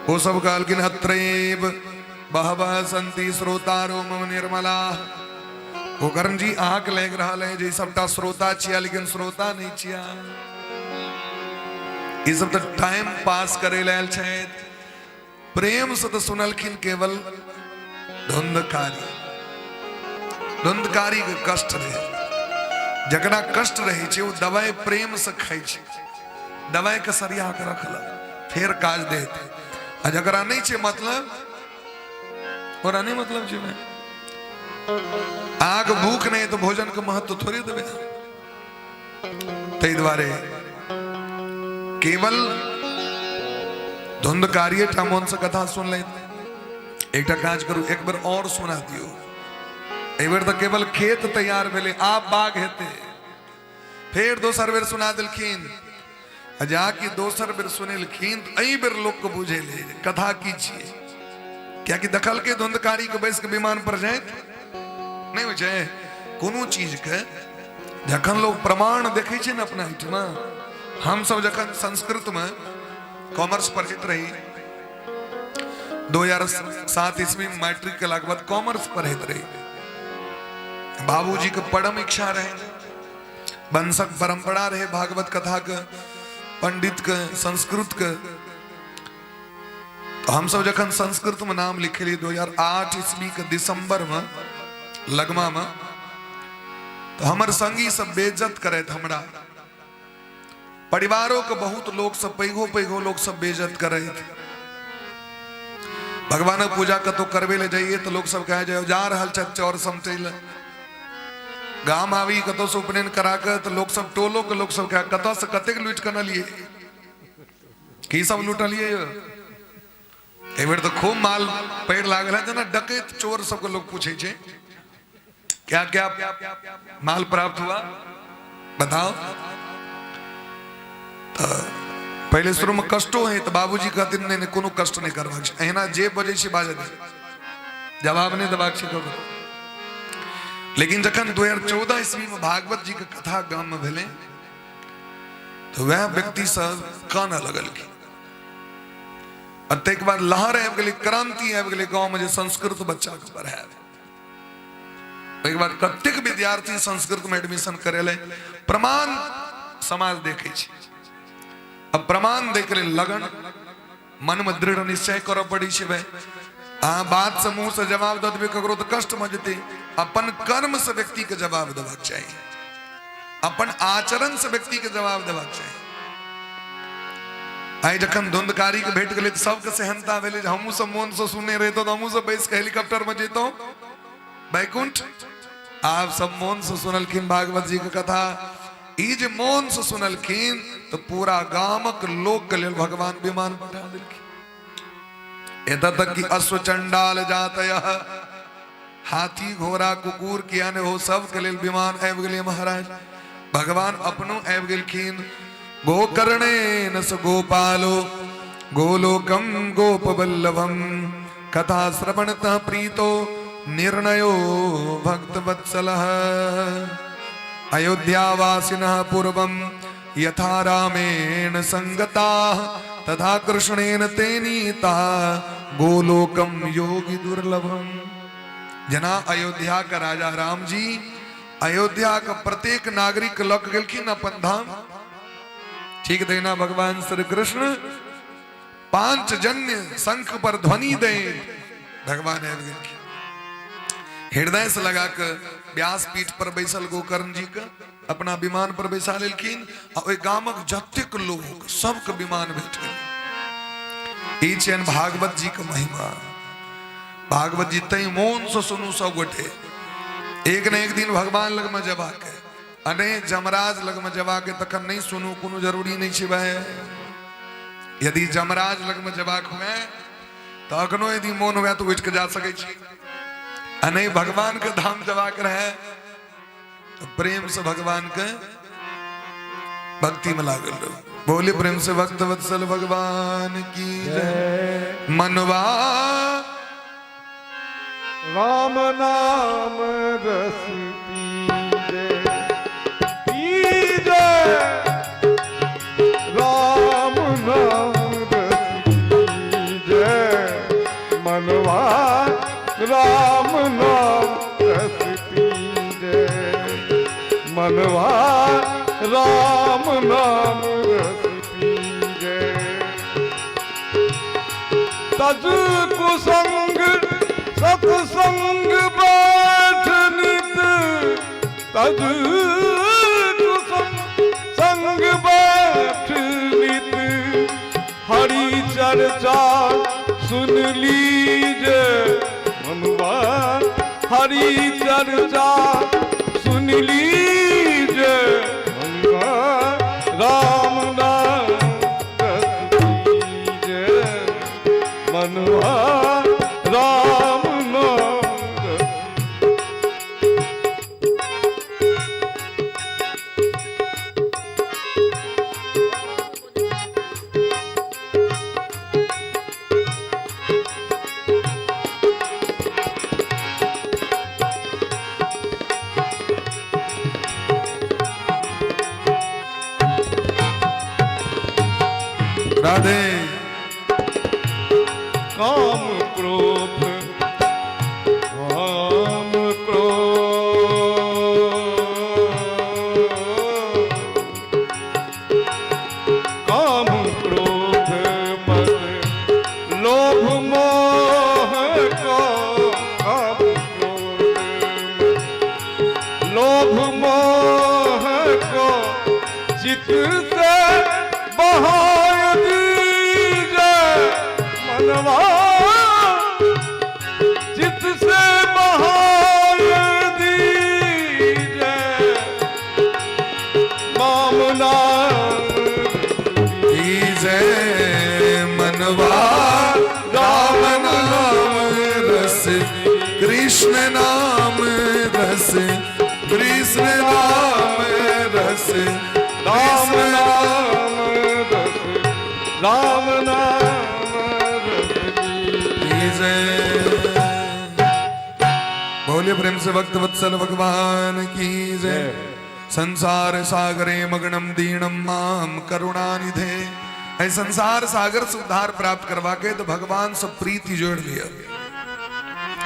ओ सब कहलखिन अत्रैव बहवः सन्ति श्रोतारो मम निर्मला। गोकर्ण जी अहाँके लागि रहल है जे ई सबटा श्रोता छिया, लेकिन श्रोता नहि छिया, ई सब तऽ टाइम पास करे लए आयल छथि। प्रेम से तऽ सुनलखिन केवल धुंधकारी, धुंधकारी के कष्ट रहे, जकरा कष्ट रहे छै ओ दवाई प्रेम से खाइ छै, दवाई के सरिया के रखलक फेर काज देत। आ जकरा नहि छै मतलब, ओकरा नहि मतलब छै भाई। अहाँके भूख नहि तऽ भोजन के महत्व थोड़े देबै। ताहि दुआरे केवल धुंधकारिये टा मोन से कथा सुन ले। एकटा काज करू, एक बेर और सुना दियौ। एहि बेर तऽ केवल खेत तैयार भेलै, आब बाग हेतै। फेर दोसर बेर सुना देलखिन, आ जाकि दोसर बेर सुनेलखिन तऽ एहि बेर लोकके बुझेलै जे कथा की छियै। कियाकि देखलकै धुंधकारी के बैस के विमान पर जाइत नहि होइ छै। कोनो चीजके जखन लोग प्रमाण देखै छै ने अपना एहिठमा, हमसब जखन संस्कृतमे कॉमर्स पढ़ैत रही 2007 ईस्वी में मैट्रिक केलाके बाद कॉमर्स पढ़ैत रही, बाबूजी के परम इच्छा रहे, वंशक परंपरा रहे भागवत कथा के, पंडित के, संस्कृत के। तो हम सब जखन संस्कृत में नाम लिखेलिए 2008 ईस्वी के दिसंबर में लगमा में, तो हमर संगी सब बेइज्जत करैत, हमरा परिवारों के बहुत लोग सब, पैघो पैघो लोग सब बेइज्जत करैत। भगवानक पूजा कतौ करबे ले जाइए तो लोग सब कहे जाए जा रहल छथि चौर समटै ले। गाम आबी कतौ से उपनयन करा के तो लोग सब, टोलो के लोग सब कहे कतौ से कतेक लूटि के अनलिए, की सब लूटलिए यौ? एहि बेर तऽ खूब माल पैर लागल है, जेना डकैत चोर सबके लोग पूछे छै क्या क्या माल प्राप्त हुआ बताओ। तऽ पहिले शुरू में कष्टो है तऽ बाबूजी कहथिन नहीं नहीं कोनो कष्ट नहीं करबाक छै, एहिना जे बजै छै बाजऽ दे, जवाब नहीं देबाक छै ककरो। लेकिन जखन 2014 ईस्वी में भागवत जी के कथा गाम में भेलै तऽ वएह व्यक्ति सब कानऽ लगलखिन। आ ताहिके बाद लहर आबि गेलै, क्रांति आबि गेलै गाँवमे जे संस्कृत बच्चाके पढ़ायब। ओहिके बाद कतेक विद्यार्थी संस्कृत में एडमिशन करेलै, प्रमाण समाज देखै छै। अब प्रमाण दैके लेल लगन, मनमे दृढ़ निश्चय करऽ पड़ै छै भाई। अहाँ बात से मुंह से जवाब दऽ देबै ककरो तऽ कष्ट भऽ जेतै। अपन कर्म से व्यक्ति के जवाब देबाक चाही, अपन आचरण से व्यक्ति के जवाब देबाक चाही। आइ जखन धुंधकारी के भेट गेलै तऽ सबके सेहनता भेलै जे हमहूँ सब मोन से सुनने रहितहुँ तऽ हमहूँ सब बैस के हेलीकॉप्टर में जैतहुँ वैकुंठ। आब सब मोन से सुनलखिन भागवत जी के कथा। ई जे मोन से सुनलखिन तऽ पूरा गामक लोक के लेल भगवान विमान पठा देलखिन। एतऽ तक कि अश्व चंडाल जातय, हाथी घोड़ा कुकुर किया ने हो, सबके लेल विमान आबि गेलै महाराज। भगवान अपनो आबि गेलखिन। गोकर्णेन स गोपालो गोलोकम गोपवल्लभम कथा श्रवणतः प्रीतो निर्णयो भक्तवत्सलः। अयोध्यावासिनः पूर्वं यथा रामेण संगता तथा कृष्णेन तेनीता गोलोकम योगी दुर्लभम। जना अयोध्या का राजा राम जी अयोध्या का प्रत्येक नागरिक लक गेलखिन अपन धाम, ठीक तहिना भगवान श्री कृष्ण पांच जन्य शंख पर ध्वनि दे भगवान आबि गेलखिन। हृदय से लगा के व्यास पीठ पर बैसल गोकर्ण जी के अपना विमान पर बैसा लेलखिन आ ओहि गामक जतेक लोक सबके विमान भेट गेल। ई छियनि भागवत जी के महिमा। भागवत जी तै मोन से सुनू सब गोटे, एक न एक दिन भगवान लग में जबाक है, आ नहि जमराज लग में जबाक है, तखन नहीं सुनू, कोनो जरूरी नहीं छै भाई। यदि जमराज लग में जबाक हुए तो अखनो यदि मोन हुए तो उठि के जा सकै छी, आ नहीं भगवान के धाम जबाक रहे तो प्रेम से भगवान के भक्ति में लागल रहो। बोले प्रेम से भक्त वत्सल भगवान की जय। मनवा राम नाम रस पीजे पीजे, राम नाम रस पीजे, मनवा राम नाम रस पीजे, मनवा राम नाम रस पीजे। तज कुसंग सत्संग बैठ नित, तज कुसंग संग बैठ नित, हरि चर्चा सुन लीजे मनुआ, हरि चर्चा सुन लीजे मनुआ, राम नाम रस पीजे, मनुआ राम नाम रस। राधे। काम क्रोध काम क्रोध काम क्रोध मद लोभ मोह को, काम क्रोध मद लोभ मोह को चित से बहाय दीजे मनवा, चित से बहाय दीजे मामला जय मनवा राम नाम रस, कृष्ण नाम रस, कृष्ण नाम रस, राम नाम रस, राम नाम रस जय। बोलिए प्रेम से भक्त वत्सल भगवान की जय। संसार सागरे मग्नम दीनम माम करुणानिधे। ऐ संसार सागर से उद्धार प्राप्त करवा के तो भगवान से प्रीति जोड़ लिया।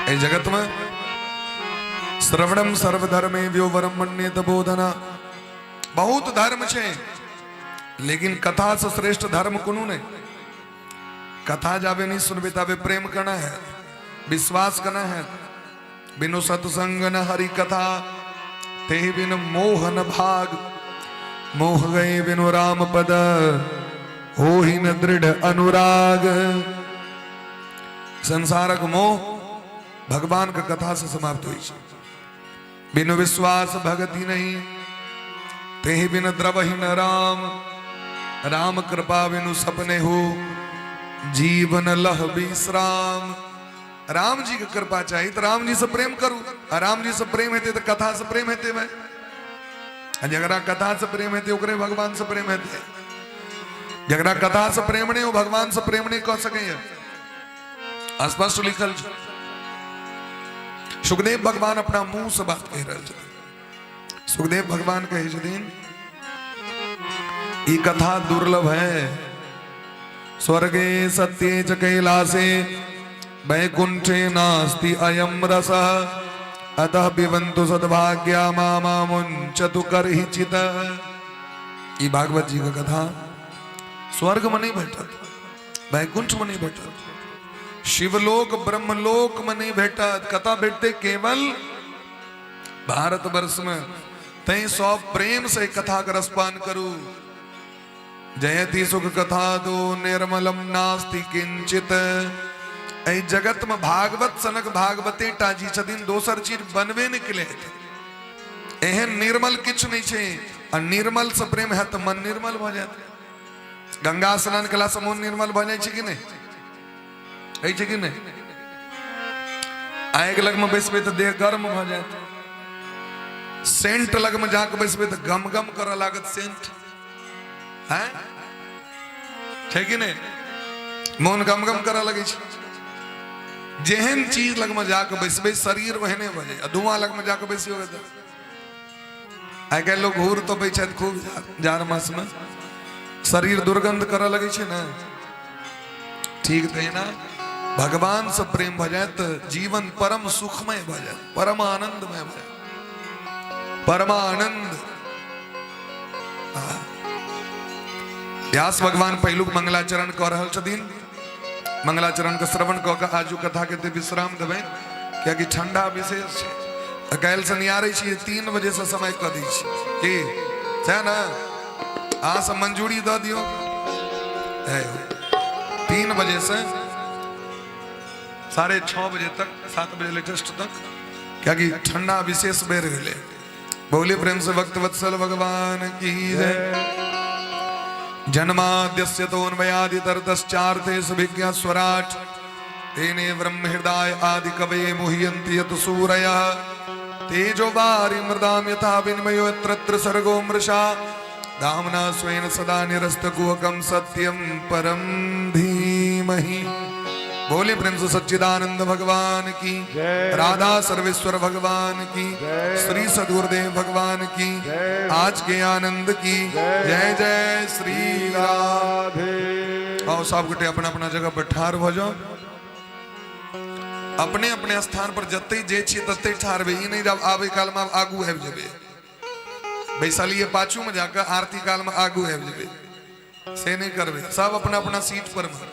ऐ जगत में श्रवणम सर्वधर्मे व्योवरम मन्ये तबोधना, बहुत धर्म छे लेकिन कथा से श्रेष्ठ धर्म कोनो नहीं। कथा जाबे नहीं सुनबे ताबे प्रेम करना है, विश्वास करना है। बिनु सत्संग न हरि कथा, ते बिन मोहन भाग, मोह गए बिनु राम पद, हो ही न दृढ़ अनुराग। संसारक मोह भगवान का कथा से समाप्त हुई। बिनु विश्वास भगति नहीं, ते बिन द्रवहि न राम, राम कृपा बिनु सपने हो, जीवन लह विश्राम। राम जी की कृपा चाहिए तो राम जी से प्रेम करू, आ राम जी से प्रेम हेतै तो कथा से प्रेम हेतै भाई, आ जकरा कथा से प्रेम हेतै ओकरे भगवान से प्रेम हेतै। जकरा कथा से प्रेम नहीं, वो भगवान से प्रेम नहीं कह सकैया। स्पष्ट लिखल छै। सुखदेव भगवान अपना मुंह से बात कहि रहल छथिन। सुखदेव भगवान कहै छथिन, ई कथा दुर्लभ है। स्वर्गे सत्ये च कैलासे वैकुंठे नास्ति अयम रसः अतः पिबन्तु सद्भाग्या मा मुञ्चतु करहिचित। ई भागवत जी के कथा स्वर्ग में नहीं भेटत, वैकुंठ में नहीं भेटत, शिवलोक ब्रह्मलोक में नहीं भेटत, कथा भेटते केवल भारत वर्ष में। तैं सब प्रेम से कथा के रसपान करू। जयति सुख कथा दो निर्मलम नास्ति किंचित। एहि जगत में भागवत सनक भागवते टा जी छथिन, दोसर चीज बनबे नहि केलै। एहन निर्मल किछु नहि छै। आ निर्मल से प्रेम हैत तऽ मन निर्मल भऽ जायत। गंगा स्नान केला से मन निर्मल भऽ जाइ छै कि नहि? होइ छै कि नहि? आगि लगमे बैसबै तऽ देह गर्म भऽ जायत। सेंट लगमे जाके बैसबै तऽ गम गम करऽ लागत सेंट। हैं छै कि नहि? मोन गम गम करऽ लगै छै। जेहन चीज लगमे जाके बैसबै शरीर ओहने भऽ जाइ। आ धुआं लगमे जाके बैसियो तऽ आइ काल्हि लोक घूर तोपै छथि खूब जाड़ मासमे, शरीर दुर्गंध करऽ लगै छै ने। ठीक तहिना भगवान से प्रेम भऽ जायत तऽ जीवन परम सुखमय भऽ जायत, परम आनंदमय भऽ जायत, परमानंद। व्यास भगवान पहिलुक मंगलाचरण कऽ रहल छथिन। मंगलाचरण के श्रवण कऽ के आजू कथा के विश्राम देबै, कियाकि ठंडा विशेष छै। काल्हि से नियारै छी 3 बजे से समय कऽ दै छी की सएह ने? अहाँ सब मंजूरी दऽ दियौ। 3 बजे से 6:30 बजे तक, 7 बजे लेटेस्ट तक, कियाकि ठंडा विशेष बढ़ि गेलै। बोले प्रेम से भक्त वत्सल भगवान की जय। जन्माद्यस्य तोन्मयादितरतश्चार्थे सुभिज्ञा स्वराट तेने ब्रह्म हृदय आदि कवये मुह्यन्ति यत सूरयः तेजो वारि मृदां यथा विनिमयो यत्र सर्गो मृषा धाम्ना स्वेन सदा निरस्तकुहकं सत्यं परं धीमहि। बोले प्रेम से सच्चिदानंद भगवान की, राधा सर्वेश्वर भगवान की, श्री सदगुरुदेव भगवान की, आज के आनंद की जय जय श्री राधे। आओ सब गोटे अपना अपना जगह पर ठार भ जाओ। अपने अपने स्थान पर जते जे छी तते ठार भे। ई नहीं जब आबे काल में आगू आबि जेबे, बैसलिए पाछू में जाकर आरती काल में आगू आबि जेबे, से नहीं करबे। सब अपना अपना सीट पर में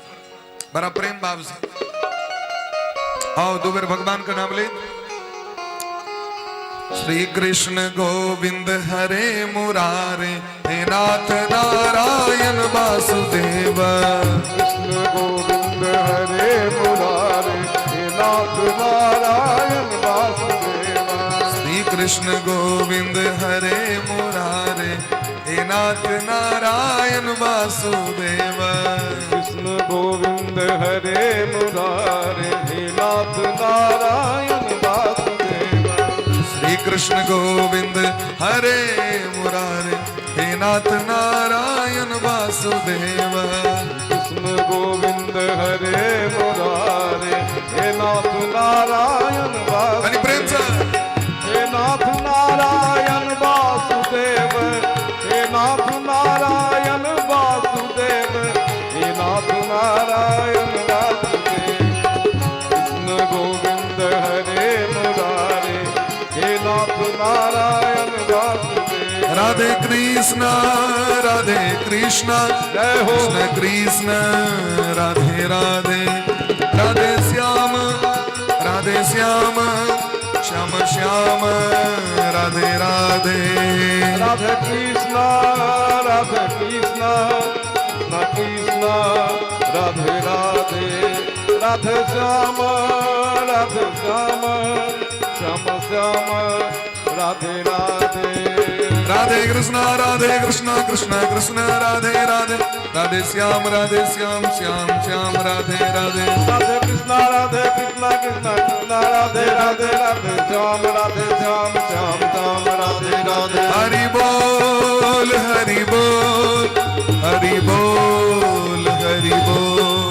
बड़ा प्रेम भाव से आओ दो बेर भगवान का नाम ले। श्री कृष्ण गोविंद हरे मुरारे, हे नाथ नारायण वासुदेव। कृष्ण गोविंद हरे मुरारे, हे नाथ नारायण वासुदेव। श्री कृष्ण गोविंद हरे मुरारे, हे नाथ नारायण वासुदेव। कृष्ण गोविंद हरे मुरारे, हे नाथ नारायण वासुदेव। श्री कृष्ण गोविंद हरे मुरारे, हे नाथ नारायण वासुदेव। कृष्ण गोविंद हरे मुरारे, हे नाथ नारायण कनी प्रेम वासुदेव। से। हे नाथ नारायण वासुदेव, हे नाथ नारायण वासुदेव, हे नाथ नारायण वासुदेव। कृष्ण गोविंद हरे मुरारे, हे नाथ नारायण वासुदेव। राधे कृष्ण राधे कृष्ण जय हो। कृष्ण कृष्ण राधे राधे, राधे श्याम राधे श्याम श्याम श्याम राधे राधे। राधे कृष्ण राधे कृष्ण कृष्ण कृष्ण राधे राधे, राधे श्याम राधे श्याम श्याम श्याम राधे राधे। राधे कृष्ण राधे कृष्ण कृष्ण कृष्ण राधे राधे, राधे श्याम राधे श्याम श्याम श्याम राधे राधे। राधे कृष्ण राधे कृष्ण कृष्ण कृष्ण राधे राधे, राधे श्याम राधे श्याम श्याम श्याम राधे राधे। हरि बोल हरि बोल हरि बोल हरि बोल।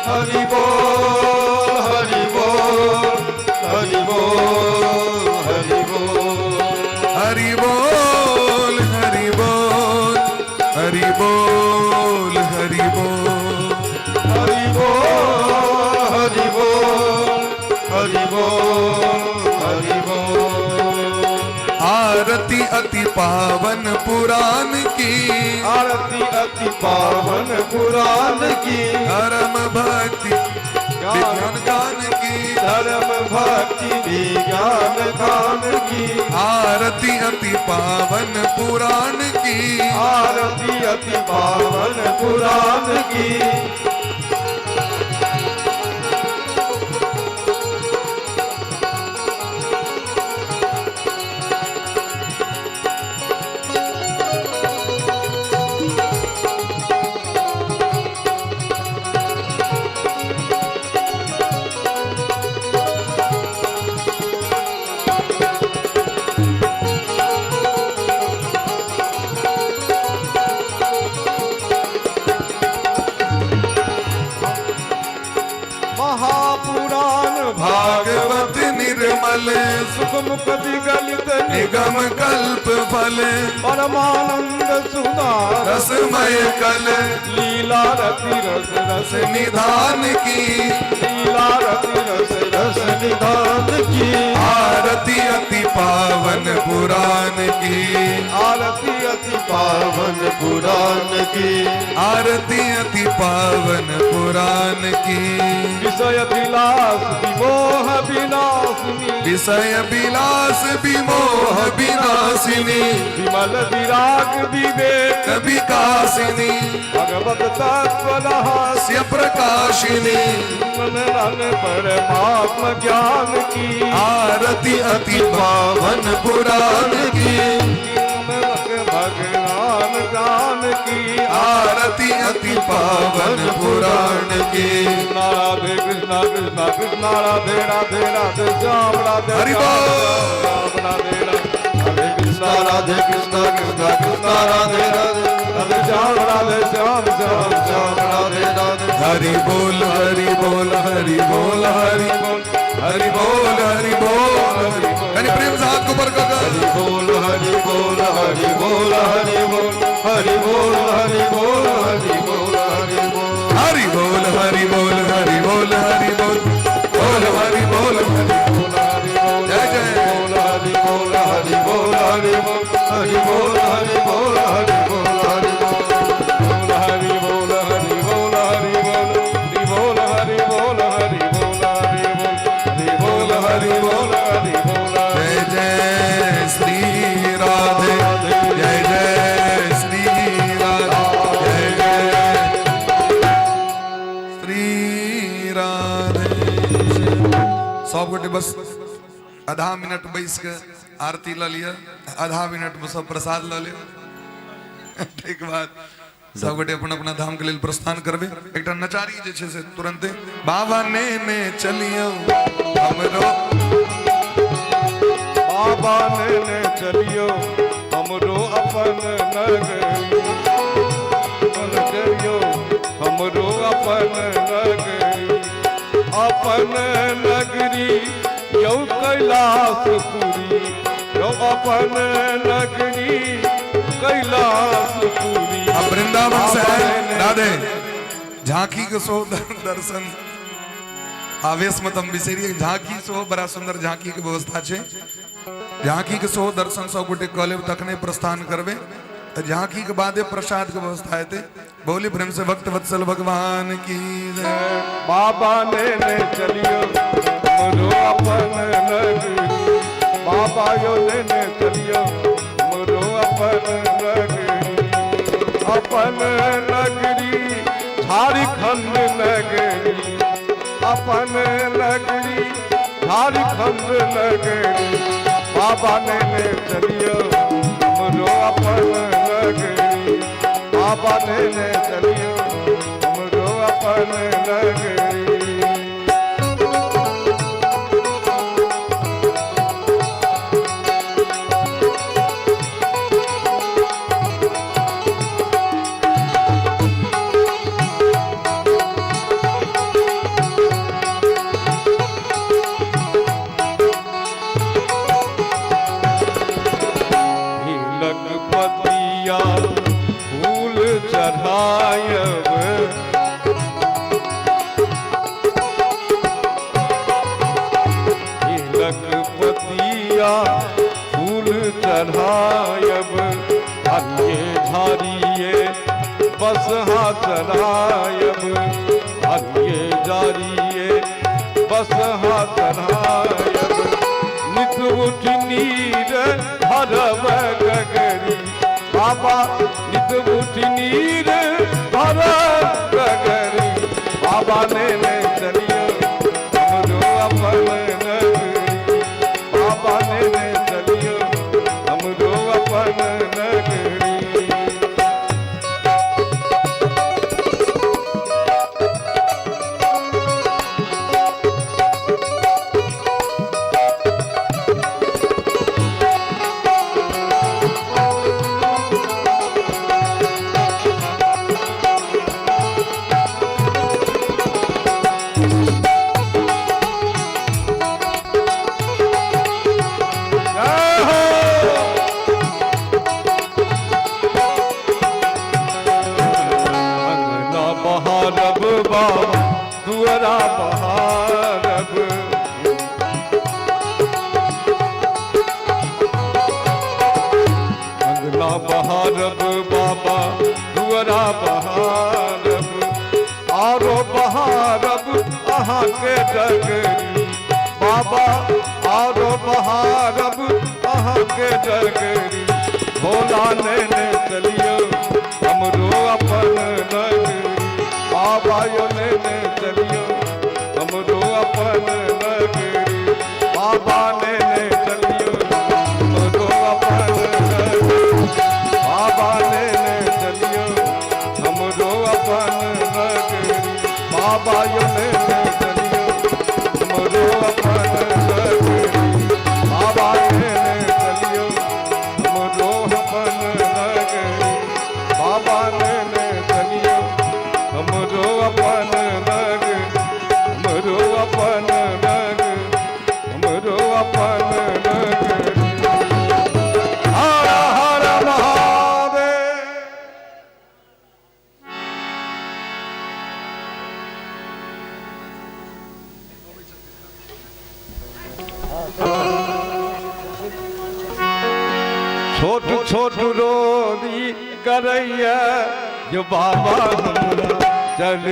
हरि बोल हरि बोल हरि बोल हरि बोल। हरि बोल हरि बोल हरि आरती अति पावन पुराण की, आरती अति पावन पुराण की, धर्म भक्ति विज्ञान गान की, धर्म भक्ति विज्ञान गान की, आरती अति पावन पुराण की, आरती अति पावन पुराण की। महापुराण भागवत निर्मल सुख मुख विगलित निगम कल्प फल, परमानंद सुधार रसमय कल, लीला रति रस रस निधान की, लीला रति रस रस निधान की, आरती अति पावन पुराण की, आरती अति पावन पुराण की, आरती अति पावन पुराण की। विषय विलास विमोह विनाशिनी, विषय विलास विमोह विनाशिनी, विमल विराग विवेक विकासिनी, भगवत तत्व रहस्य से प्रकाशिनी, मन रन परमात्म ज्ञान की, आरती अति पावन पुराण की, भगवान ज्ञान की, आरती अति पावन पुराण की। राधे कृष्णा कृष्णा कृष्णा राधे राधे राधे श्याम राधे हरि बोल। श्याम राधे राधे कृष्णा राधे कृष्णा कृष्णा कृष्णा राधे राधे राधे श्याम राधे श्याम श्याम श्याम राधे राधे हरि बोल हरि बोल हरि बोल हरि बोल हरि बोल हरि बोल हरि हरि प्रेम से हाथ को ऊपर कर। हरि बोल हरि बोल हरि बोल हरि बोल हरि बोल हरि बोल हरि बोल हरि बोल हरि बोल हरि बोल हरि बोल हरि बोल बोल हरि बोल हरि जय जय बोल हरि बोल हरि बोल हरि बोल हरि बोल हरि बोल हरि बोल हरि बोल हरि बोल हरि बोल हरि बोल हरि बोल हरि बोल हरि बोल हरि बोल हरि बोल हरि बोल। जय जय श्री राधे, जय जय श्री राधे, जय जय श्री राधे। सब गोटे बस आधा मिनट बैस के आरती ल लिअ, आधा मिनट में सब प्रसाद ल लिअ, ताहिके बाद सब गोटे अपन अपना धाम के लेल प्रस्थान करबे। एकटा नचारी जे छै से तुरंते बाबा ने ने चलियो हमरो, बाबा ने ने चलियो हमरो अपन नगरी, चलियो हमरो अपन नगरी, अपन नगरी यौ कैलाशपुरी, यौ अपन नगरी कैलाशपुरी। अब वृंदावन से आए राधे झांकी के सो दर्शन आवेश में तम बिसरी झांकी सो बड़ा सुंदर झांकी के व्यवस्था छे, झांकी के सो दर्शन सब गोटे कऽ लेब तखने प्रस्थान करबे। तऽ झांकी के बादे प्रसाद के व्यवस्था हेतै। बोली प्रेम से भक्त वत्सल भगवान की जय। बाबा ने ने चलियो हमरो अपन नगरी, बाबा यो ने ने चलियो हमरो अपन नगरी, अपन नगरी झारखंड नगरी, अपन नगरी झारखंड नगरी, बाबा ने ने चलियो हमरो अपन नगरी, बाबा ने ने चलियो हमरो अपन नगरी। पतिया फूल चढ़ायब, तिलक पतिया फूल चढ़ायब, चढ़ायब, हरिये झारिये बसहा चढ़ायब, हरिये झारिये बसहा चढ़ायब। नित उठ नीर भरब गगरी बाबा, नित उठ नीर भरब गगरी बाबा, ने चलियो हमरो अपन नगरी, बाबा ने चलियो हमरो अपन नगरी। जय हो। अंगना बहारब बाबा, दुअरा बहारब, अंगना बहारब बाबा, दुअरा बहारब, आरो बहारब अहाँ के डगरी बाबा, आरो बहारब अहाँ के डगरी। भोला ने चलियो हमरो अपन नगरी, बाबा यो ने चलियो हमरो अपन नगरी, बाबा ने चलियो हमरो अपन नगरी, बाबा ने चलियो हमरो अपन नगरी, बाबा यो ने चलियो हमरो अपन नगरी, बाबा ने चलियो हमरो अपन नगरी, बाबा ने चलियो हमरो अपन नगरी, हमरो अपन नगरी, हमरो अपन नगरी। हर हर महादेव। छोट छोट रोरी करैया जो बाबा हमरा चल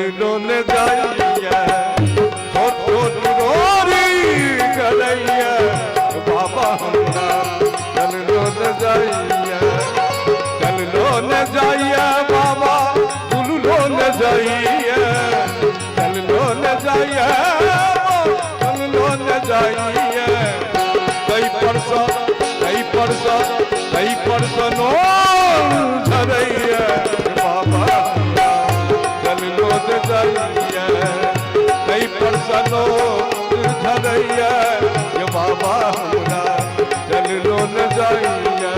ने जाइया, छोट छोट रोरी करैया जो बाबा हमरा चल ने जाइया, चल ने जाइया बाबा, तुललो ने जाइया, चल ने जाइया, चल ने जाइया। कई परसों कई परसों कई परसों नो झरैया बाबा, चल लो जाइया, कई परसों नो झरैया ये बाबा हमरा चल लो जाइया।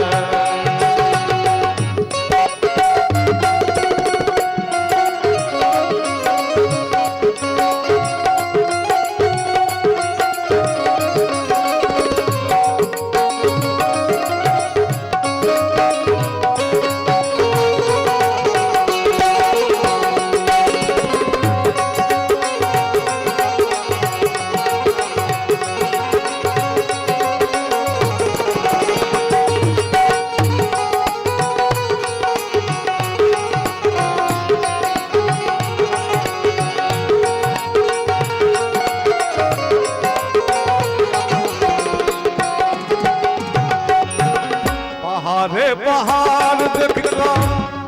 पहाड़े पहाड़ देखला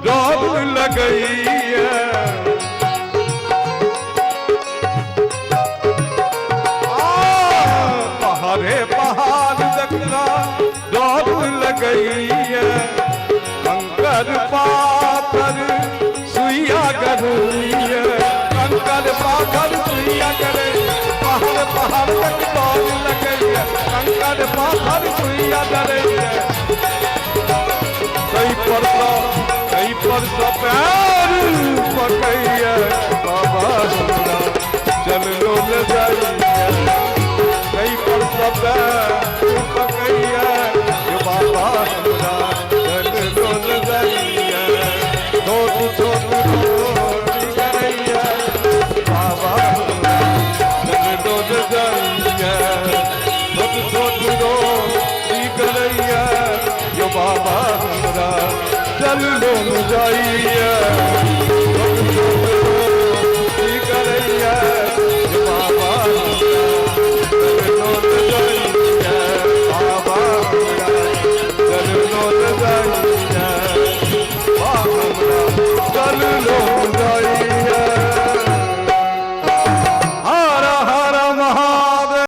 डर लगैया, पहाड़े पहाड़ देखला डर लगैया, कंकर पाथर सुइया गरैया, कंकर पाथर सुइया गरैया, पहाड़ पहाड़ तक डर लगैया, कंकर पाथर सुइया गरैया। कई परसा कई परसा पैर पकैया बाबा हमरा चल लो ले जाइया, कई परसा पैर पकैया ये बाबा हमरा चल लो ले जाइया। छोट छोट रोटी करैया बाबा हमरा चल लो ले जाइया, छोट छोट रोटी करैया यो बाबा चललो न जाइए, की करैया बाबा चललो न जाइए, बाबा चललो न जाइए, बाबा चललो